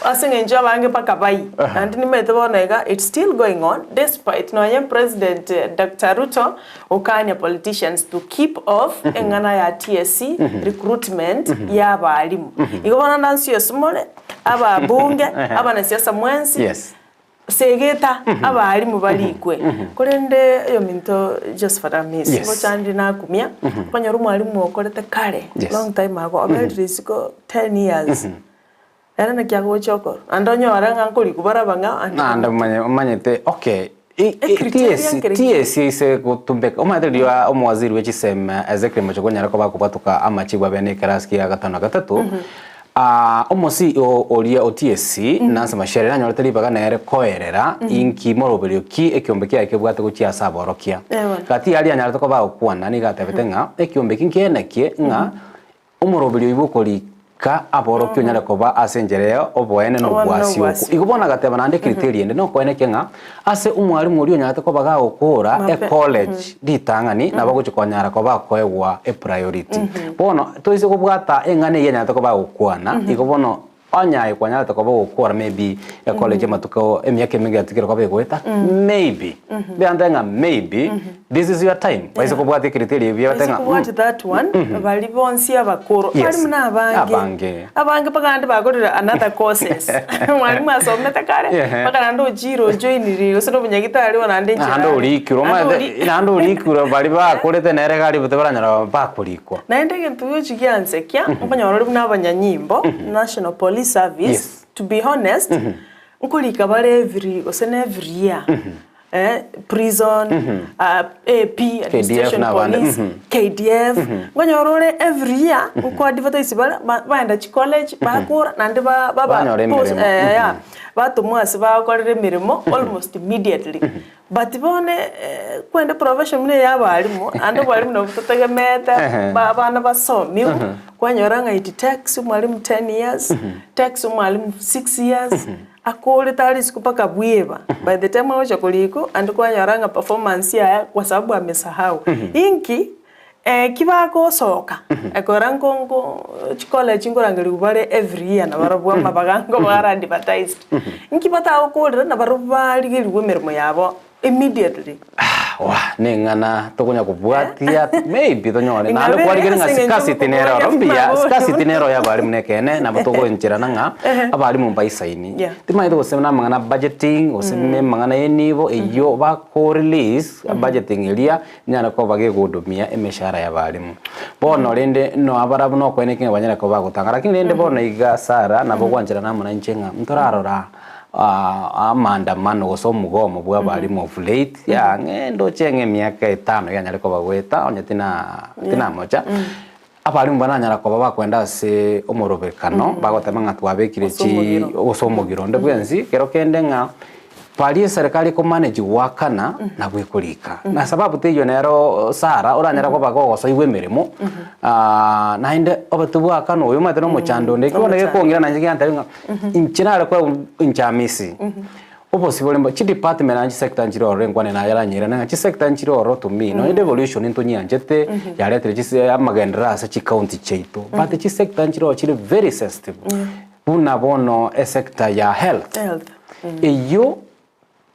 Ase eng'encho abange mpaka bai. Naende nimanyete bono iga it's still going on despite nonye President Doctor Ruto gokania politicians to keep off eng'ana ya TSC recruitment ya abalimu. Igo bono nansi esimore, ababunge, abanasiasa mwensi, Yes. Segeta abalimu barikwe, korende oyominto Josephat Amisi Yes. ngochandire nakumia, okonyora omwalimu okorete kare long time ago oberire isiko 10 years, ere naki agocha okora? Naende onyore ng'a nkorikwa baraba ng'a ande Naende omanye omanyete okay Ecriteria TSC nkere ki? TSC ase gotumbeka omanyete riria omowaziri bwe chisemi Ezekiel Machogu onyare koba akobwatoka amachibu abe ne ekerasi kia gatano na gatato, Omo CEO oria o TSC, Nancy Macharia nanyorete ribaga nere koerera inki moroberio ki ekiombe kiaye kebwate gochia ase aborokia. Gati aria anyarete koba agokwana nigo atebete ng'a ekiombe eki nkenekie ng'a omoroberio oyio bw'okorika aborokia onyare koba ase enchera ya oboene na obwasi okwo. Igo bono agateba naende ecriteria ende nokoenekia ng'a ase omwalimu oria onyarete koba gagokora ecollege ritang'ani nabo agochia konyara koba akoegwa epriority. Bono toise kobwata eng'ana eyio anyarete koba agokwana, igo bono onye aye kwanyarete koba ogokora maybe ecollege amatuko emiaka emenge yatigire koba egoeta, maybe, mbiante ng'a maybe this is your time, oise kobwata ecriteria ebuya ote Oise ng'a kobwati that one, baria bonsi abakoro, Yes. bari buna abange, Abange. abange mpaka naende bakorire another courses, mwalimu asomete kare, mpaka naende ochire ojoinire gose na obonyagitari bono naende enchera Naende are. orikirwe, Naende omanyete, ori- naende orikirwe baria bakorete nere iga aria tibaranyora bakorikwa. Naende egento giochi giansekia, okonyora ore buna abanyanyimbo, National Police Service, Yes. to be honest, nkorika bare every gose na every year, prison, AP, administration na abande, police, KDF, nkonyora ore every year nko advertise bare baenda chicollege bakora naende ba baba Banyora post emeremo. yeah, batomwa ase bakorera emeremo almost immediately. But bono kwende profession buna eya abalimu, naende obwalimu nabwo totegemeete ba abana basomiwe, kwanyora ng'a it takes omwalimu 10 years, takes omwalimu 6 years, Akorete are isiko mpaka bweba by the time agocha korikwa ande kwanyora ng'a performance yaye kwa sababu amesahau. Inki eki bagosoka ekora nko nko chicollege nkorangerigwa bare every year nabarobwo amabaga nko bare advertised. Inki batagokorera nabarobwo barigerigwe emeremo yabo immediately. Wah, neng'ana tokonya kobwatia maybe tonyore naende Ing'abere kwarigere ng'a ase eng'encho scarcity nere oro okoboria mbuya amabori. scarcity nero ya abalimu nekeene nabo togoencherana ng'a abalimu mbaisaini Yeah. timanyete gose namang'ana budgeting gose nemang'ana ya enibo eywo bako release budgeting eria nyare koba gegohudumia emeshahara ya abalimu. Bono rende noa barabwo nokoeneki ng'a banyare koba bagotanga lakini rende bono iga Sarah nabo gwancherana amo nainche ng'a ntorarora. Amaandamano gose omogomo bw'abalimu of late, ang'e ndoche ng'a emiaka etano yanyare koba goeta onye tina tinamocha, abalimu bananyara koba bakoenda ase omorobekano bagoteba ng'a twabekire Gose chi omogiro. gose omogiro onde bwensi, ekero kende ng'a baria eserekari ekomanage goakana nabwo ekorika. Na sababu teiyo nero Sarah oranyare koba gogosoigwa emeremo naende obe tobwakana oyo omanyete na omochando onde, ekio bono gekong'ira nainche giantebia ng'a Inche nare koegwa inche Hamisi, obosibore mbo chidepartment naende chisector nchire ororo enkwane naye aranyerane ng'a chisector nchire ororo to me nonye devolution ntonyianchete yaretire chise amagenderero ase chicounty chiaito but chisector nchire ororo chire very sensitive buna bono esector ya health eyio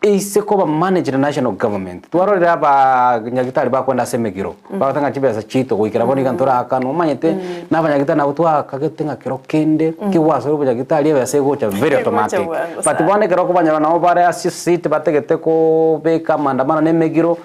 Eise koba managed na national government. Twarorire abanyagitari bakwenda ase emegiro, bagoteba ng'a chibesa chiaito goikera bono iga ntoraakane. Omanyete na abanyagitari nabo twakagete ng'a kero kende kegwasora obonyagitari ebesa egocha very Egocha automatic. bwango But sana. bono ekero okobanyora nabo bare ase seat batagete kobeka amaandamano na emegiro,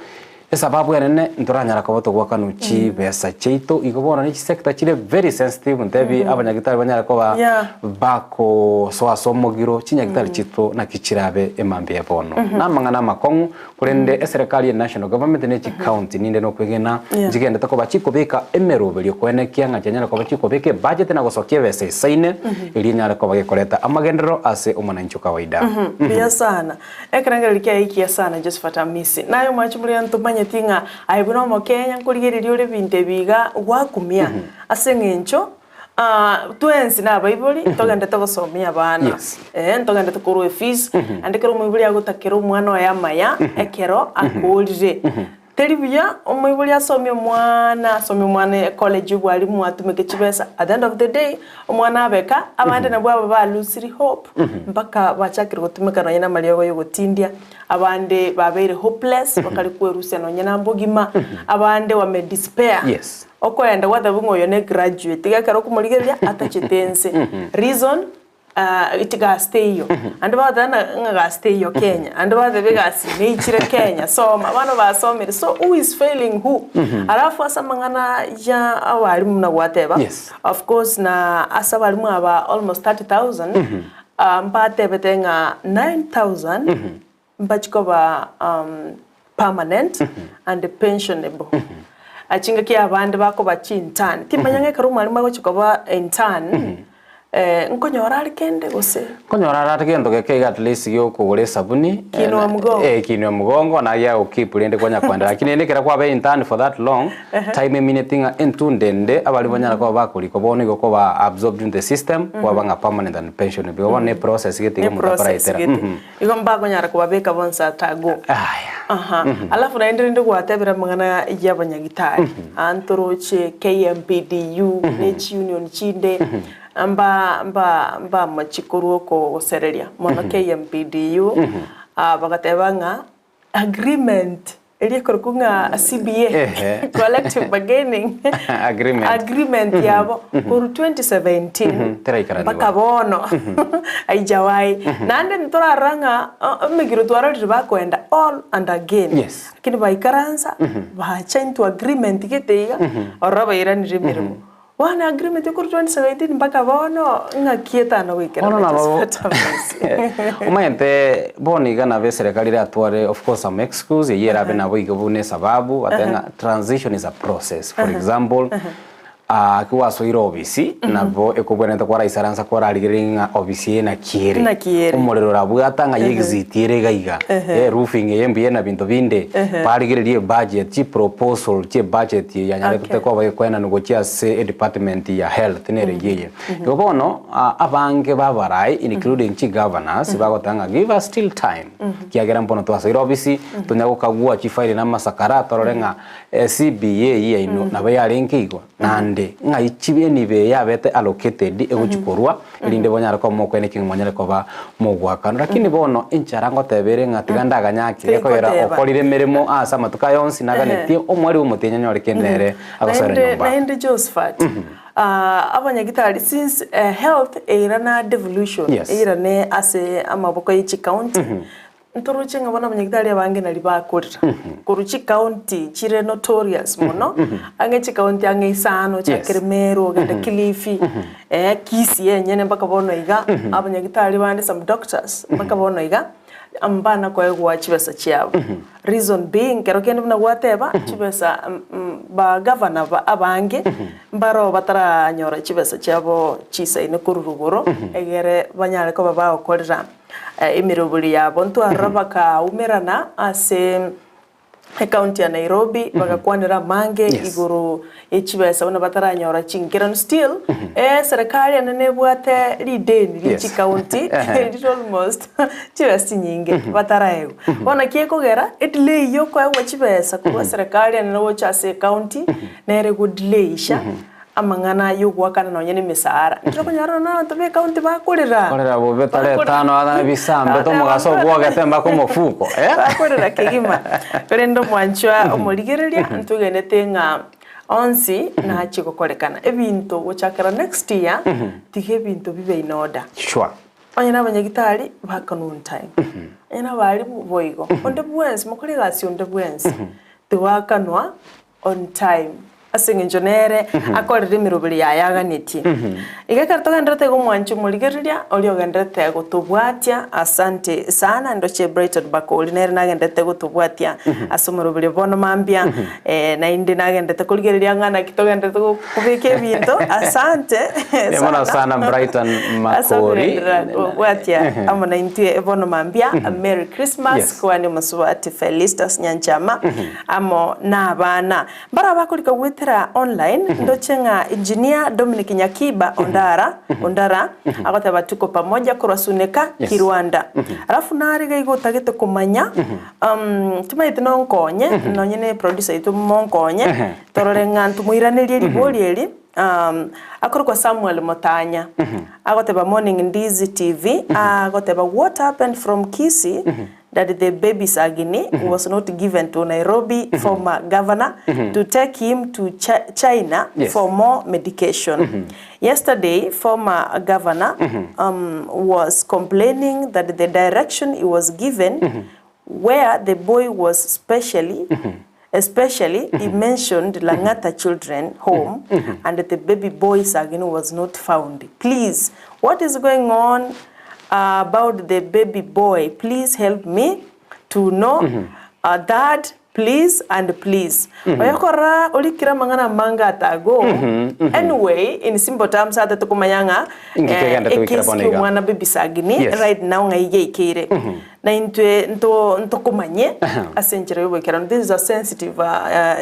Esababu enene ntoranyara koba togwakanwa chibesa chiaito igo bono ne chisector chire very sensitive ntebi abanyagitari banyare koba Yeah. bakosoa ase omogiro chinyagitari chiaito naki chirabe emambia ya bono. Na amang'ana amakong'u korende eserekari ya national government ne chicounty ninde nokwegena Yeah. nchigendete koba chikobeka emeroberio koenekia ng'a chianyare koba chikobeka ebudget na gosokia ebesa esaine erio enyare koba gekoreta amagenderero ase omwananchi o kawaida. Mbuya sana. Ekerengererio kiaye ekiya sana Josephat Amisi. Naye omwanchi moria ntomanyeti ng'a aye buna omokenya nkorigereria ore ebinto ebi iga gwakumia ase eng'encho twensi na abaibori ntogendete gosomia abana ntogendete korwa efees naende ekero omoibori agotakera omwana oye amaya ekero akorire. Teri buya omoibori asomie omwana, asomie omwana ecollege y'obwalimu atumeke chibesa, at the end of the day omwana abeka, abande nabwo aba ba loosiri hope mpaka bachakire gotumeka nonye na amariogo ya ogotindia, abande babeire hopeless bakare kwerusia nonye na mbogima, abande wame despair, okoenda gwateba ng'a oyo ne graduate, iga ekero okomorigereria atachete ense, reason. Gasi teiyo, naende bagoteba ng'a ng'a gasi teiyo Kenya, naende bagoteba egasi neichire Kenya, soma, abana basomire, so who is failing who? Alafu ase amang'ana ya abalimu buna gwateba, of course na ase abalimu aba almost 30,000, mbatebete ng'a 9,000 mbachie koba permanent and pensionable. Chingaki abande bakoba chiintern, timanya ng'a ekero omwalimu agochia koba intern, nkonyora are kende gose? Nkonyora are gento geke iga at least giokogora esabuni, Kiinua mgongo. eh kiinua mgongo na giagokeep rende kwanya koenda lakini rende ekero kwaba intern for that long, time emineti ng'a entunde ende abalimu banyare koba bakorikwa bono igo koba absorbed in the system, kwaba ng'a permanent and pensionable. Igo bono ne eprocess gete Ne iga omonto process akoraetera. gete. Igo mbakonyara kobabeka bonsi atago. Aha. Alafu naende rende gwatebire amang'ana y'abanyagitari. Aa ntoroche KMPDU ne chiunion chinde mba mba mbamochi korwa okogosereria mono KMPDU bagateba ng'a agreement Eria ekorokwa ng'a CBA, Ehe. Collective Bargaining Agreement. Agreement yabo korwa 2017 Mhm, teraikaranigwa. mpaka bono haijawahi. Naende ntorarora ng'a emegiro twarorire bakoenda all and again. Yes. Lakini baikaransa bacha into agreement gete iga ororo bairanire emeremo. Bono agreement ekorwa 2017 mpaka bono ng'aki etano goikera Bono nabo Josephat omanyete bono iga nabo eserekari eratware of course some excuse eyio erabe nabo iga buna esababu batebe ng'a transition is a process for example ekero gwasoire ofisi nabo ekobwenerete kwaraisaransa kwararigereria ng'a ofisi eye naki ere Naki ere. omorero orabwata ng'a exit ere iga iga roofing eye mbuya na binto binde barigererie ebudget chiproposal chie ebudget eye yanyarete Okay. koba gekoenanwa gochia ase edepartment ya health nere eyio eye. Igo bono abange b'abarai including chigovernors bagoteba ng'a give us still time ekiagera mbono twasoire ofisi tonya gokagua chifaili na amasakara torore ng'a CBA eyio yaino nabo yarenge igo naende ng'ai chibe enibo eye yabete allocated egochi korwa erinde bonyare koba mokoeneki ng'a mwanyare koba mogoakanwa. Lakini bono enchara ngoteba ere ng'a tiga ndaganyake gekogera Tigoteba. okorire emeremo ase amatuko aya onsi naganetie omwari bw'omotienyi anyore kende nere agosera Naende nyomba. naende Josephat, abanyagitari since health eira na devolution Yes. eirane ase amaboko ye chicounty. Ntoroche ng'a bono abanyagitari abange nari bakorera korwa chicounty chire notorious mono, ang'e chicounty ang'e isano chakere Meru ogende Kilifi, Kisii enyene mpaka bono iga, abanyagitari bande some doctors mpaka bono iga, mbana koegwa chibesa chiabo. Reason being kero kende buna gwateba, chibesa ba governor abange mbaro bataranyora chibesa chiabo chisaine korwa rogoro, egere banyare koba bagokorera Emeroberi yabo ntwarora bakaumerana ase ecounty ya Nairobi bagakwanera amange igoro ye chibesa buna bataranyora chinkeranu still eserekari ende nebwate rideni rie chicounty rire almost chibesa chinyinge bataraegwa. Bono naki ekogera edelay ya okoegwa chibesa korwa eserekari ende gocha ase ecounty nere egodelayisha Amang'ana y'ogoakana nonya nemesara. Ntitokonyora nonya abanto b'ecounty bakorera. Korera bobe tara etano athane bisambe tomogaso obwogete mpaka omofuko eh. Bakorera kegima. Korende omwanchwa omorigereria ntwegenete ng'a onsi nachie gokorekana. Ebinto gochakera next year tiga ebinto bibe in order. Sure. Onye nabanyagitari bakanwe on time. Onye nabarimu boigo. Onde bwensi mokore egasi onde bwensi tigoakanwa on time ase eng'encho nere akorire emeroberi yaye aganetie. Iga ekero togenderete iga omwanchi omorigereria oria ogenderete gotobwatia asante sana ndoche Brighton Bakori nere nagenderete gotobwatia ase omoroberi bono mambia naende nagenderete korigereria ng'a naki togenderete kobeka ebinto asante Mbuya mono sana Brighton ase Makori. okogenderera kobwatia amo naintwe bono mambia Merry Christmas kwani omosubati Felistus Nyanchama. Amo nabana mbaro abakorika goetera online ndoche ng'a Engineer Dominic Nyakiba Ondara Ondara agoteba tuko pamoja korwa Suneka Kirwanda. Alafu nare iga igo otagete komanya timanyeti nonkonye nonye ne producer oito monkonye torore ng'a ntomoiranerie ribori eri akorokwa Samuel Motanya agoteba morning Ndizi TV agoteba what happened from Kisii that the baby Sagini was not given to Nairobi former governor to take him to China for more medication. Yesterday, former governor was complaining that the direction he was given where the boy was specially especially he mentioned Lang'ata children home and the baby boy Sagini was not found. Please, what is going on about the baby boy? Please help me to know that please and please. Oyokorora orikire amang'ana amange atago. Anyway, in simple terms ate tokomanya ng'a Inki kegenderete goikera ekesi bono kia iga? omwana baby Sagini right now ng'a iga eikeire. Na intwe nto ntokomanye ase enchera y'oboikeranu. This is a sensitive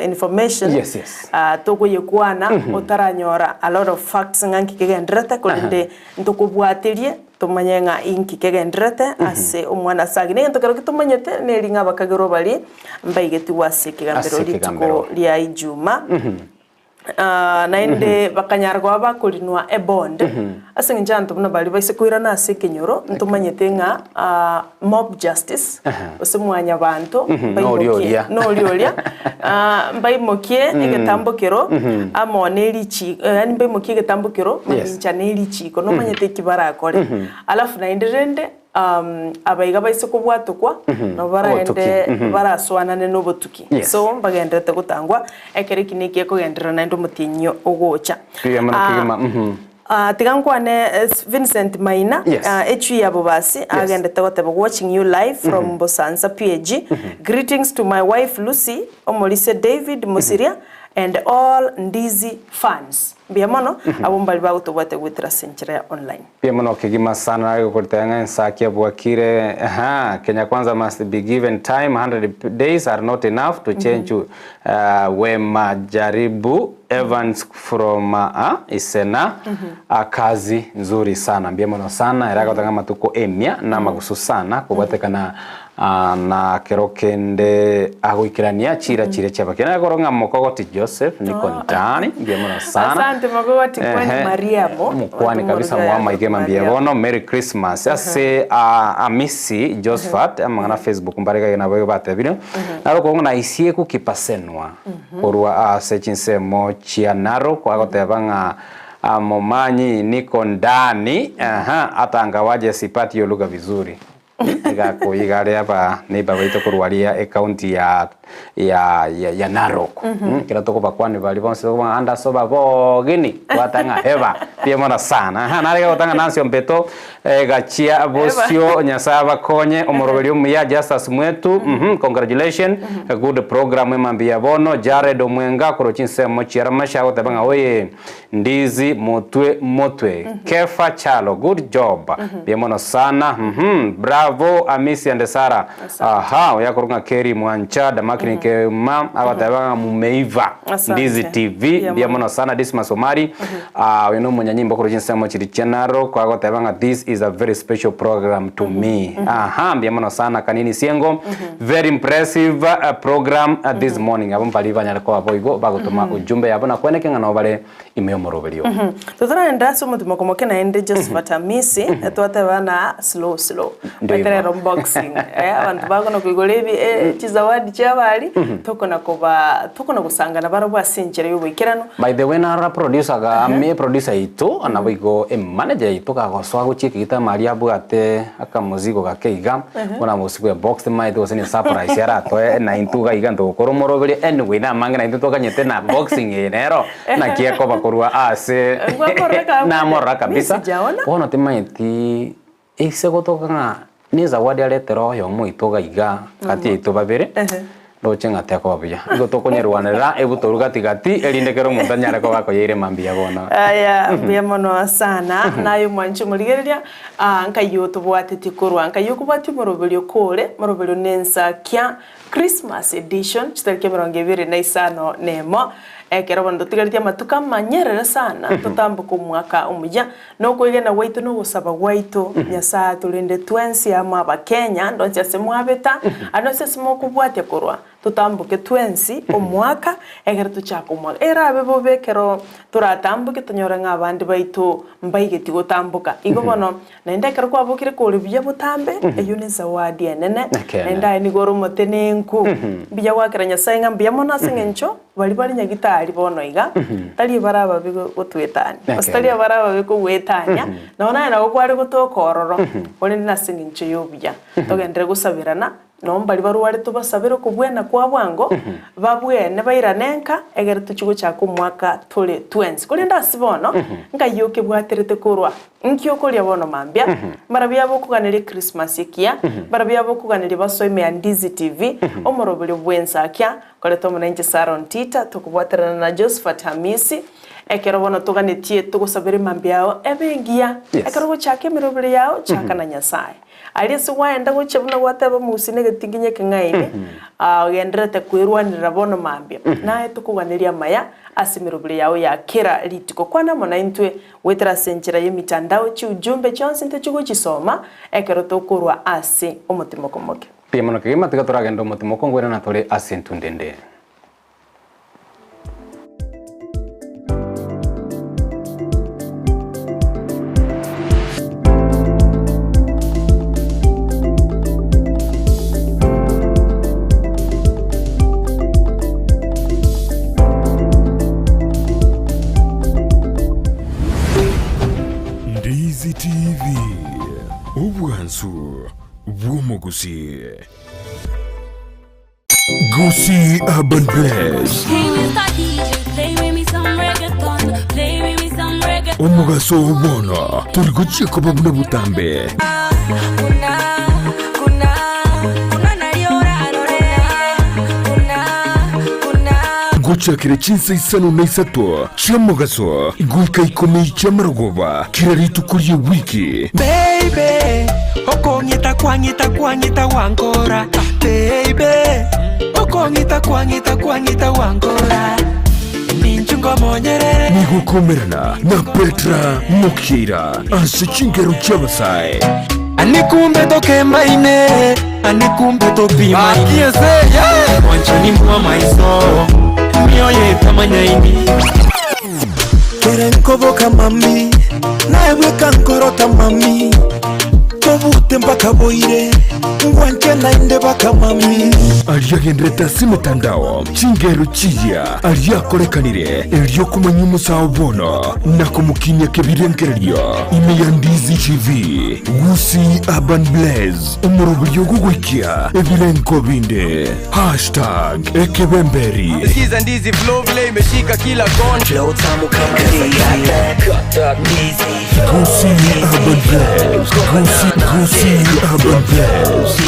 information Yes, yes. tokoyekwana otaranyora a lot of facts ng'a nki kegendererete korende ntokobwatirie tomanye ng'a inki kegendererete ase omwana ase agwo. Negento kerokio tomanyete neri ng'a abakagerwa baria mbaigetigwe ase ekegambero Ase ekegambero. rituko ria Ijuma. Naende bakanyara koba bakorinwa ebond, ase eng'encho abanto buna baria baise koirana ase ekenyoro, ntomanyete ng'a mob justice, gose mwanyabanto Noria mbaimokie oria. noria oria, mbaimokie egetambokero amo ne richiko yaani mbaimokie egetambokero mamincha ne richiko, nomanyete eki barakore. Alafu naende rende. Abaiga baise kobwatokwa, nabo baragende barasoanane nobotuki. So mbagenderete gotangwa, ekero eki neki ekogenderera naende omotienyi ogocha. Mbuya mono kegima. Tiga nkwane Vincent Maina, echui ya Bobasi, agendete goteba watching you live from Bosansa PAG. Greetings to my wife Lucy, Omorise David Mosiria and all Ndizi fans. Mbuya mono, abwo mbari bagotobwate goetera ase enchera ya online. Mbuya mono kegima sana nare gokoritera ng'a ensaki abwakire ahaa Kenya kwanza must be given time 100 days are not enough to change Wema Jaribu Evans from Isena kazi nzuri sana mbuya mono sana ere agoteba ng'a amatuko emia namagusu sana kobwatekana Na kero kende agoikerania chiira chiria chi'abakeni. Nere korwa ng'a Mokogoti Joseph niko ndani, mbuya mono sana. Asante Mokogoti kwani Ehe, Mariamu. Omokwani kabisa mwamaige mambia bono Merry Christmas ase Amisi Josephat amang'ana Facebook mbare gaiga nabo igo batebire naro okobua ng'a naisieku kipasenwa korwa ase chinsemo chia Narok agoteba ng'a Momanyi niko ndani, aha, ata angawaje sipati hiyo lugha vizuri. Iga are aba neighbor baito korwa aria ecounty ya ya ya Narok. Ekero tokobakwania baria bonsi tokobaa ande ase obabogeni twateba ng'a eba mbuya mono sana. Aha nare gotanga Nancy Ombeto gachia bosio Nyasaye abakonye omoroberi omuya Justus Mwetu congratulation good program emambia ya bono Jared Omwenga korwa chinsemo chia Ramasha agoteba ng'a oye Ndizi motwe motwe. Kefa Chalo good job. Mbuya mono sana. Bravo Amisi and Sarah. Aha, oyo akorwa ng'a Kerry Mwancha, Damakini Kema agoteba ng'a mumeiva. Asante. Ndizi TV Mbuya mbuya mono. mono sana Dismas Omari. Ah, oyo nomonyanyimbo korwa chinsemo chiria chia Narok agoteba ng'a this is a very special program to me. Aha, mbuya mono sana Kanini Siengo. Very impressive program this morning. Abwo mbaria banyare koba boigo bagotoma ujumbe yabo na kweneke ng'a nabo bare ime y'omoroberio. Totaragenda ase omotimoko moke naende Josephat Amisi twateba na slow slow Ndeigo. baterera unboxing eh, abanto bakona koigora ebi eh, chizawadi chiabari tokona koba tokona gosangana barabwo ase enchera y'oboikeranu. By the way narora producer ga ame producer yaito naboigo emanager yaito kagosoa gochia ekegita amaria abwate akamozigo gake iga Buna mosibwe box timaete gose ne surprise aratoe na intwe iga iga ntogokora omoroberio anyway namange naintwe tokanyete na boxing eye nero naki ekoba korwa ase Ngwamorora kabwate. namorora kabisa Mi sijaona. bono timaeti ase gotoka ng'a ne zawadi aretere oyomo oito iga iga gati yaito babere Ndoche ng'a tekoba buya. Igo tokonyerwanerera ebutoru gati gati, erinde kera omonto anyare koba akoyeira mambia bono. Aya, mbuya mono sana. Naye omwanchi omorigereria, ah, nkai otobwatetie korwa, nkai okobwatia omoroberio kore, moroberio nensakia Christmas edition, chitariki emerongo ebere na isano na emo, ekero bono totigaretie amatuko amanyerere sana, totamboke omwaka omuya, Nokwegena gwaito na ogosaba gwaito, Nyasae atorende twensi amo Abakenya, ndonsi ase mwabeta, ande onsi ase mokobwatia korwa, totamboke twensi omwaka, ekero tochake omwaka. Erabe bobe ekero toratamboke tonyore ng'a abande baito mbaigeti gotamboka. Igo bono, naende ekero kwabokire kore buya botambe, eyio ne zawadi enene, Ekeene. naende aye nigo ore omotenenku. Mbuya goakera Nyasae ng'a mbuya mono ase eng'encho. Baria bare nyagitari bono iga, tari ebare ababe gotwetania, gose tari ebare ababe kogwetania, nonya naye nabo kware gotoka ororo, korende nase engencho y'obuya. Togenderere gosaberana, nabo mbaria barware tobasabere okobwena kwa bwango, babwene bairane nka, egere tochie gochaka omwaka tore twensi. Korende ase bono, nkai okebwaterete korwa Inki okoria bono mambia? Mbarabwo abokoganeria Christmas ekiya, mbarabwo abokoganeria basoe ime ya Ndizi TV, omoroberio bw'ensakia, koreta omonenche Sarah Ontita, tokobwaterana na Josephat Hamisi, ekero bono toganetie togosabere mambia yao ebe engiya. Yes. Ekero ogochaka emeroberi yao, chaka na Nyasae. Aria ase gwaenda gochia buna gwateba Musa na egetinginyi ekeng'aini, ogendererete kwerwanerera bono mambia. Naye tokoganeria amaya ase emeroberi yao ya kera rituko. Kwana amo naintwe Goetera ase enchera y'emitandao chiujumbe chionsi ntochie gochisoma ekero tokorwa ase omotimoko moke. Mbuya mono kegima, tiga toragende omotimoko ngoirana tore ase entunda ende. Ndizi TV, obwansu bw'omogusii. Gusii Urban Bless. Omogaso oo bono tori gochia koba buna botambe. Gochakera chinsa isano na isato chi'omogaso goika ikomi chi'amarogoba kera rituko ri'ewiki. Baby, okong'ita kwang'ita kwang'ita gwankora Baby, okong'ita kwang'ita kwang'ita gwankora Ninchu ngomonyerere Nigo okomerana na Petra Mokiira ase chingero chi'abasae. Ani kumbe tokembaine Ani kumbe topimaine Mwanchani mwa maiso Mioyo etamanyaini Kere nkoboka mami naebweka nkorota mami. Ngwanchete mpaka boire, ngwanche naende baka mami. Aria agenderete ase emetandao, chingero chiya aria akorekanire, erio komanya omosao bono na komokinia kebirengererio ime ya Ndizi TV, Gusii Urban Blaze, omoroberio ogogoikia ebirengo binde. Hashtag ekebemberi. Sikiza ndizi flow vile imeshika kila kona. Flow tamu kama ndizi. Gusii Urban Blaze, Gusii, Gusii Urban Blaze.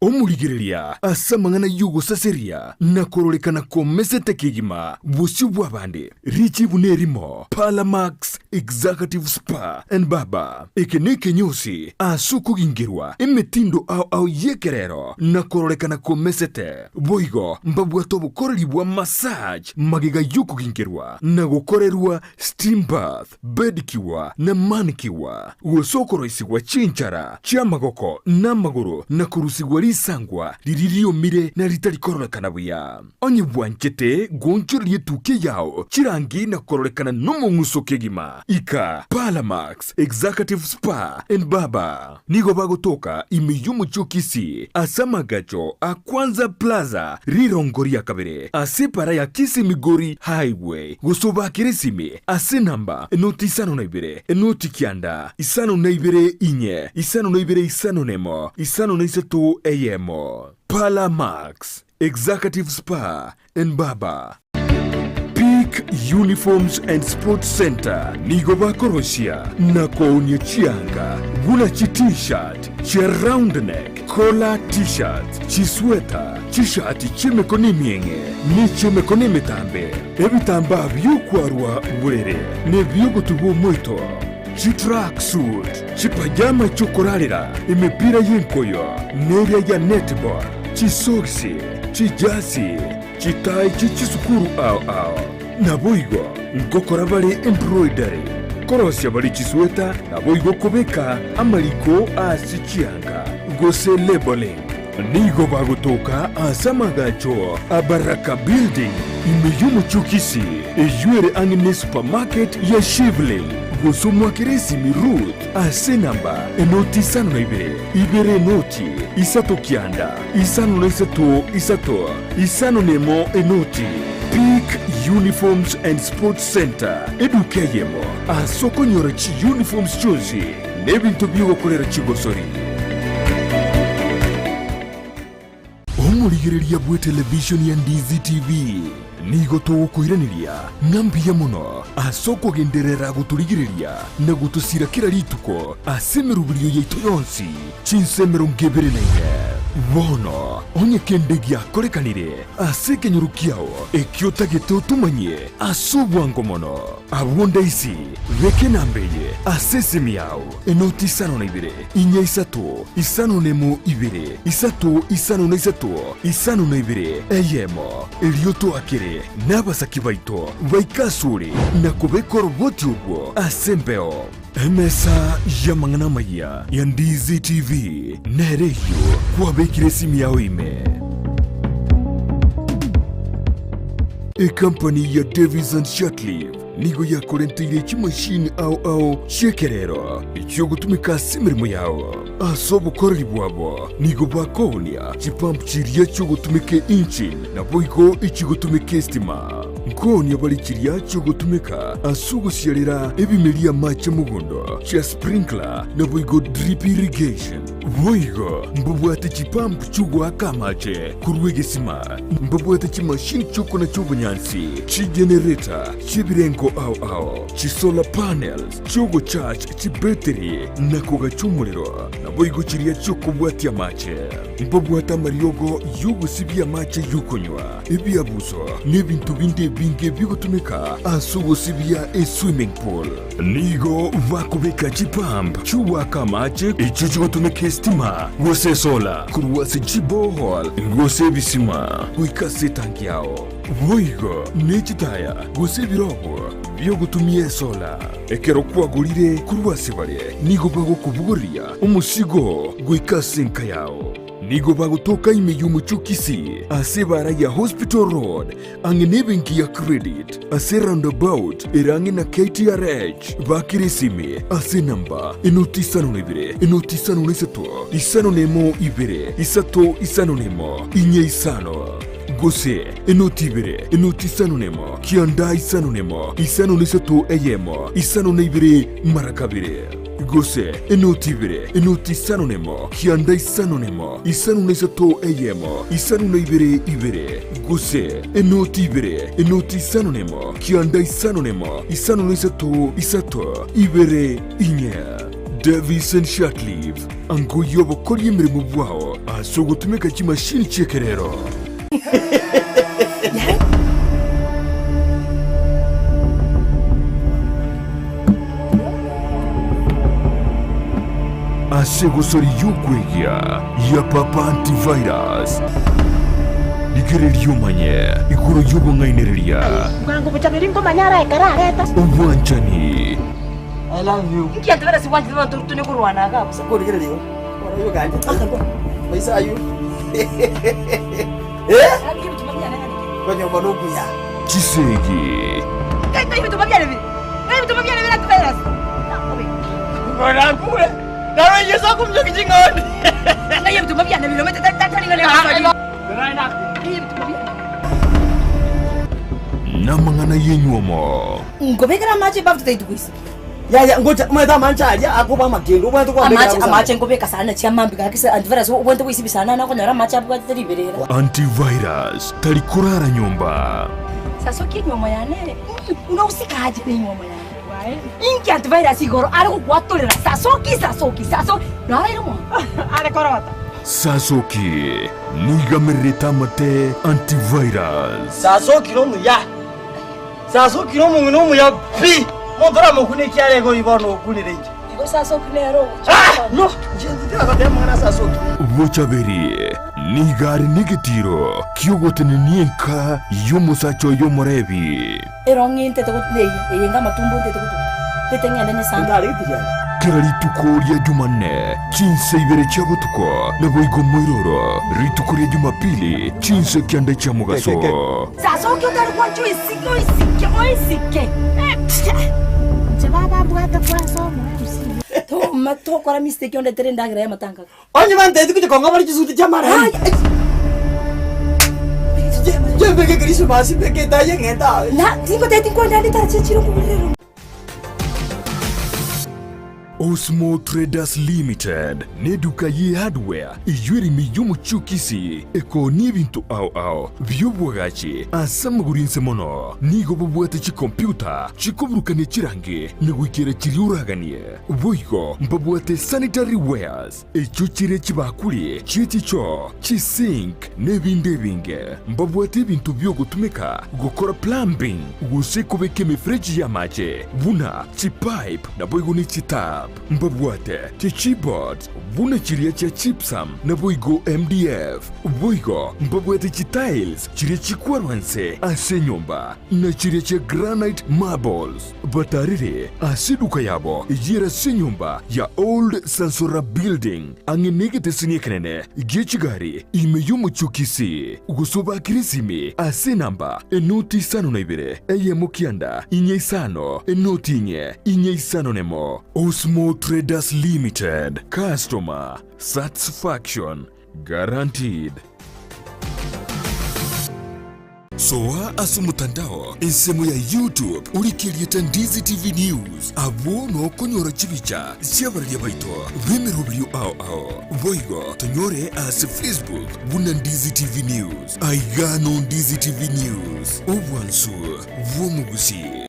Omorigereria ase amang'ana y'ogosaseria na kororekana komesete kegima bosio bw'abande, richibu nerimo, Parlamax Executive Spa and Barber. Eke nekenyosi ase okogingerwa emetindo ao ao y'ekerero na kororekana komesete. Boigo mbabwate obokoreri bwa massage magega y'okogingerwa na gokorerwa steam bath, pedicure na manicure, gose okoroisigwa chinchara chi'amagoko na amagoro na korusigwa risangwa riria riomire na ritari kororekana buya. Onye bwanchete goonchoreria etukia yao chirangi na kororekana nomong'uso kegima, ika Parlamax Executive Spa and Barber. Nigo bagotoka ime y'omochie o Kisii ase amagacho a Kwanza Plaza rirongo ria kabere ase epara ya Kisii Migori Highway gose obakere esimi ase enamba enoti isano na ibere enoti kianda isano na ibere inye isano na ibere isano nemo isano na isato eyemo. Parlor Max Executive Spa and Barber. Peak Uniforms and Sports Center nigo bakorosia na koonia chianga buna chi T-shirt, chia round neck, collar T-shirts, chisweta, chishati chi'emekono emieng'e ne chi'emekono emetambe, ebitambaa bi'okwarwa borere na ebi'ogotubwa omoito, chitrack suit, chipajama chi'okorarera, emepira y'enkoyo neria ya netball, chisogisi, chijasi, Chitai chie chisukuru ao ao. Naboigo ngokora bare embroidery, korosia bare chisweta, naboigo kobeka amariko ase chianga, gose labeling. Nigo bagotoka ase amagacho a Baraka Building ime y'omochie o Kisii, eyio ere ang'e ne supermarket ya Shivling, gose omwakere esimi Ruth ase enamba enoti isano na ibere, ibere enoti, isato kianda, isano na isato, isato. Isano nemo enoti, Peak Uniforms and Sports Centre, eduka eyemo ase okonyora chiuniforms chionsi na ebinto bi'ogokorera chigosori. Omorigereria bw'etelevishoni ya Ndizi TV nigo togokoiraneria ng'a mbuya mono ase okogenderera gotorigereria na gotosira kera rituko ase emeroberio yaito yonsi chinsa 24. Bono onye kende giakorekanire ase ekenyoro kiao ekio otagete otomanyie ase obwango mono, abwo ndaisi beka enamba eye ase esimi yao, enoti isano na ibere, inya isato, isano nemo ibere, isato isano na isato, isano na ibere, eyemo, erio toakere nabasaki baito baike asore na kobeka oroboti orwo ase embeo. Emesa y'amang'ana amayia ya Ndizi TV nere eyio kwabekire esimi yao ime. Ekampani ya Davis and Shirtliff nigo yakorenteire chimashini ao ao chi'ekerero echiogotumeka ase emeremo yao. Ase obokoreri bwabo nigo bakoonia chipump chiria chiogotumeka engine naboigo echigotumeka estima. Nkoonia bare chiria chiogotumeka ase ogosiarera ebimeria amache mogondo, chia sprinkler, naboigo drip irrigation. Boigo mbabwate chipump chi'ogoaka amache korwa egesima, mbabwate chimashini chi'okonacha obonyansi, chigenerator chi'ebirengo ao ao, chisolar panels chi'ogocharge chibetiri na kogacha omorero, naboigo chiria chi'okobwatia amache. Mbabwate amariogo y'ogosibia amache y'okonywa. Ebiabuso n'ebinto binde ebinge bigotumeka ase ogosibia eswimming pool. Nigo bakobeka chipump chi'ogoaka amache echio chigotumeka esitima gose esola korwa ase chiborehole gose ebisima goika ase etanki yao. Boigo ne chitaya gose ebirogo biogotumia esola. Ekero kwagorire korwa ase bare nigo bagokobogoria omosigo goika ase enka yao. Nigo bagotoka ime y'omochie o Kisii ase ebara ya Hospital Road ang'e nebenki ya Credit ase roundabout ere ang'e na KTRH. Bakire esimi ase enamba enoti isano na ibere, enoti isano na isato, isano na emo ibere, isato isano na emo, inye isano. Gose enoti ibere, enoti isano na emo, kianda isano na emo, isano na isato eyemo, isano na ibere mara kabere. Gose enoti ibere, enoti isano na emo, kianda isano na emo, isano na isato eyemo, isano na ibere ibere. Gose enoti ibere, enoti isano na emo, kianda isano na emo, isano na isato isato ibere inye. Davison Shatliff, angoyia obokoria emeremo bwao ase ogotumeka chimashini chi'ekerero. Ase egosori y'okwegia ya Papa Antivirus, rigereria omanye igoro y'obong'ainereria, Bwango bochaberi nkomanya ara ekero areta. obwanchani, I love you. Inki antivirus gwanchete abanto tone korwana iga bosa. Korigereria igo. Bono oyo ganje. Maisa ayio. Eh? Konyomba nokuya. Chisegi. Namang'ana y'enywomo. Nkobekera amache ebafu totagete goisibia. Yaya ngocha omanyete amanche aria akoba amakendu obwenerete kwabekera Amache bosa. amache nkobeka sana chiamambi gaki se antivirus obwenerete goisibia sana nakonyora amache abwatete riberera. Antivirus tari korara nyomba. Sasa okia enywomo yane ere unausika aje na enywomo yane inki antivirus igoro are gokwatorera sasoki sasoki sasoki naraire mono are korota. Sasoki nigamererete amate antivirus. Sasoki nomuya Sasoki nomong'ina omuya pi monto oramokune ekiara igo bono okunire inche. Igo Sasoki nere ogocha Ah! No! Inche tindagoteba amang'ana a Sasoki. Bochaberi nigo are negetiiro ki'ogotenenia enka y'omosacha oye omorebi. Ero ng'intete got neye, eye enga amatumbo ntete gotuguta, ntete ng'ende nyesambe. Kera rituko ria Jumanne, chinsa ibere chia botuko, naboigo moiroro, rituko ria Jumapili, chinsa kianda chia mogaso. Sasoki otari gwancha oisike, oisike, oisike. Inche baba mbwate kwansa omo MC. Toma tokora mistake ondetere endagera y'amatanga. Onye banteti gochia kong'a bare chisuti chi'amarembe. Inche mbeke Christmas mbeke etayi eng'ente aye. Na tingotebia tinkwenda ande tarache chire okogorera. Osmo Traders Limited neduka ye hardware eyio ere ime y'omochie o Kisii ekoonia ebinto ao ao bi'obwagachi ase amagoro inse mono. Nigo bobwate chikompiuta chikoburukania chirangi na goikera chiria oraganie. Boigo mbabwate sanitary wares echio chire chibakuri chie chichoo, chisink na ebinde ebinge. Mbabwate ebinto biogotumeka gokora plumbing gose kobeka emefereji y'amache buna chipipe naboigo ne chitap. Mbabwate chichipboards buna chiria chia gypsum naboigo MDF. Boigo mbabwate chitiles chiria chikwarwa nse ase enyomba na chiria chia granite marbles. Batarire ase eduka yabo eyere ase enyomba ya Old Sansora Building ang'e negeteseni ekenene gie chigari ime y'omochie o Kisii, gose obakere esimi ase enamba enoti isano na ibere eyemo kianda inye isano enoti inye inye isano nemo. Osmo Traders Limited, Customer Satisfaction Guaranteed. Soa ase omotandao ensemo ya YouTube orike erieta Ndizi TV News, abwo nokonyora chibicha chi'abararia baito b'emeroberio ao ao. Boigo tonyore ase Facebook buna Ndizi TV News. Aiga no Ndizi TV News, obwansu bw'omogusii.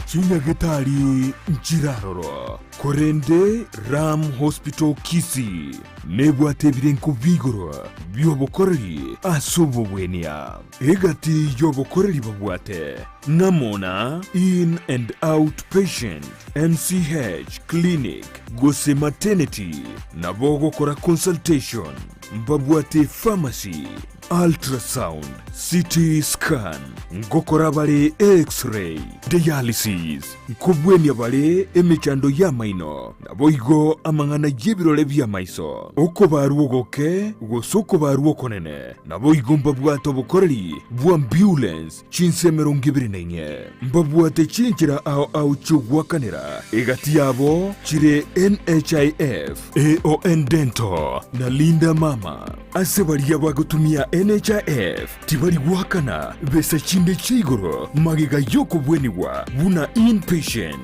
Chinyagetari nchiraroro, korende Ram Hospital Kisii nebwate ebirengo bi'igoro bi'obokoreri ase obogwenia. Egati y'obokoreri babwate ng'amo na In and Out Patient, MCH Clinic gose Maternity, nabo ogokora consultation, mbabwate pharmacy. Ultrasound, CT scan, ngokora bare X-ray, dialysis, nkobwenia bare emechando y'amaino, naboigo amang'ana y'ebirore bi'amaiso, okobarwa ogoke gose okobarwa okonene, naboigo mbabwate obokoreri bw'ambulance chinse 24. Mbabwate chinchera ao ao chi'ogoakanera, egati yabo chire NHIF, AON Dental, na Linda Mama. Ase baria bagotumia NHIF tibari goakana besa chinde chia igoro magega y'okobwenigwa buna inpatient.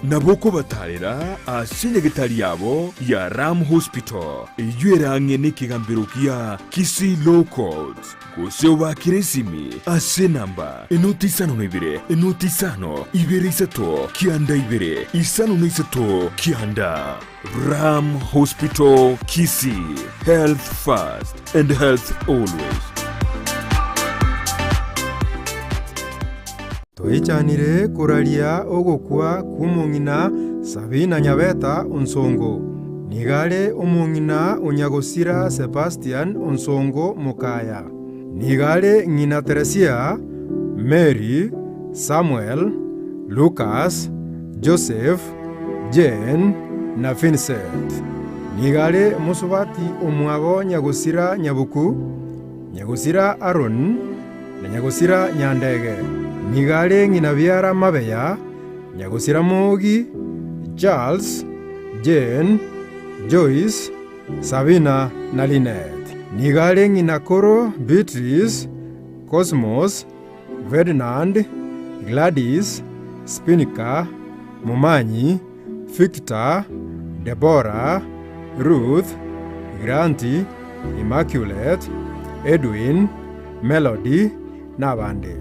Nabo okobatarera ase nyagetari yabo ya Ram Hospital eyio ere ang'e nekegambero gia Kisii Law Courts gose obaakere esimi ase enamba enoti isano na ibere enoti isano ibere isato kianda ibere isano na isato kianda. Ram Hospital Kisii, health first and health always. Toichanire koraria ogokwa kw'omong'ina Sabina Nyabeta Onsongo. Nigo are omong'ina o nyagosira Sebastian Onsongo Mokaya. Nigo are ng'ina Teresia, Mary, Samuel, Lucas, Joseph, Jane na Vincent. Nigo are mosubati omwabo nyagosira Nyabuku, nyagosira Aaron, na nyagosira Nyandege. Nigo are ng'ina biara Mabeya, nyagosira Mogi, Charles, Jane, Joyce, Sabina na Linet. Nigo are ng'ina koro Beatrice, Cosmos, Ferdinand, Gladys, Spinika, Momanyi, Victor, Deborah, Ruth, Grant, Immaculate, Edwin, Melody, na abande.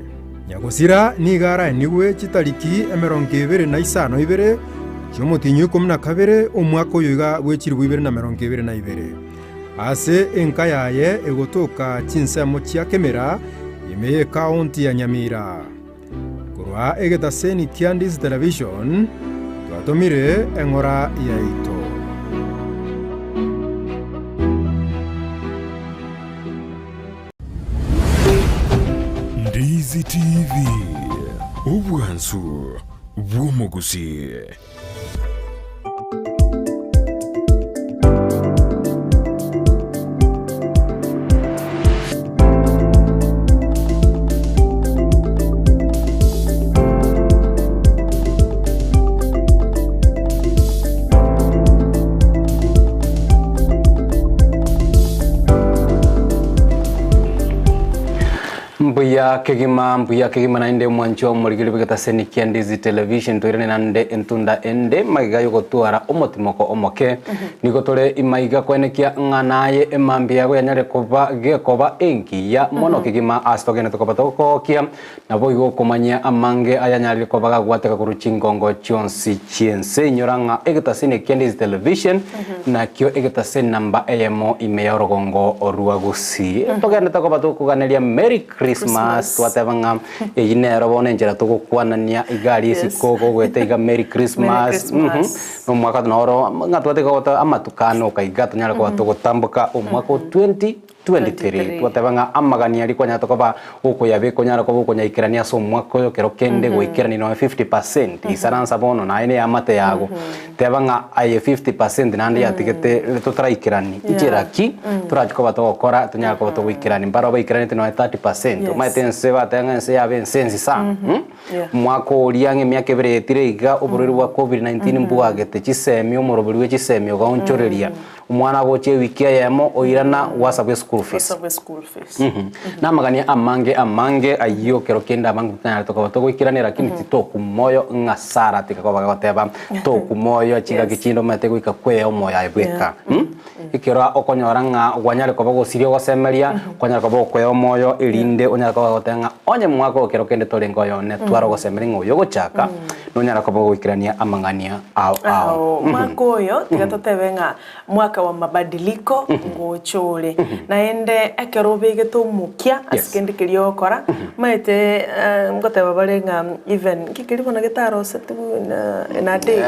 Nyagosira nigo araenigwe chitariki 25 chi'omotienyi o ikomi na kabere omwaka oyo iga bwe chilifu ibere na 22, ase enka yaye egotoka chinsemo chia Kemera ime y'ekaunti ya Nyamira. Korwa egetaseni kia Ndizi Television twatomire eng'ora yaito. Ndizi TV, obwansu bw'omogusii. Mbuya kegima mbuya kegima naende omwancho omorigeri bw'egetaseni kia Ndizi Television toirane nande entunda ende magega yogotwara omotimoko omoke nigo tore imaiga koenekia ng'a naye emambia yago yanyare koba gekoba engiya mono kegima ase togenete koba togokogokia Naboigo okomanyia amange ayanyarire koba gagwateka korwa chingongo chionsi chi'ense. Inyora ng'a egetaseni ekia Ndizi Television nakio egetaseni namba eyemo ime ya orogongo rwa Gusii. Togenderete koba tokoganeria Merry Christmas, twateba ng'a eyio nero bono enchera togokwanania iga aria isiko gogoeta iga Merry Christmas, nomwaka noro ng'a twateba gota amatuko ane oka iga tonyare koba togotamboka omwaka o 20 23 Twateba ng'a amagani aria kwanyarete koba okoyabeka onyare koba okonyaikerania ase omwaka oyo kero kende goikerania nonya 50%, isaransa bono naye ne eamate yago. Teba ng'a aye 50% naende yatigete totaraikerani, inchera ki torachi koba togokora tonyare koba togoikerani? Mbaro baikeranetie nonya 30%, omanyete ense bateba ng'a ense yaba ense ensi sana Omwaka oria ng'a emiaka ebere yaetire iga, oborwaire bwa Covid-19 mbwagete chisemi, omoroberi bwe chisemi ogaonchoreria. Omwana agocha ewiki eyemo oirana gwasabwa eschool fees. Gwasabwa eschool fees. Namagania amange amange ayio kero kende abange totanyarete koba togoikerania lakini titokwa moyo ng'a Sarah tiga koba gagoteba tokwa moyo chingaki chinde omanyete goika kwea omoyo aye bweka. Ekero okonyora ng'a gwanyare koba gosiria ogosemeria, kwanyara koba okoea omoyo erinde onyare koba goteba ng'a onye mwaka oyo kero kende torenge oyone tware ogosemeria ng'a oyo ogochaka nonyare koba ogoikerania amang'ania ao ao. Ao, mwaka oyo tiga totebe ng'a mwaka wa mabadiliko ngocha ore. Naende ekero obegete omokia ase Yes. kende keria ogokora, omanyete ngoteba bare ng'a even nki keria bono getarosetigwe na in a day?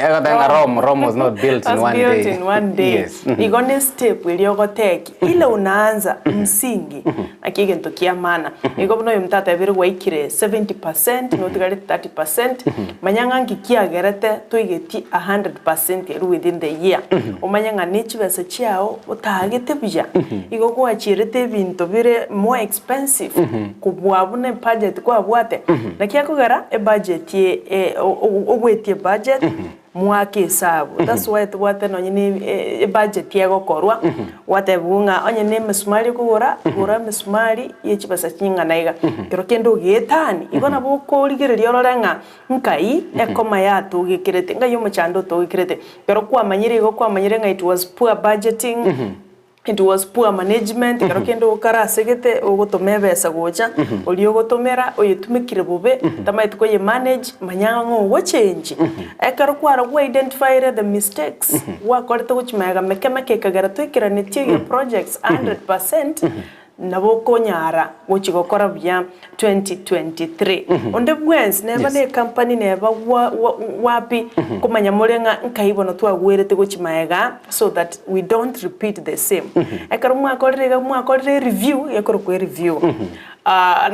Egoteba ng'a Rome, Rome was not built in Was one built day. in one day. Yes. Igo ne step eria ogoteki ile unaanza msingi naki egento kia maana. Igo buna oyomonto atebire gwaikire 70% notigarete 30%, manya ng'a nki kiagerete toigeti 100% eria within the year. Omanye ng'a ne chibesa chiao otagete buya, igo gwachierete ebinto bire more expensive kobua buna ebudget kwabwate. Naki ekogera ebudget ogwetie ebudget Mwake esabu. That's why tobwate nonye ne ebudget egokorwa, gwatebiwa ng'a onye ne emesumari okogora, gora emesumari ye chibesa ching'ana iga. Ekero kende ogeetani, igo nabo okorigereria orore ng'a nkai ekoma yatogekerete, nkai omochando otogekerete. Ekero kwamanyire igo kwamanyire ng'a it was poor budgeting, It was poor management, ekero kende okarasegete ogotoma ebesa gocha, oria ogotomera oyetumekire bobe, tamaeti koye manage, manya ng'a ogochengi. Ekero kwara gwa identifyire the mistakes gwakorete gochia magega meke meke ekagera toikeranetie your projects 100%, Nabo okonyara gochia gokora buya 2023. Onde bwensi neba ne company neba wapi komanya more ng'a nkai bono twagwerete gochia maega so that we don't repeat the same. Ekero mwakorire iga mwakorire ereview gekorokwa ereview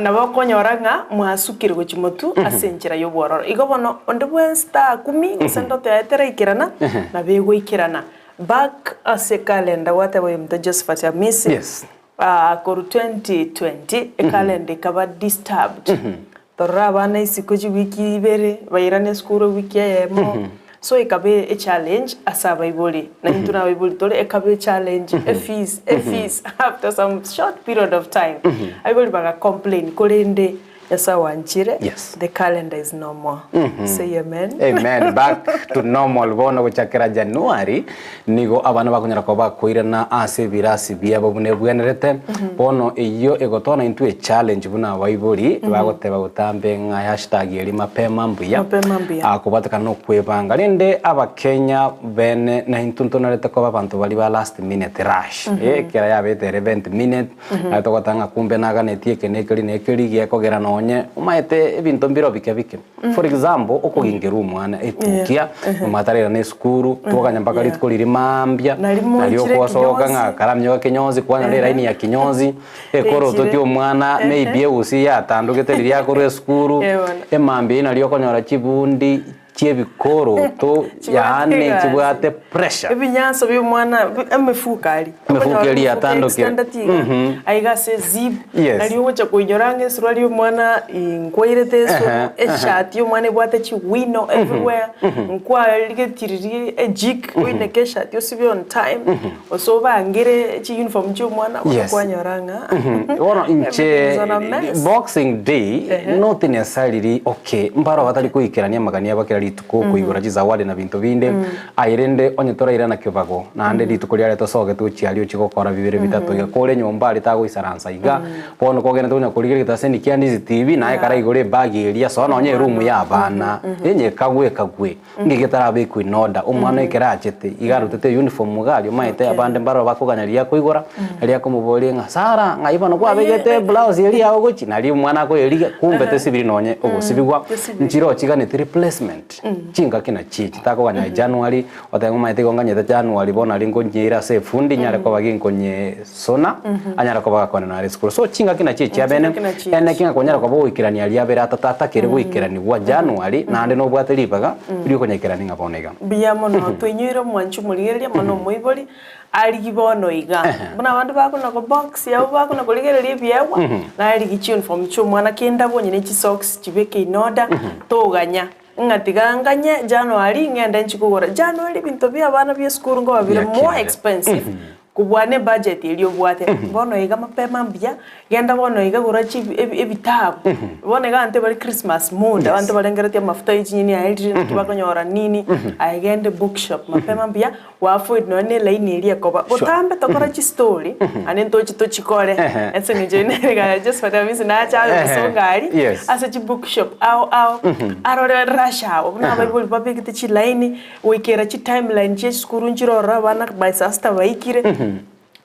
nabo okonyora ng'a mwasukire gochia motwe ase enchera ya obwororo. Igo bono onde bwensi takumi gose ndoto yaye teraikerana nabo egoikerana. Back ase ekalenda gwateba oyominto Josephat Amisi Yes. ah, korwa 2020 ekalenda ekaba disturbed torora abana isiko chiwiki ibere bairane esukuru ewiki eyemo so ekaba echallenge ase abaibori na intwe na abaibori tore ekaba echallenge efees efees after some short period of time abaibori baga complain korende Nyasae oanchire Yes. the calendar is no more say amen. Amen. Back to normal bono gochakera January nigo abana bakonyara koba bakoirana ase ebirasi biabo buna ebwenerete. Bono eyio egotona intwe echallenge buna abaibori bagoteba botambe ng'a hashtag eri mapema mbuya. Mapema mbuya. Ah, kobwatekana na okwebanga rende abakenya bene naintwe ntonarete koba abanto baria ba last minute rush. Eh, ekero yabete 11th minute Naye togoteba ng'a kumbe naganetie eke na ekeri na ekeri gekogera nonye omaete ebinto mbiro bike bike. For example, okogingerwa omwana etukia, nyuma atarairana esukuru, twaganya mpaka rituko riria mambia, Nari nari mochire ogosoka ng'a kinyozi. karamioka kinyozi kwanyora eraini ya kinyozi, ekoroto Echire. kia omwana maybe eusi yatandogete riria akorwa esukuru, Eh bono. emambia eyio nario okonyora chibundi. chi'ebikoroto, yaani egasi. chibwate pressure. Ebinyansa bia omwana bi- emefuko aria. Emefuko Okonyora eria emefuko yatandokire. extended iga, Mhm. aiga ase ezip, Yes. nario ogocha koinyora ng'a esurwari ya omwana inkwairete esumu, Ehe, ehe. eshati ya omwana ebwate chiwino everywhere, nkwarigetie riria ejik, oineke eshati osibie on time, gose obangere chiuniform chia omwana, bono Yes. kwanyora ng'a Bono inche everything is on a mess. boxing day Ehe. not necessarily okay mbaro batari koikerania amagani abo kera rituko koigora chizawadi na binto binde aye rende onye torairana kebago naende rituko riare tosoge tochie aria ochie gokora bibere bitato iga kore nyomba aria tagoisaransa iga bono kogenete konya korigereria getaseni kia ndizi tv naye karaigore ebag eria soa nonye eroom ya abana enye ekagwe ekagwe. Inki getarabekwe in order? Omwana ekero achete, iga arutete uniform iga aria, omanyete abande mbaroo bakoganya riria akoigora, naria akomoboria ng'a Sarah, ng'ai bono kwabegete eblouse eria yago gochia? Naria omwana akoyerigia, kumbe tesibiri nonye ogosibigwa, nchire ochiganeti replacement, chingaki nachio echi, takoganya aye January, otebe ng'a omanyete igo nganyete January bono naria nkonyeira ase efundi nyare koba ginkonyesona, anyare koba gakoenana nare esukuru. So chingaki nachio echi abene, Chingaki nachio echi. ene ki ng'a konyara koba ogoikerania aria abere atato atakere goikeranigwa January, naende nobwate ribaga riokonyakerania ng'a bono iga. Mbuya mono toinyoire omwanchi omorigereria mono omoibori arigie bono iga buna abande bakona ko box abwo bakona korigereria ebiegwa narigie chiuniform chia omwana kende abwo onye ne chisocks chibeke in order toganya Ng'a tiga nganye January ng'ende nchie kogora. January ebinto bia abana bia esukuru nkoba bire more expensive kobua ne budget eria obwate. Bono iga mapema mbuya, genda bono iga gora chi ebi ebitabu. Bono iga abanto ebare Christmas mood, abanto barengeretie amafuta ya chinyeni aerire naki bakonyora nini, aye genda ebookshop mapema mbuya, Wa avoid nonya ne line eria ekoba. Botambe tokore chistory ande ntoche tochikore ase eng'encho eye nere iga Josephat Hamisi nache abe mosongo aria Yes. ase chibookshop ao ao arore rush hour buna abaibori babegete chilaini goikera chitimeline chia chisukuru nchire ororo abana by saa sita baikire.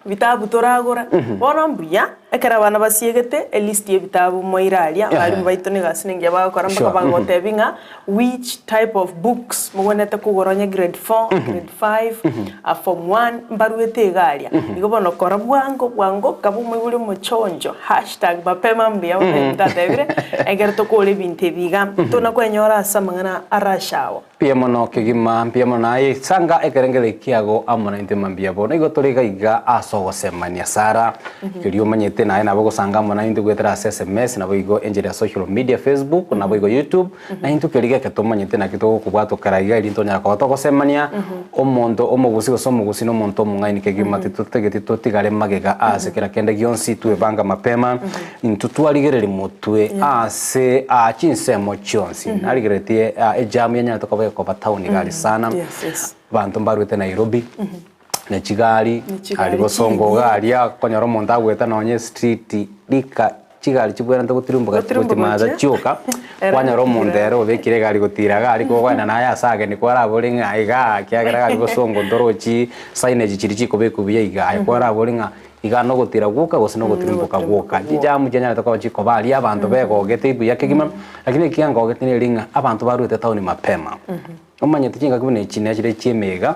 Vitabu toragora, bono mbuya, Ekero abana basiegete, elist y'ebitabu moire aria, abalimu baito nigo ase nengiya bagokora mpaka bagotebia ng'a which type of books mogwenerete kogora onye grade four, grade five, form one, mbaruete iga aria. Igo bono kora bwango bwango kaba omoibori omochonjo, hashtag mapema mbuya bono ntatebire, ekero tokora ebinto ebi iga, tona kwenyora ase amang'ana a rush hour. Mbuya mono kegima, mbuya mono naye sanga ekerengererio kiago amo naintwe mambia bono. Igo tore iga iga ase ogosemania Sara, keria omanyete naye nabo ogosanga amo naintwe goetera ase sms, naboigo enchera ya social media Facebook, naboigo YouTube, naintwe keria geke tomanyete naki togokobwatokera iga erio ntonyara koba togosemania, omonto omogusi gose omogusi na omonto omong'aini kegima titotageti totigare magega ase kera kende gionsi twebanga mapema. Intwe twarigereria motwe ase chinsemo chionsi. Narigereretie ejamu yanyarete koba ekoba town gari sana. Abanto mbaruete Nairobi ne chigari, aria bosongo iga aria okonyora omonto agoeta nonye estreet rika chigari chibwenerete gotirimboka gochi macha chioka, kwanyora omonto ere obekire egari gotira iga aria kogoenda naye ase ageni kwarabore ng'a igaa ekiagera gari bosongo ntorochi signage chiria chikobekwa buya igaa aye kwarabore ng'a Iga nogotira gwoka gose nogotirimboka gwoka. Chijamu chianyarete koba chikoba aria abanto begogete buya kegima, lakini ekiya ngogete neri ng'a abanto baruete town mapema. Omanyete chingaki buna echi nechire chi'emeyega,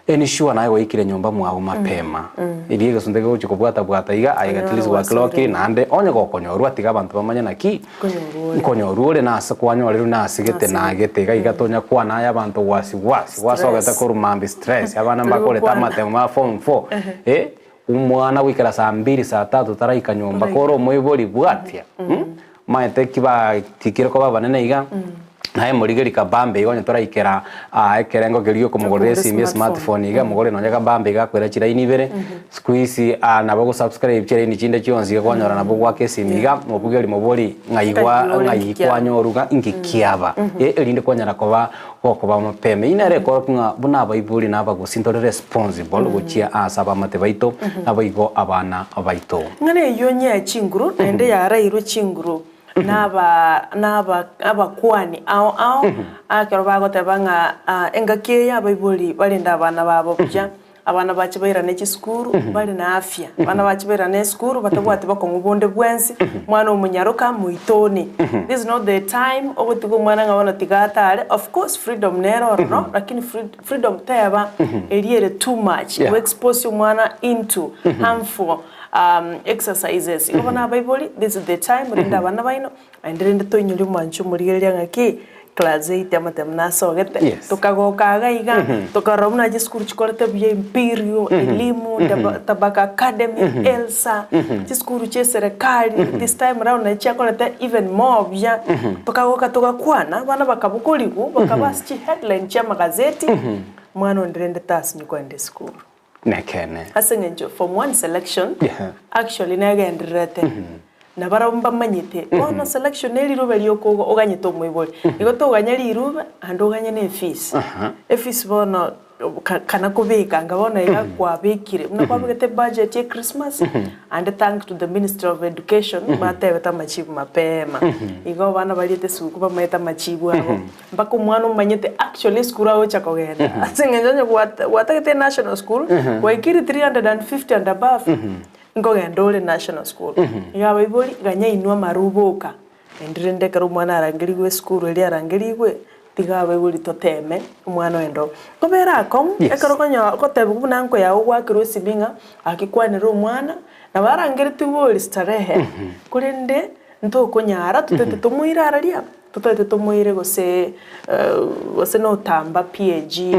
ensure naye gwaikire nyomba mwabo mapema. Erio egesunte kegochia kobwata bwata iga, aye at least gwaclockire naende onye gokonyorwa tiga abanto bamanye naki nkonyorwa ore na ase kwanyorerwe na ase gete na gete iga iga tonya kwana aye abanto gwasi gwasi gwasogete korwa mambia stress abana mbakorete amatemo ma form four eh omwana goikera saa mbiri saa tatu taraika nyomba kore omoibori bwatia omanyete ki batikire koba abanene iga naye morigerie kabambe iga onye toraikera ekerengo keria giokomogorera esimi esmartphone iga mogorere nonye kabambe iga akoira chiraini ibere Siku hizi nabo ogosubscribe chiraini chinde chionsi iga kwanyora nabo goaka esimi iga mobugerie mobori ng'ai gwa ng'ai kwanyorwa ng'a inki kiaba erinde kwanyara koba gokoba mapema. Eyio nere ekorokia ng'a buna abaibori na abagusii ntore responsible gochia ase abamate baito naboigo abana baito. Ng'a neyio nyee chinguru, naende yarairwe chinguru naba naba abakuani ao ao, ekero bagoteba ng'a engaki eye abaibori barende abana babo buya. Abana bache bairane chisukuru bare na afya, abana bache bairane esukuru batabwati bokong'u bonde bwensi, omwana omonyaroka moitone. This is not the time ogotiga omwana ng'a bono tiga atare, of course freedom nere ororo lakini freedom teba eria ere too much, go expose omwana into harmful exercises. Igo bono abaibori this is the time rende abana baino Naende rende toinyore omwancho omorigereria ng'aki class eight amatemo nasogete, Yes. tokagoka iga iga, tokarora buna chisukuru chikorete buya Imperial, Elimu, Taba- Tabaka Academy, Elsa, chisukuru chia eserekari, this time round naye chiakorete even more buya, tokagoka togakwana, abana bakabokorigwa, bakaba ase chiheadline chia amagazeti, omwana onde rende tasinye kogenda esukuru. Nekeene. Ase eng'encho form one selection Yeah. actually negendererete na barabwo mbamanyete bono selection ne rirobe rioka ogo oganyete omoibori igo toganya rirobe naende oganye na efees efees bono ka kana kobeka anga bono iga kwabekire buna kwabegete ebudget ya echristmas naende thank to the ministry of education batebete amachibu mapema igo abana bariete esukuru bamaete amachibu abo Mpaka omwana omanyete actually esukuru agocha kogenda ase eng'encho onye gwatagete national school gwaikire 350 and above nkogenda ore national school. Iga abaibori ganya inwe amaruboka naende rende ekero omwana arangerigwe esukuru eria arangerigwe tiga abaibori toteme omwana oende oo. Kobera akong'u ekero okonyo ogotebiwa buna nko yago gwakerwa esimi ng'a gaki kwanera omwana nabo arangeretigwe ore starehe korende ntokonyara totete tomoire araria. Totaete tomoire gose gose notamba PAG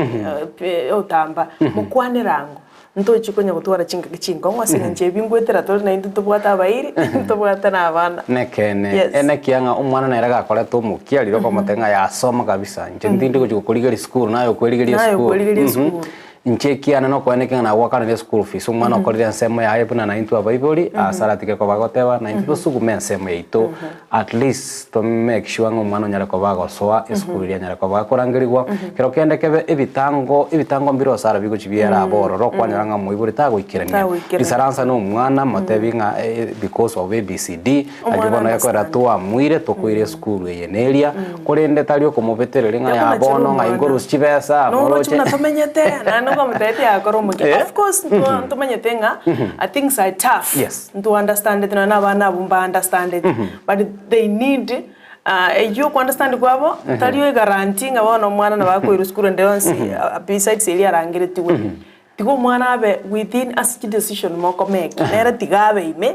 otamba mokwanere ango ntochi konya gotwara chingaki chinkong'u ase eng'encho ebi ngwetera tore naintwe ntobwate abairi ntobwate na abana. Nekeene, Yes. enekia ng'a omwana nere gakorete omokia riria okomotebia ng'a yasoma kabisa, inche ntindi gochia gokorigeria esukuru naye okwerigeria Naye esukuru. okwerigeria Mhm. esukuru. Inche ekiane nokoeneka ng'a nagwakaneire eschool fees, omwana okorire ensemo yaye buna naintwe abaibori, ase aratike koba agoteba, naintwe tosugume ensemo yaito at least to make sure ng'a omwana onyare koba agosoa esukuru eria anyare koba akorangerigwa, kero kende kebe ebitango ebitango mbire osara bigochi biera abwo ororo okwanyora ng'a omoibori tagoikerania. Tagoikerania. Isaransa na omwana motebi ng'a because of ABCD, naki Omwana bono ekorera understand. twamuire tokoira esukuru eye na eria, korende tari okomobetereria ng'a ya Yakonachera bono ng'a omwana. inkorusia chibesa Noroche moroche buna tomenyete, naende Nokwamotebeti yakora omokia. Eh. Of course ntomanyete ng'a things are tough. Yes. Nto understandeti nonya na abana abwo mba understandeti. But they need eywo oko understand kwabo tari egaranti ng'a bono omwana nabo akoirwa esukuru ende yonsi besides eria arangeretigwe. Tiga omwana abe within ase chidecision mokomake, nere tiga abe ime,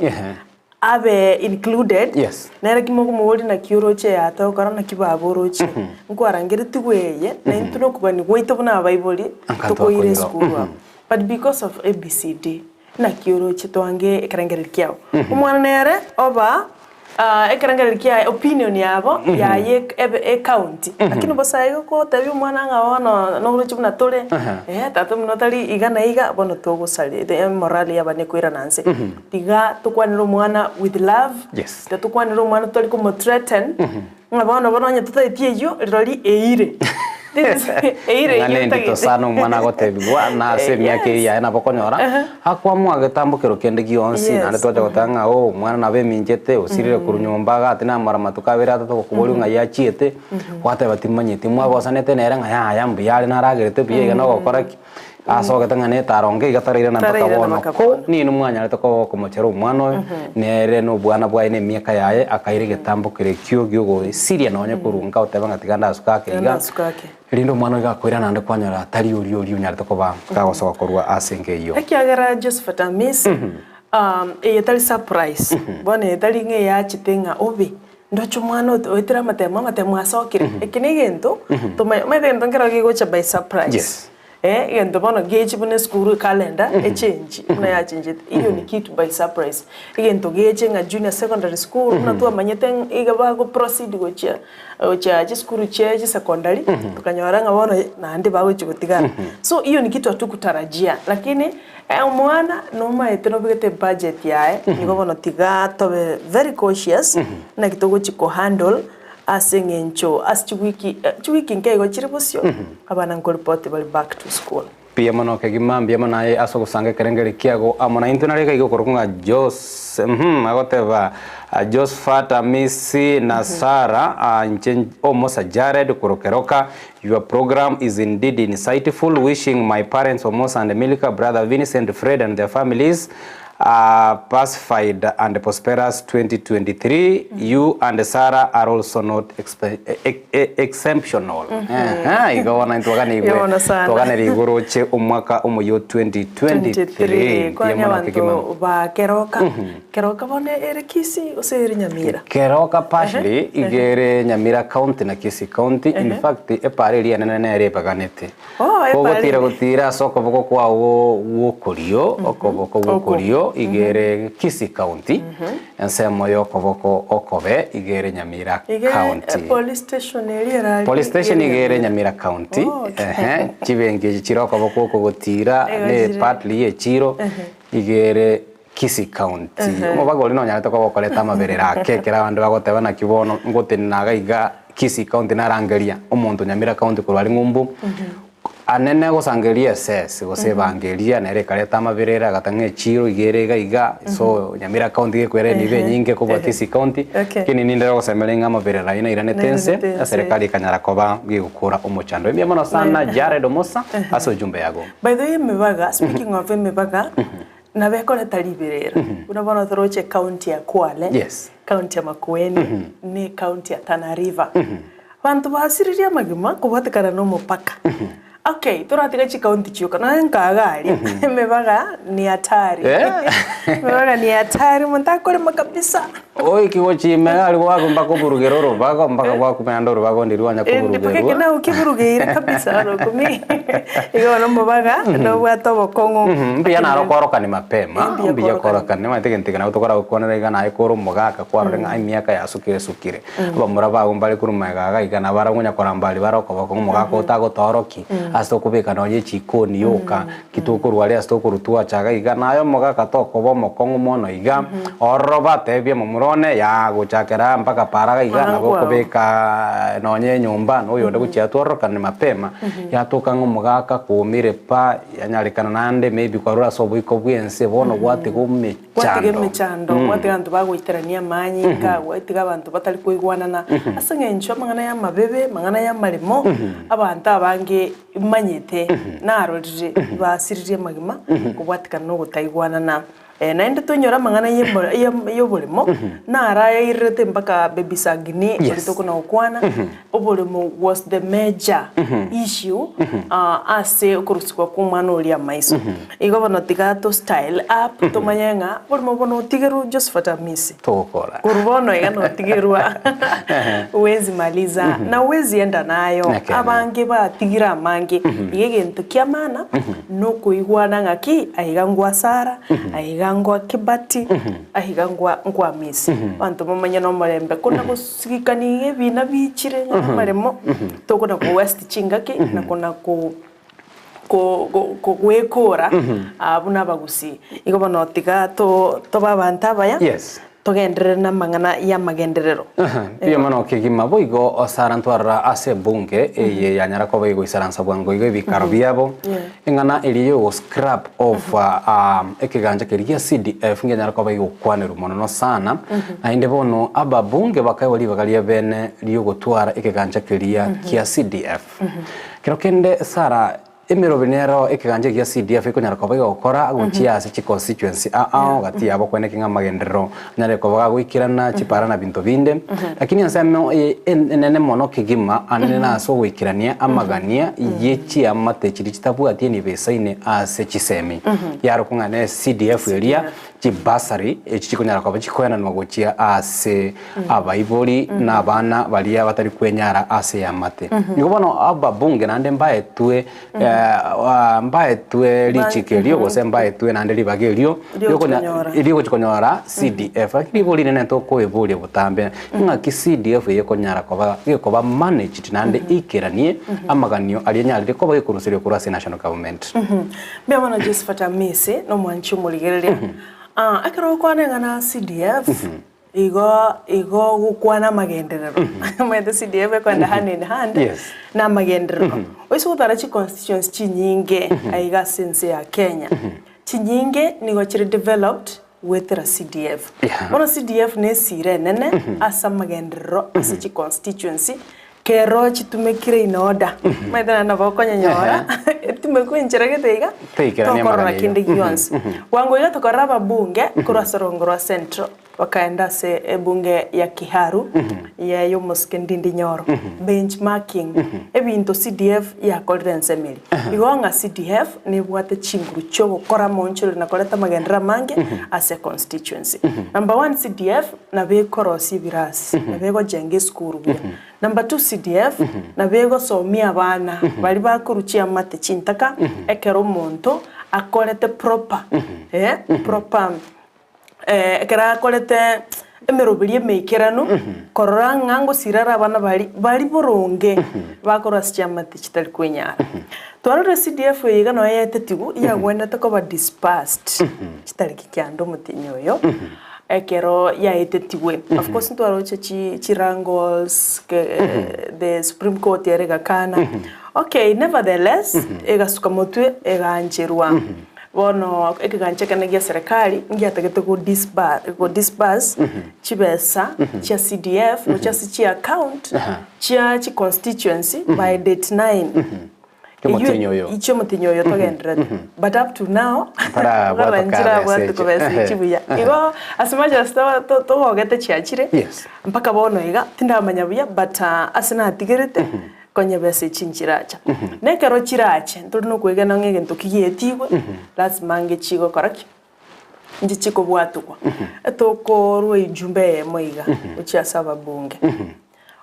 abe included, Yes. nere ki mokomoboria naki oroche yata okora naki baba oroche, nkwarangeretigwe eye, na intwe na okogania gwaito buna abaibori, Anka tokoira twakoira. esukuru abo. But because of ABCD, naki oroche twange ekerengererio kiabo. Omwana nere oba ekerengererio kiaye opinion yabo yaye ebe ecounti. Lakini bosa igo gotebia omwana ng'a bono noroche buna tore, tata omino tari iga na iga, bono togosaria emorali yabana ekoirana nse. Tiga tokwanere omwana with love, Yes. tiga tokwanere omwana totari komo threaten, ng'a bono bono onye totaeti eyio, rirorio eire. This is eire Ng'a eyio nendito otagete. sana omwana agotebigwa na ase emiaka eyio yaye nabo okonyora, akwamua getambokero kende gionsi, naende twacha goteba ng'a oh omwana nabo eminchete, osirire korwa nyomba iga ati namara amatuko abere atato gokoboria ng'ai achiete, gwateba timanyeti, mwagosanete nere ng'a yaya mbuya are naragerete buya iga nogokora ki, asogete ng'a netaronge iga tarairana mpaka Tarairana bono. mpaka Ko ninwe mwanyarete koba gokomochera omwana oyo, nere na obwana bwaye na emiaka yaye, akaira egetambokero ekio giogosiria nonye korwa nka oteba ng'a tiga ndasuke ake Tiga iga, ndasuke ake. Erinde omwana oyo gakoira naende kwanyora tari oria oria onyarete koba kagosoka korwa ase enka eyio. Ekiagera Josephat Amisi, eye tari surprise, bono eye tari ng'a eyachete ng'a obe, ndoche omwana oetire amatemo, amatemo asokire. Eke na egento, tomanye, omanyete egento nkero gegocha by surprise. Yes. Egento bono geche buna esukuru ecalendar echange buna yachenchete, eyio ni kitu by surprise. Egento geche ng'a junior secondary school buna twamanyete ng'a iga bago proceed gochia gochia chisukuru chia chisecondary, tokanyora ng'a bono naende bagochia gotigara. So hiyo ni kitu hatukutarajia lakini omwana nomaete nobegete ebudget yaye, nigo bono tiga tobe very cautious naki togochia kohandle Ase eng'encho ase chiwiki chiwiki nke igo chire bosio, abana nkoripoti bare back to school. Mbuya mono kegima, mbuya mono aye ase ogosanga ekerengerio kiago amo naintwe nare iga iga okorokwa ng'a Jos uhum agoteba Josphat Amisi na Sarah inche omosa Jared korwa Keroka your program is indeed insightful wishing my parents Omosa and Milka brother Vincent Fred and their families A pacified and prosperous 2023, you and Sarah are also not exceptional. Ehe, igo bono intwaganigwe Bono sana. twaganere igoro oche omwaka omoyio 2023. 23 kwani Mbuya mono kegima. abanto ba keroka keroka bono ere kisii gose ere nyamira Keroka partially iga ere Nyamira county na Kisii county in fact epara eria enene nere ebaganete. Oh, epara Kogotira ere. gotira ase okoboko kwao gw'okorio, okoboko gw'okorio iga ere Kisii County, ensemo y'okoboko okobe iga ere Nyamira Iga County. police station eria erari Police station iga iga ere ere Nyamira County, Oh, okay. ehe, chibenki echi chire okoboko oko gotira Iga ne chire. partly ye echiro iga ere Kisii County. Omobaga oria nonyarete koba okoreta amaberero ake ekero abande bagoteba naki bono ngotenena iga iga Kisii County narangeria omonto Nyamira County korwa aria ng'umbu anene gosangereria esese gose ebangeria nere ekareta amaberero agata ng'a echiro iga ere iga iga so Nyamira County gekwera enibo enyinge kobua Kisii County lakini nindere gosemeria ng'a amaberero ayio nairanete ense eserekari ekanyara koba gegokora omochando. Mbuya mono sana Jared Omosa ase ujumbe yago. By the way emibaga, speaking of emibaga, Nabo ekoreta riberera, buna bono toroche ecounty ya Kwale, Yes. county ya Makueni, ne ecounty ya Tana River. Abanto basiririe amagima kobwatekana na omopaka. Okay, toratiga chicounty chioka, nonya nkaga aria, emebaga ni hatari. Emebaga ni hatari, omonto akorema kabisa. Oiki gochia ime aria gwaku mpaka oburugere orobago mpaka gwakumenya ande orobago ndiri wanya Mpaka koburugerwa. ekero okiburugeire kabisa orokumi igo bono omobaga nobwate obokong'u. Mbuya naro kworokani mapema, Mbuya mbuya kworokani. kworokani omanyete egento eke nabo tokora gokwanera iga naye kore omogaka kwarora ng'a emiaka yasukire sukire. Abamura bago mbare korwa magega iga iga nabo barabwo onye koramba aria bare okoboko ng'a omogaka otagotooroki ase okobeka nonye echikoni yoka. Ki tokorwa aria ase tokorwa twacha iga iga, naye omogaka tokoba omokong'u mono iga, ororo batebie momura one, yaa gochakera aa mpaka para iga iga, nabo okobeka nonye enyomba, na oyonde gochia atwororokane mapema, yatoka ng'a omogaka koumire pa, yanyarekana naende maybe kwarure ase oboiko bw'ense, bono gwatiga Gwatiga omechando. emechando, gwatiga abanto bagoiterania amanyinga, gwatiga abanto batari koigwanana, ase eng'encho amang'ana y'amabebe, amang'ana y'amaremo, abanto abange. Imanyete, narorire, basiririe amagima kobwatikana nogotaigwanana. Naende tonyore amang'ana y'oboremo, narayairerete mpaka baby Sagini oria tokona gokwana, oboremo was the major issue ase okorusigwa kw'omwana oria amaiso. Igo bono tiga to style up tomanye ng'a oboremo obo notigerwe Josephat Amisi. Togokora. Korwa bono iga notigerwa huwezi maliza na huwezi enda nayo. Ekeene. Abange batigire amange. Iga egento kia maana nokoigwana ng'aki aiga ngwa Sarah, aiga ngwa Kibati, aiga ngwa ngwa Amisi. Abanto bamanye nomorembe. Kona gosigikania iga ebina biichire ng'a amaremo tokona ko waste chingaki na kona ko kogwekora buna abagusii. Igo bono tiga tobe abanto abaya, togenderere namang'ana y'amagenderero. Mbuya mono kegima boigo Sarah ntwarora ase ebunge eye yanyara koba egoisaransa bwango igo ebikaro biabo eng'ana eria yogo scrap of ekegancha keria gia CDF ngenyara koba egokwanerwa mono sana naende bono ababunge bakaegwa ribaga ria bene riogotwara ekegancha keria kia CDF. Kero kende Sarah, emeroberi nero ekegancha ekiya CDF ekonyara koba egokora gochia ase chiconstituency ao gati yabo kweneki ng'a amagenderero anyare koba gagoikerana chipara na binto binde. Lakini ensemo eye enene mono kegima anene nase ogoikerania amagania ye chiamate chiria chitabwati enibo esaine ase chisemi. Yarokwa ng'a ne CDF eria Chibasari echi chikonyara koba chikoenanwa gochia ase abaibori na abana baria batari kwenyara ase eamate. Nigo bono ababunge naende mbaetwe mbaetwe richiko erio gose mbaetwe naende ribaga erio riogochia konyora CDF. Lakini ribori rinene tokoeboria botambe ng'aki CDF eye ekonyara koba gekoba managed naende eikeranie amaganio aria enyarire koba gekoruseria korwa ase national government. Mbuya mono Josephat Amisi, nomwanchi omorigereria. Ah, ekero ogokwana eng'ana CDF, igo igo ogokwana amagenderero. Omanyete CDF ekoenda hand in hand Yes. na amagenderero. Oise gotara chiconstituency chinyinge aiga ase ense ya Kenya, chinyinge nigo chire developed goetera CDF. Bono CDF nesira enene ase amagenderero ase chiconstituency kero chitumekire in order. Omanyete naende nabo okonyonyora etumekwe enchera gete iga Teikerania tokorora amagani kende ayio. gionsi. Bwango iga tokorora ababunge korwa ase orongo rwa Central bakaenda ase ebunge ya Kiharu ya y'omosike Ndindi Nyoro benchmarking ebinto CDF yakorire ensemo eria. Igo ng'a CDF nebwate chinguru chi'ogokora amaonchoreri na koreta amagenderero amange ase econstituency. Number one CDF nabo ekorosia ebirasi, nabo egojenga esukuru buya. Number two CDF nabo egosomia abana baria bakorwa chiamate chintaka ekero omonto akorete proper proper Ekero akorete emeroberi emeikeranu, korora ng'a ngosira are abana baria bari boronge bakorwa ase chiamate chitari kwenyara. Twarorire CDF eye iga noyo yaetetigwe, yagwenerete koba dispersed chitariki kianda omotienyi oyo, ekero yaetetigwe. Of course ntwaroche chi chiwrangles ke the supreme court ere egakana, okay nevertheless egasuka motwe egaancherwa. Bono ekegancha ekenene gia serikali ngiatagete go go disburse chibesa chia CDF gochia ase chi account chia chi constituency by date 9 Omotienyi oyo. Eyio omotienyi oyo togendererete but up to now Ntarabwata nchirabwate kabesa kobesa echi. echi buya. Igo as much as togogete chiachire mpaka bono iga tindamanya buya but ase natigerete Konya besa echi nchiracha. Na ekero chirache, ntori nokwegena ng'a egento kigetigwe, lasima ange chigokora ki? Nchi chikobwatogwa. Etokorwa ejumbe eyemo iga, gochia ase ababunge.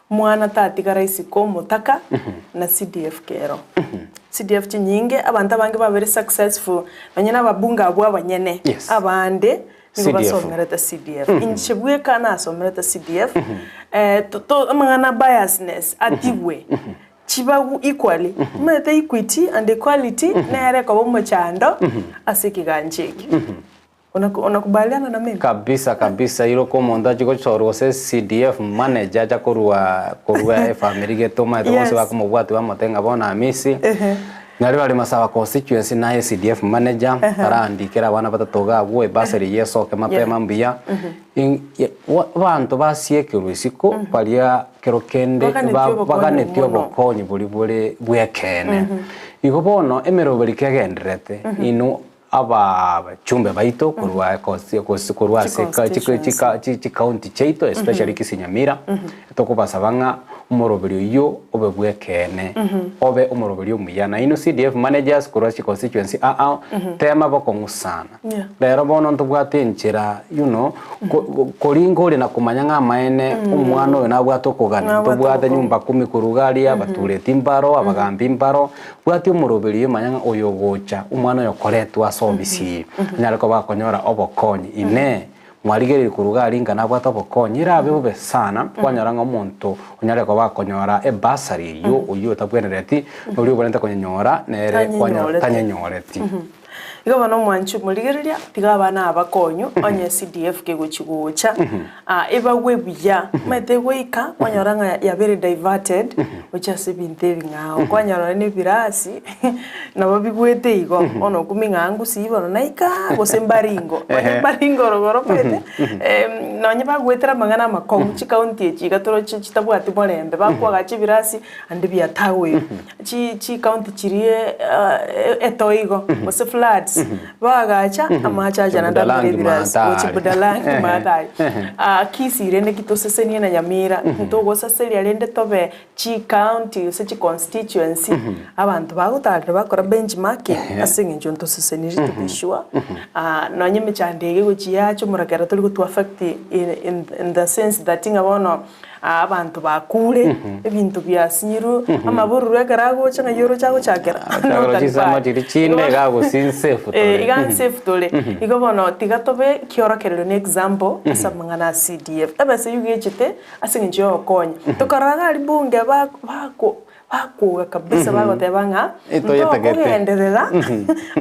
Mwana tatigara isiko omotaka na CDF kero. CDF chinyinge, abanto abange babere successful, nonye na ababunge abwo abanyene, abande nigo CDF. basomerete CDF. Inche bweka nasomerete CDF, amang'ana biasness atigwe, chibagu equally, omanyete equity and equality nere ekoba omochando ase ekegancha eke. Unakubaliana na mimi? Kabisa kabisa iroka omonto achie gochorwa gose CDF manager acha korwa korwa efamiri gete omanyete bonsi bakomobwatia bamote ng'a bono Hamisi. Nario bare Masawa constituency naye CDF manager arandikere abana batato iga abwo ebasari eye esoke mapema mbuya. Abanto basiekerwe isiko baria kero kende Baganetie ba- obokonyi baganetie mono. obokonyi boria bore bw'ekeene. Igo bono emeroberi kegendererete inwe abachumbe baito korwa ekosi gose korwa ase eka chiko chika chi chikaunti chiaito especially Kisii Nyamira, tokobasaba ng'a omoroberi oyio obe bw'ekeene, obe omoroberi omuya. Nainwe CDF managers korwa ase chiconstituency ao ao, tema bokong'u sana. Yeah. Rero bono ntobwate enchera you know, ko- ko- koringa ore na komanya ng'a amaene omwana oyo nabwate okogania, Nabwate ntobwate obokong'u. nyumba kumi korwa iga aria, abatureti mbaro, abagambi mbaro, bwati omoroberi manya ng'a oyo ogocha, omwana oyo okoretwa ase obisi eye, anyare koba akonyora obokonyi. Inee! Mwarigereiri korwa iga aria ng'a nabwate obokonyi? Erabe bobe sana kwanyora ng'a omonto onyare koba akonyora ebursary eyio, oyio otabwenereti, noria obwenerete konyenyora nere kwanyora Tanyenyoreti. tanyenyoreti. Igo bono omwanchi omorigereria, tiga abana aba bakonywe, onye CDF kegochi gocha, ah, ebagwe buya. Omanyete goika, kwanyora ng'a yabeire diverted, gochia ase ebinto ebing'ao. Kwanyora nonye na ebirasi, nabo bigwete igo, bono okumia ng'a ngusii bono naika, gose mbaringo. Onye mbaringo rogoro omanyete, nonye bagwetera amang'ana amakong'u, chikaunti echi iga toroche chitabwati morembe, bakoagacha ebirasi, ande biatagwire. Chi chicounty chiria etoigo gose floods bagacha amache acha naende amere Budalangi ebirasi gochia maatari. Budalangi maatari. Kisii rende ki tosesenie na Nyamira ntogosaseria rende tobe chicounty gose chiconstituency abanto bagotarera bakora benchmarking ase eng'encho ntosesenirie to be sure nonye emechando eye egochia yacha omorakera tori gotu affect in in the sense that ng'a bono Abanto bakure, ebinto biasinyirwe, amabururu ekero agocha ng'ai oroche agochakera? Chakora Northern chisemo part. chiria chinde iga agosinsefu Eh, tore. iga nsafe tore. Igo bono tiga tobe kiorokererio na example ase amang'ana a CDF. Ebesa eywo gechete ase eng'encho ya ogokonya. Tokarora iga aria bunge ba- bako bakoga kabisa bagoteba ng'a Etoyetagete. ntokogenderera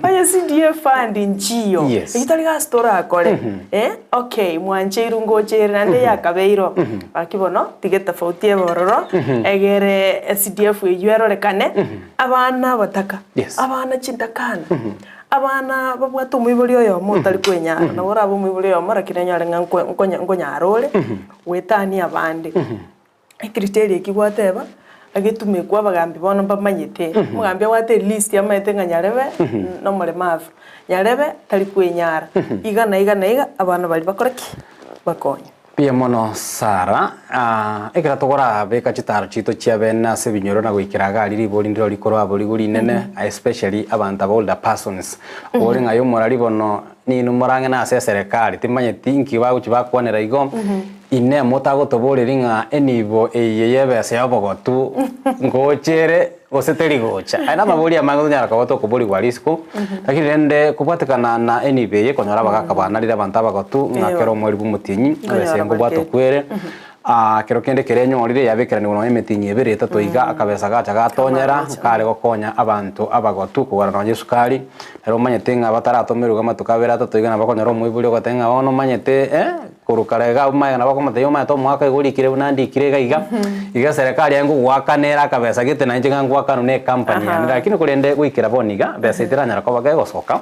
onye CDF fund nchiyo Yes. eyio tari gasi torakore eh okay mwancheirwe ngocheire naende yakabeire oo gaki bono tiga etofauti ebe ororo egere CDF eyio erorekane abana abataka Yes. abana chintakana abana babwate omoibori oyomo otari kwenyara nabo orabe omoibori oyomo lakini onyore ng'a nko nkonya nkonyara ore goetania abande. Ecriteria eki gwateba, agetumekwa abagambi bono mbamanyete, omogambi abwate elist amaete ng'a nyarebe nomoremavu, nyarebe tari kwenyara, iga na iga na iga, abana baria bakore ki? Bakonye. Mbuya mono Sarah. Ah, ekero tokorabeka chitaro chiaito chia bene ase ebinyoro na goikera iga aria ribori ndiro rikorwa aborigo rinene, especially abanto aba older persons. Ore ng'a aye omorari bono Ninwe morang'e ase eserekari, timanyeti inki bagochia bakwanera igo, Inee motagotoboreria ng'a enibo eye y'ebesa y'obogotu ngocha ere gose teri gocha? Aya namaborio amange tonyara koba tokoborigwa risiko, lakini rende kobwatekana na enibo eye konyora abagaka banarire abanto abagotu ng'a kera omweri bw'omotienyi ebesa eye nkobwata okwere. Kero kende ekero enyorire yabekeranigwa nonya emetienyi ebere etato iga, akabesa gacha gatonyera, kare gokonya abanto abagotu kogora nonya esukari. Nere omanyete ng'a bataratomerwa amatuko abere atato iga nabo okonyora omoibori ogoteba ng'a bono omanyete korwa kare iga abwo magega nabo okomotebia omanyete omwaka iga orikire buna ndikire iga iga, iga eserekari aye ngogoakana ere akabesa gete nainche ng'a ngoakanwa na ecompany yane lakini korende goikera bono iga, besa eteranyara koba kegosoka.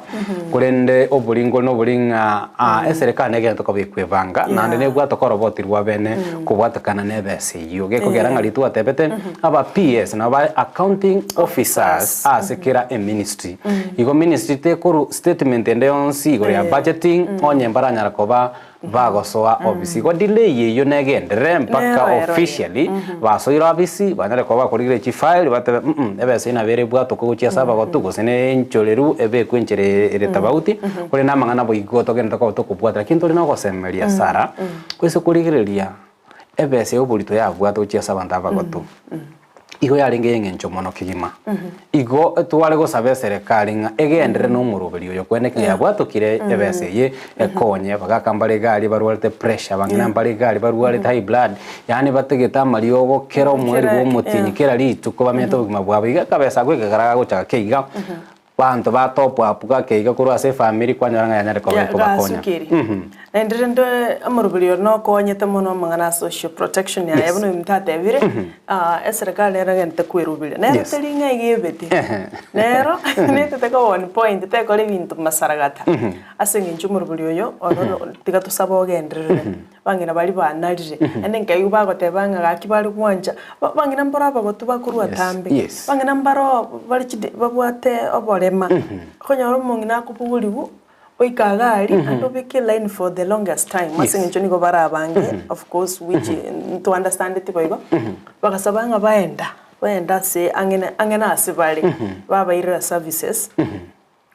Korende oboringo nobori ng'a eserekari negento koba ekwebanga, naende nebwate okoroboti rwa bene kobwatekana nebesa eyio. Gekogera ng'a riria twatebete, aba PS nabo bare accounting officers ase kera eministry. Igo ministry tekorwa statement ende yonsi igoro ya budgeting onye mbaranyara koba bagosoa ofisi. Igo delay eyio negenderere mpaka Nero ero, officially basoire ofisi banyare koba bakorigire chifile batebe mm ebesa eyio nabo ere ebwatokwe gochia ase abagotu gose ne enchoreru ebekwe enchera ere tofauti korende amang'ana boigo togende tokoba tokobwata lakini tore na ogosemeria Sarah ase korigereria ebesa ya oborito yabwate gochia ase abanto abagotu. Igo yarenge ey'eng'encho mono kegima. Igo tware gosaba eserekari ng'a egenderere nomoroberi oyo kwene ng'a yabwatokire ebesa eye ekonye abagaka mbare iga aria barwarete pressure, abang'ina mbare iga aria barwarete high blood, yaani bategete amariogo kera omweri bwa omotienyi kera rituko bamenyete obogima bwabo. Iga akabesa akwo ekekara gagochaka keiga. Abanto ba top up gake iga korwa ase efamiri kwanyora ng'a yanyare koba Ya, ekobakonya. gasukire. Naende rende omoroberi oyo nokonyete mono amang'ana a social protection yaye Yes. buna omonto atebire, eserekari nero egentete kweruberia. Nero Yes. teri ng'a iga ebete. Nero netete koba on point tekora ebinto masaragata. Ase eng'encho omoroberi oyo oro tiga tosabe ogenderere. Bang'ina baria banarire, naende nkaigwa bagoteba ng'a gaki bare gwancha, ba- bang'ina mbaro abagotu bakorwa atambe, bang'ina mbaro bare chide babwate oborema, okonyora omong'ina akobogorigwa, oika iga aria, naende obeke line for the longest time ase eng'encho nigo bare abange of course which nto understandeti boigo, bagasaba ng'a baenda, baenda ase ang'e na ang'e na ase bare, babairera services.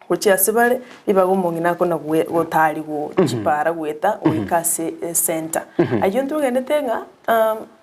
Gochia ase bare, ribaga omong'ina akona gotari chipara goeta goika ase esenta. Ayio ntwegenete ng'a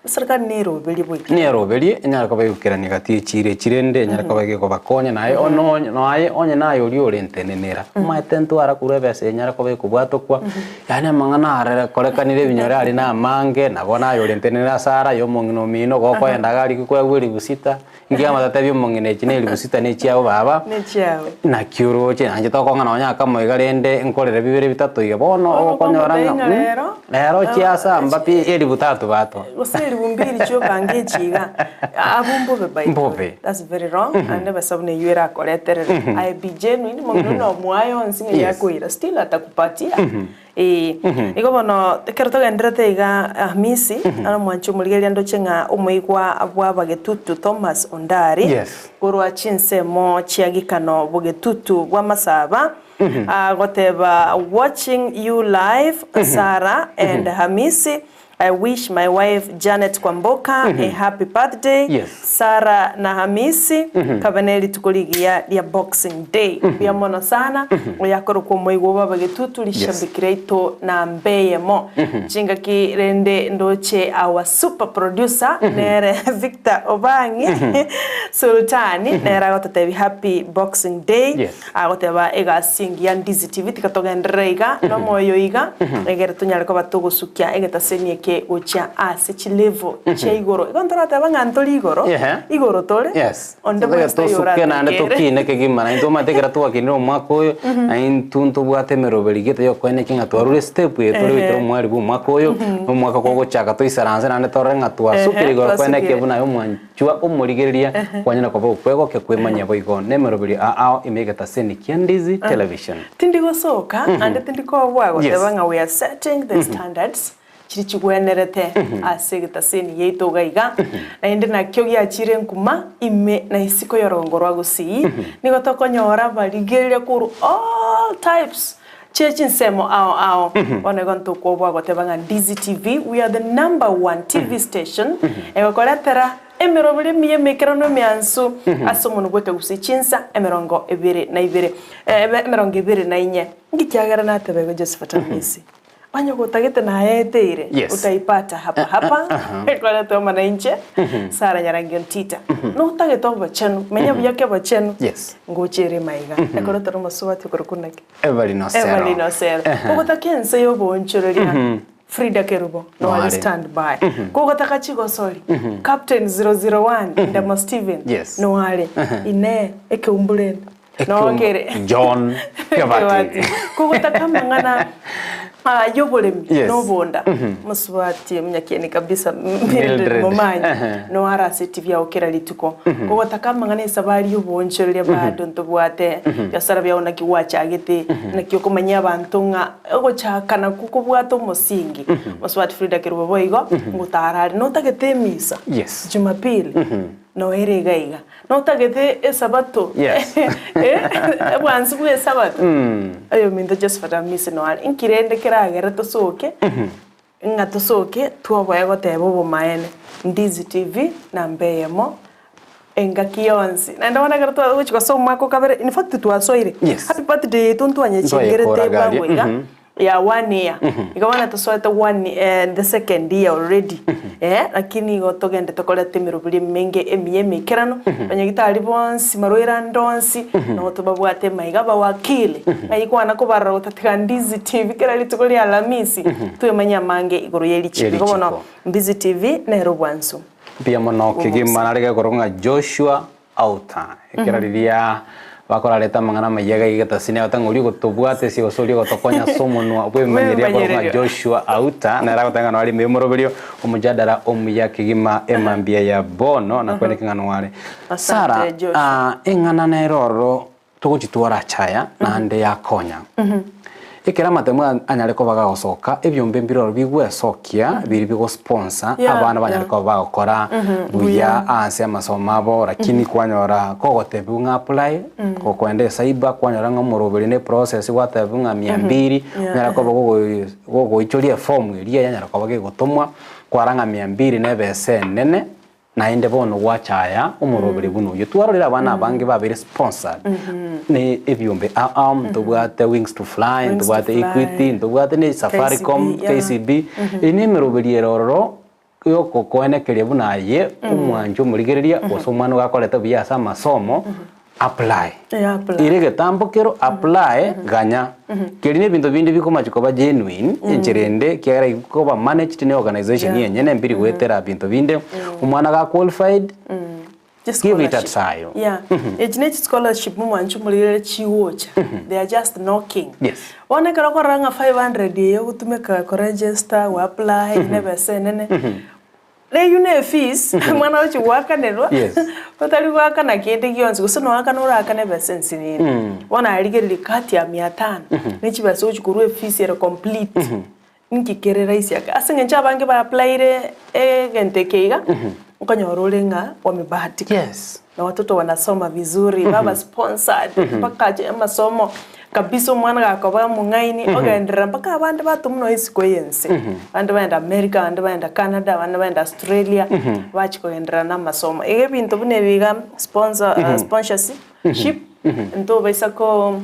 eserikari neroberie boigo. Neroberie enyare koba egokerania gati ye chiira echi rende enyare koba egekobakonya naye ononye naye onye naye oria ore ntenenera omanyete ntwara korwa ebesa enyare koba ekobwatokwa yaani amang'ana arere korekanire ebinyoro aria na amange nabo naye ore ntenenera ase ara aye omong'ina omino gokoenda iga aria koegwa erigusita. Inki amatatebia omong'ina echi ne ribusita ne chiabo baba? Ne chiabo. Naki oroche nainche tokong'a nonya akamo iga rende nkorere bibere bitato iga bono Bono okonyora okomotebia ng'a ng'a rero, rero chiasamba pi elifu tatu batwa. Gose elifu mbiri chiokanga echi iga, abwo mbobe by the way. Mbobe. That's very wrong, naende ebesa buna eywo erakoreterere. Aye be genuine, mong'ina one omoaye onsi ng'a Yes. yakoira, still atakupatia. Ee, igo bono ekero togendererete iga Hamisi, naro omwanchi omorigereria ndoche ng'a omoigwa bw'abagetutu Thomas Ondari, Yes. korwa chinsemo chia Gikano bogetutu bw'Amasaba, agoteba watching you live Sarah and Hamisi, I wish my wife Janet Kwamboka a happy birthday, Yes. Sarah na Hamisi, kabe ne rituko rigiya ria Boxing Day. Mbuya mono sana, oyakorokwa omoigwa obo abagetutu rishabiki riaito namba eyemo. Chingaki rende ndoche our super producer nere Victor Obang'i Sultani nere agototebia happy Boxing Day. Yes. Agoteba egasi engiya Ndizi TV tiga togenderere iga nomoyo iga egere tonyare koba togosukia egetaseni eke gochia ase chilevel chia igoro. Igo ntorateba ng'a ntori igoro, Ehe. igoro tore, Yes. onde Tobe bwensi taiyo tosuke naende oratakere. tokine kegima naintwe omanyete ekero twakinire omwaka oyo naintwe ntobwate emeroberi gete yokoenekia ng'a twarure estep eye tore goikera Ehe. omweri bwa omwaka oyo, na omwaka kogochaka toisaranse naende torore ng'a twasukire Ehe, igoro koenekia twasukire. buna aye omwanchi. Chua omorigereria kwanyara koba okwegokia kwemanyia boigo nemeroberio ao ime egetaseni kia Ndizi Television. Tindi gosoka, naende tindi koboa goteba Yes. ng'a we are setting the standards chiri chigwenerete ase egetaseni yaito iga iga, naende nakio giachire nkuma ime na isiko y'orongo rwa Gusii, nigo tokonyora abarigereria korwa all types Chie chinsemo ao ao. Bono igo ntokwoboa goteba ng'a Ndizi TV we are the number one TV station egokoretera emeroberi emiya emekeranu emiansu ase omonwa bw'ekegusii chinsa emerongo ebere na ibere emerongo ebere na inye. Nki kiagera nateba igo Josephat Amisi? Onye gotagete nayeteire Yes. utaipata hapa hapa ekoretwe amo nainche Sarah Nyarangi Ontita. Notagete obochenu menya buya kebochenu Yes. ngoche ere maiga ekoretwe nomosubati okorokwa naki? Evelyn Osero. Evelyn Osero. Ehe. Kogotaka ense y'oboonchoreria Frida Kerubo Noare. noare stand by. Kogotaka chigosori Captain 001 Ndemo Steven Yes. noare. Ehe. Inee ekeumbure ende Ekeumbu- nokere John Kebati. Kebati. Kogotaka amang'ana ah, y'oboremi Yes. nobonda mosubati omonyakieni kabisa Mildred Mildred. Momanyi Ehe. noare ase etibi yao kera rituko. Kogotaka amang'ana esabari y'oboonchoreria bado ntobwate Biasara biao naki gwachagete, naki okomanyia abanto ng'a ogochaka nakwo kobwate omosingi. Mosubati Frida Kerubo boigo, ngotara are notagete emisa Yes. Jumapili, noere iga iga. Notagete esabato, Yes. obwansu bwa esabato, oyominto Josephat Amisi noare. Inki rende keragere tosoke, ng'a tosoke twoboe goteba obomaene. Ndizi TV namba eyemo engaki yonsi. Naende bono ekero twagochia gosoa omwaka o kabere, in fact twasoire. Yes. Happy birthday yaito ntwanyechengerete Ntwayekoraga aria, bwango iga, mhm. ya one year. Igo bono tosoete one the second year already, eh, lakini igo togendete koreta emeroberi emenge emiya emeikeranu, abanyagitari bonsi marwaire ande onsi, nabo tobabwate maiga abawakili, ng'ai kwana kobarora gotatiga Ndizi TV kera rituko ria Alhamisi, twemanye amange igoro ye richiko. Igo bono Ye richiko. Ndizi TV nere obwansu. Mbuya mono kegima nare gekorokwa ng'a Joshua Auta. Ekero riria bakorareta amang'ana amaya iga egetasi nigo agoteba ng'a oria ogotobwata ase gose oria ogotokonya ase omonwa bw'ebimanyererio akorokwa ng'a Joshua Auta, nere agoteba ng'a nore ime y'omoroberio omojadara omuya kegima emambia ya bono nakweneke ng'a noare. Sarah, Asante, Joshua. ah, eng'ana nere ororo togochitwara achaya naende yakonya. Ekero amatemu anyare koba gagosoka, ebiombe mbiroro bigwesokia biri bigosponsor Yeah, abana banyare yeah. koba bagokora buya ase amasomo abo lakini kwanyora kogotebiwa ng'a apply, gokoenda ecyber kwanyora ng'a omoroberi ne eprocess gwatebiwa ng'a mia mbiri, onyare koba gogoichoria eform eria yanyara koba gegotomwa, kwara ng'a mia mbiri na ebesa enene. Naende bono gwachaya omoroberi buna oyio. Twarorire abana abange babeire sponsored ne ebiombe ao ao, ntobwate Wings to Fly, Wings to ntobwate Fly. Equity, ntobwate ne Safaricom, KCB, yeah. KCB. Eye ne emeroberi ere ororo yokokoenekeria buna aye omwanchi omorigereria gose omwana ogakorete buya ase amasomo apply. Yeah, apply. Ere egetambo kero apply ganya. Keri na ebinto binde bikomachi koba genuine enchera ende ekiagera ikoba managed ne organization Yeah. enyene mbiri goetera binto binde. Omwana ga qualified give it a try. Yeah. Echi ne chischolarship momwanche omorigerere chigocha. They are just knocking. Yes. Bono ekero okorora ng'a 500 eye ogotumeka koregister, goapply, ne ebesa enene. Neyio ne efees omwana ogochia goakanerwa Yes. otari goakana kende gionsi gose noakana orakane ebesa ensinini. Bono arigereria kati ya mia tano ne chibesa ogochia korwa efees ere complete nki kere rahisi ake. Ase eng'encho abange ba applyire egento eke iga, okonyora ore ng'a wamebahatika. Yes. Na watoto wanasoma vizuri, baba sponsored mpaka amasomo kabisa omwana gakoba omong'aini ogenderera mpaka abande batomwa nonya isiko y'ense. Abande bagenda America, abande bagenda Canada, abande bagenda Australia, bachia kogenderera na amasomo. Iga ebinto buna ebi iga sponsor sponsorship ntobaisa ko.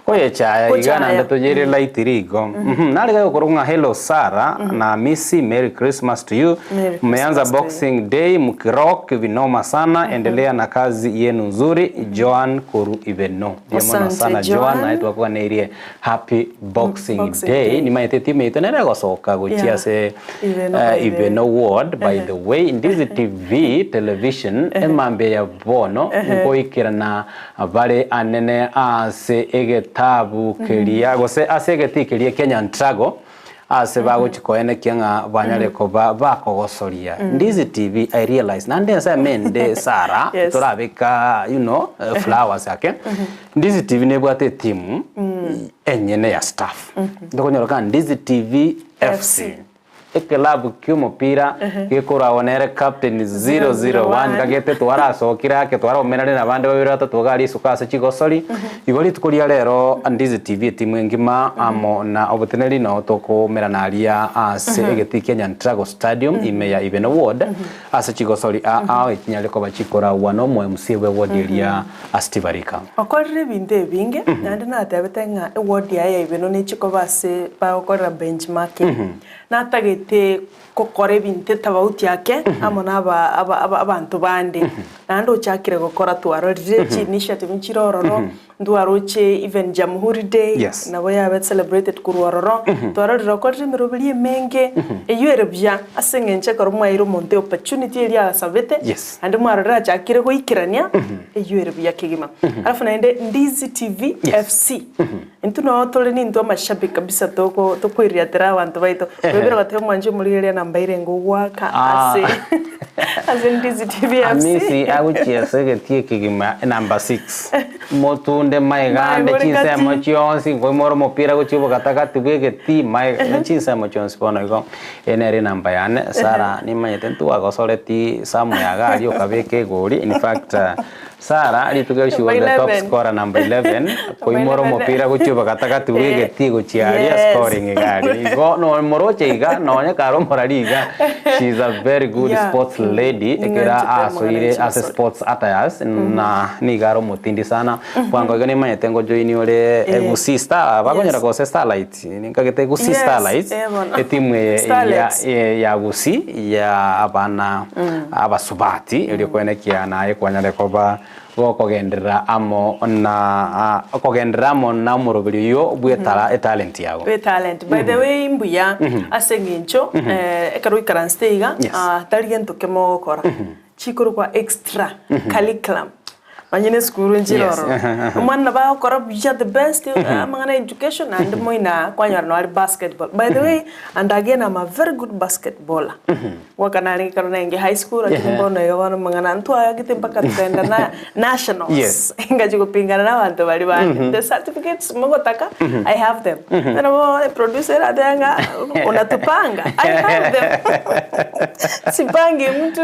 Koyechaya iga Kochaya. naende toyeire light rigo. Nare gagokorwa ng'a hello Sarah na Hamisi merry Christmas to you. Merry Mmeanza Christmas to you. boxing day mkirock vinoma sana endelea na kazi yenu nzuri Joan koru Ibeno. Mbuya mono Asante, sana Joan Joan. naye twakwaneirie happy boxing Boxing day Day. nimaete etimu yaito nere egosoka gochia Yeah. ase Ibeno by the Ibeno ward by the way Ndizi TV television emambia ya bono nkoikerana Bare anene ase egetabu keria, gose ase egetii keria kia nyantrago, ase bagochia koenekia ng'a banyare koba bakogosoria. Ndizi TV, I realize, naende ensemo ende Sarah, Yes. torabeka you know, flowers ake, Ndizi TV nebwate etimu enyene ya staff. Tokonyora kanga Ndizi TV FC. Eklabu ki'omopira gekoragwa nere captain 001 gagete twarasokire ake twaraumerane nabande babere batato iga risuko ase chigosori. Igo rituko ria rero Ndizi TV etimu engima amo na oboteneneri noo tokoumerana aria ase egetii kia Nyantrago Stadium ime ya Ibeno Ward ase chigosori aa echinyare koba chikoragwa na omo MC bwe ward eria Steve Arika. Okorire ebinto ebinge, naende natebete ng'a eward yaye ya Ibeno nechie koba ase bagokorera benchmarking. Natagete gokora ebinto etabauti ake amo na aba aba aba abanto bande. Naende ochakire gokora twarorire chi initiative nchire ororo, ntwaroche even Jamhuri Day Yes. nabo yabe celebrated korwa ororo, twarorire okorire emeroberi emenge, eyio ere buya ase eng'encho ekero mwaeire omonto eopportunity eria asabete, Yes. naende mwarorire achakire goikerania, eyio ere buya kegima. Alafu naende Ndizi TV Yes. FC, intwe noo tore nintwe amashabiki kabisa toko tokoiriatera abanto baito, Ehe. oebire goteba omwanchi omorigereria namba irenge ogoaka Ah. ase ase Ndizi TV FC. Amisi agochiesa egetii ekegima enamba 6 motunde maega ande Maega ore chinsemo gati. chionsi nkoimora omopira gochia obogatagati bwa egetii maega chinsemo chionsi bono igo eye nere enamba yane Sarah nimanyete ntwagosoreti somewhere iga aria okabeka egori in fact Sarah rituko erio she was the top 11. scorer number 11 koimora 11. omopira gochia obogatagati bwa egetii gochia aria Yes. scoring iga aria igo nomoroche iga nonye kare omorari iga she is a very good Yeah. sports lady ekero Ng'anchete asoire amang'ana ase echibasori. sports attires na nigo are omotindi sana bwango iga nimanyete ngojoini ore Eh. Gusii Star bakonyora Yes. gose Starlight ninkagete Gusii Yes, Starlights eh bono. etimu eye ya Starlets. ya Gusii ya abana abasubati erio koenekia naye kwanyare koba gokogenderera amo na okogenderera amo na omoroberi oyio bw'etara etalent yago. Bwe talent. By the way mbuya ase eng'encho ekero oikaransete iga Yes. tari gento kemo ogokora. Chikorokwa extra curriculum. Onye ne esukuru nchire Yes. ororo. Omwana nabo agokora buya the best, amang'ana ya education naende moino aa kwanyora nabo are basketball. By the way, and again I'm a very good basketballer. Goaka narenge ekero narenge high school lakini bono iga bono amang'ana ntwayagete mpaka tukaenda na nationals. Ngachia gopingana na abanto baria bande. The certificates mogotaka, I have them. Nabo producer erateba ng'a unatupanga, I have them. Sipangi mtu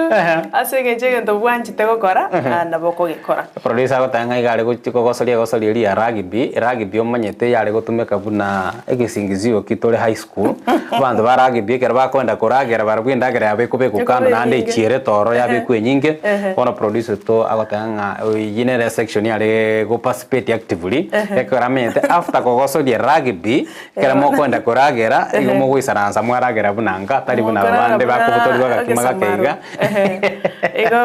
ase eng'encho egento bwanchete gokora, nabo okogekora. Producer agoteba ng'a iga are gochi kogosoria egosoria eria ya rugby, rugby omanyete yare gotumeka buna egesingizio ki tore high school, abanto ba rugby ekero bakoenda koragera barabwo endagera yabo ekobekwa kando Ekoba naende enyinge. echiere toro yabekwa enyinge, bono producer oito agoteba ng'a oyio nere section yare go participate actively, ekero amenyete after kogosoria rugby, Ekero mokoenda koragera, igo mogoisaransa mwaragera buna nka, tari buna Mokorara abande buna bakobutorigwa agakima gake egesamaro. iga. Ehe. Igo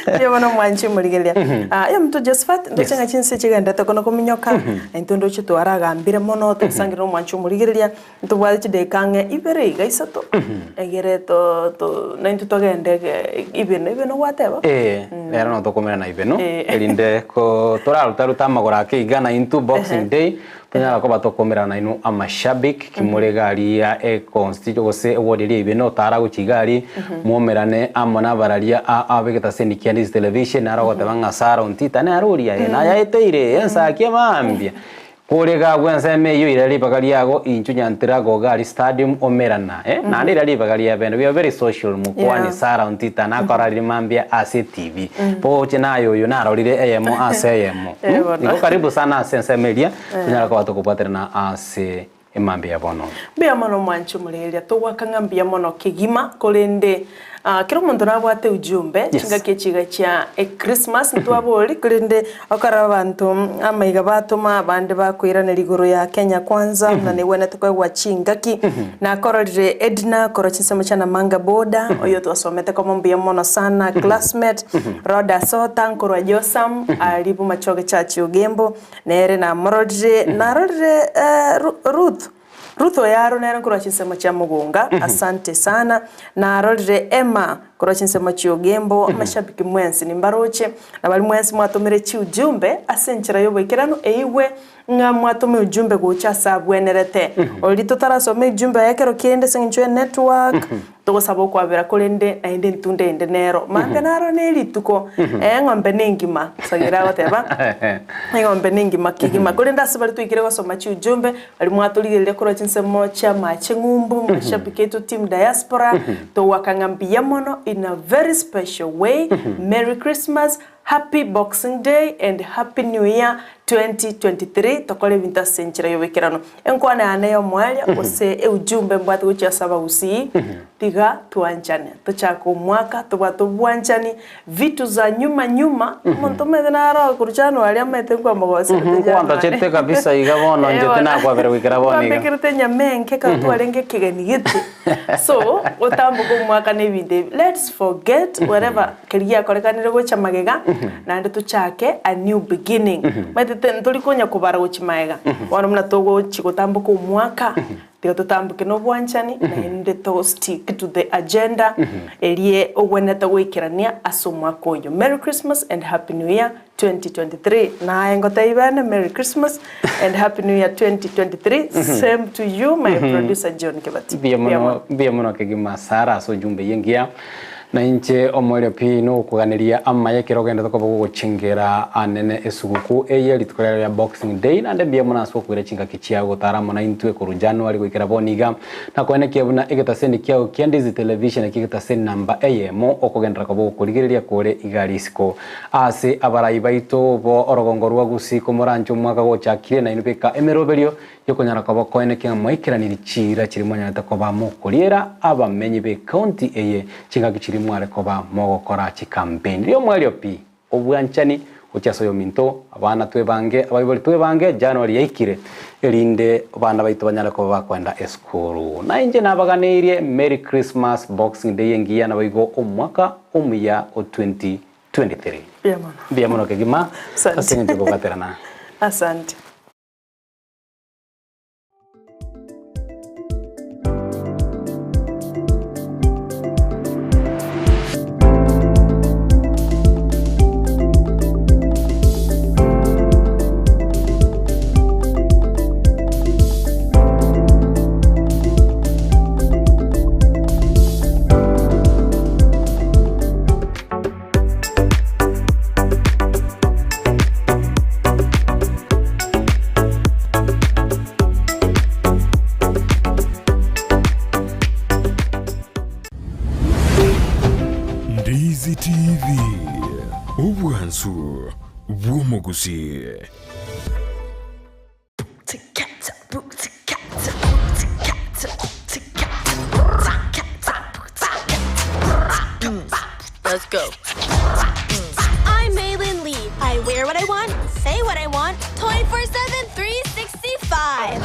mbuya mono mwanche morigereria. Ah, oyominto Josephat, ndoche ng'a chinse chigenderete kono kominyoka, intwe ndoche twaragambire mono, tosangerere omwanche omorigereria, ntobwate chidakika ang'e ibere iga isato, egere to to naintwe togende ege ibeno, ibeno gwateba? Ee, rero nabo tokomerana ibeno, Eh. erinde ko toraruta-rute amagoro ake iga naintwe boxing day, Tonyara koba tokomerana nainwe amashabik kimore egari ya econsti gose eward eria ibeno otara gochia igari mwomerane amo nabararia a abegetaseni kia Ndizi television naro ogoteba ng'a Sarah Ontita nere oria ee nayaeteire ensaki mambia kore iga abwo ensemo eyio ira ribaga riago inchu Nyantirago gari stadium omerana eh naende ira ribaga ria bene we are very social mokwani Yeah. Sarah Ontita nakorarire mambia ase TV boche naye oyo narorire eyemo ase eyemo. Eh, bono. Igo karibu sana ase ensemo eria, tonyare koba tokobwaterana ase emambia ya bono. Mbuya mono mwanche omoregereria togoaka ng'a mbuya mono kegima korende ah, kera omonto nabwate ujumbe Yes. chingaki echi iga chia echristmas ntwabori korende okorora abanto amaiga batoma abande bakoiraneria igoro ya Kenya kwanza buna negwenerete koegwa chingaki nakororire Edna korwa chinsemo chia Namanga boda oyo twasomete komo mbuya mono sana classmate Rhoda Sota nkorwa Josam aria Bomachoge Church Ogembo, nere namororire, narorire Ruth, Ruth Oyaro nere nkorwa chinsemo chia Mugunga, asante sana, narorire Emma korwa chinsemo chia Ogembo, amashabiki mwensi nimbaroche, na baria mwensi mwatomire chiujumbe ase enchera y'oboikeranu eigwe ng'a mwatome ujumbe gocha ase abwenerete. Oria totarasoma ejumbe yaye ekero kende ase eng'encho ya network, togosaba okwabera korende naende entunde ende nero. Mambia naro ne rituko, eng'ombe nengima, Sagera agoteba, eng'ombe nengima kegima. Korende ase baria twaikire gosoma chiujumbe, baria mwatorigereria korwa chinsemo chi'amache ng'umbu, mashabiki aito team diaspora, togoaka ng'a mbuya mono in a very special way, Merry Christmas, Happy Boxing Day and Happy New Year 2023 tokore ebinto ase enchera y'oboikeranu. Enkwana yane y'omoerio gose eujumbe mbwate gochia ase abagusii, tiga twanchane, tochake omwaka tobwate obwanchani, vitu za nyuma nyuma, omonto omanyete naro korwa January amaete nkwamogoserete January. Nkwantochete kabisa iga bono inche tinakwabera goikera bono iga. Nkwambekerete enyama enke ekero twarenge ekegeni gete. So, gotamboka omwaka na ebinto ebi, let's forget whatever keria giakorekanire gocha magega, naende tochake a new beginning. Omanyete te ntori konya kobara gochia magega, bono buna togochia gotamboka omwaka, tiga totamboke na obwanchani, naende to stick to the agenda eria ogwenerete goikerania ase omwaka oyio. Merry Christmas and Happy New Year 2023. Naye ngotebie bene Merry Christmas and Happy New Year 2023. Same to you my producer John Kibati. Mbuya mono, mbuya mono kegima Sarah ase ojumbe eye engiya. Na inche omoerio pi nogokoganeria amaya ekero ogenderete koba gogochengera anene esuguku eye rituko riaye ria Boxing Day naende mbuya mono ase okoira chingaki chiao gotara amo naintwe korwa January goikera bono iga. Nakoenekia buna egetaseni kiao kia Ndizi Television ekio egetaseni namba eyemo okogenderera koba gokorigereria kore iga risiko. Ase abarai baito bo orogongo rwa Gusii komoranche omwaka gochakire nainwe beka emeroberio yokonyara koba koenekia ng'a mwaikeranirie chiira chiria mwanyarete koba mokoriera abamenyi b'ecounty eye chingaki chiria mware koba mogokora chikampeni. Riria omoerio pi obwanchani gochia ase oyominto, abana twebange, abaibori twebange, January yaikire erinde abana baito banyare koba bakoenda esukuru. Nainche nabaganeirie Merry Christmas, Boxing Day engiya naboigo omwaka omuya o 2023. Mbuya mono. Mbuya mono kegima Asante. ase eng'encho yokobwaterana. Asante. Ndizi TV, obwansu bw'omogusii. Let's go. I'm Maylin Lee. I wear what I want, say what I want, 24 7, 365.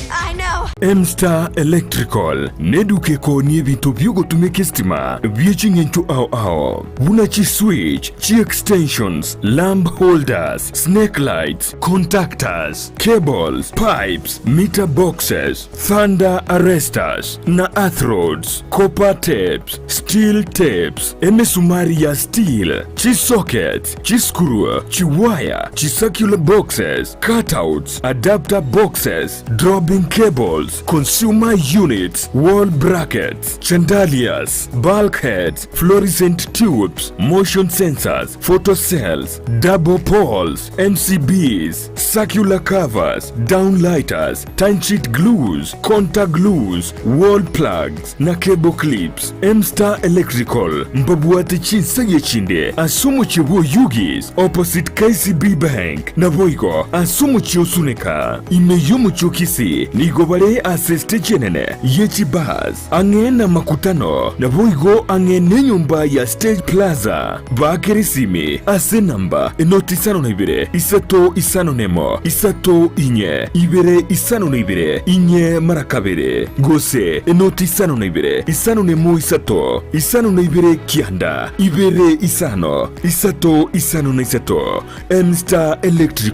I know. M-Star Electrical neduka ekoonia ebinto biogotumeka esitima bie ching'encho ao ao buna chi-switch, chi-extensions, lamp holders, snake lights, contactors, cables, pipes, meter boxes, thunder arresters na earth rods, copper tapes, steel tapes, emesumari ya steel, chi-sockets, chi-screw, chiwaya, chi-circular boxes, cutouts, adapter boxes, dropping cables, consumer units, wall brackets, chandeliers, bulkheads, fluorescent tubes, motion sensors, photocells, double poles, MCBs, circular covers, downlighters, timesheet glues, contact glues, wall plugs na cable clips. M-Star Electrical mbabwate chinsagia chinde ase omochie bwa Oyugis opposite KCB Bank naboigo ase omochie o Suneka ime y'omochie o Kisii nigo bare ase estage enene ye chibus ang'e na makutano naboigo ang'e nenyomba ya Stage Plaza. Baakere esimi ase enamba enoti 52 3 51 3 4 2 52 4 mara kabere, gose enoti 52 51 3 52 9 2 5 3 53. M-Star Electrical.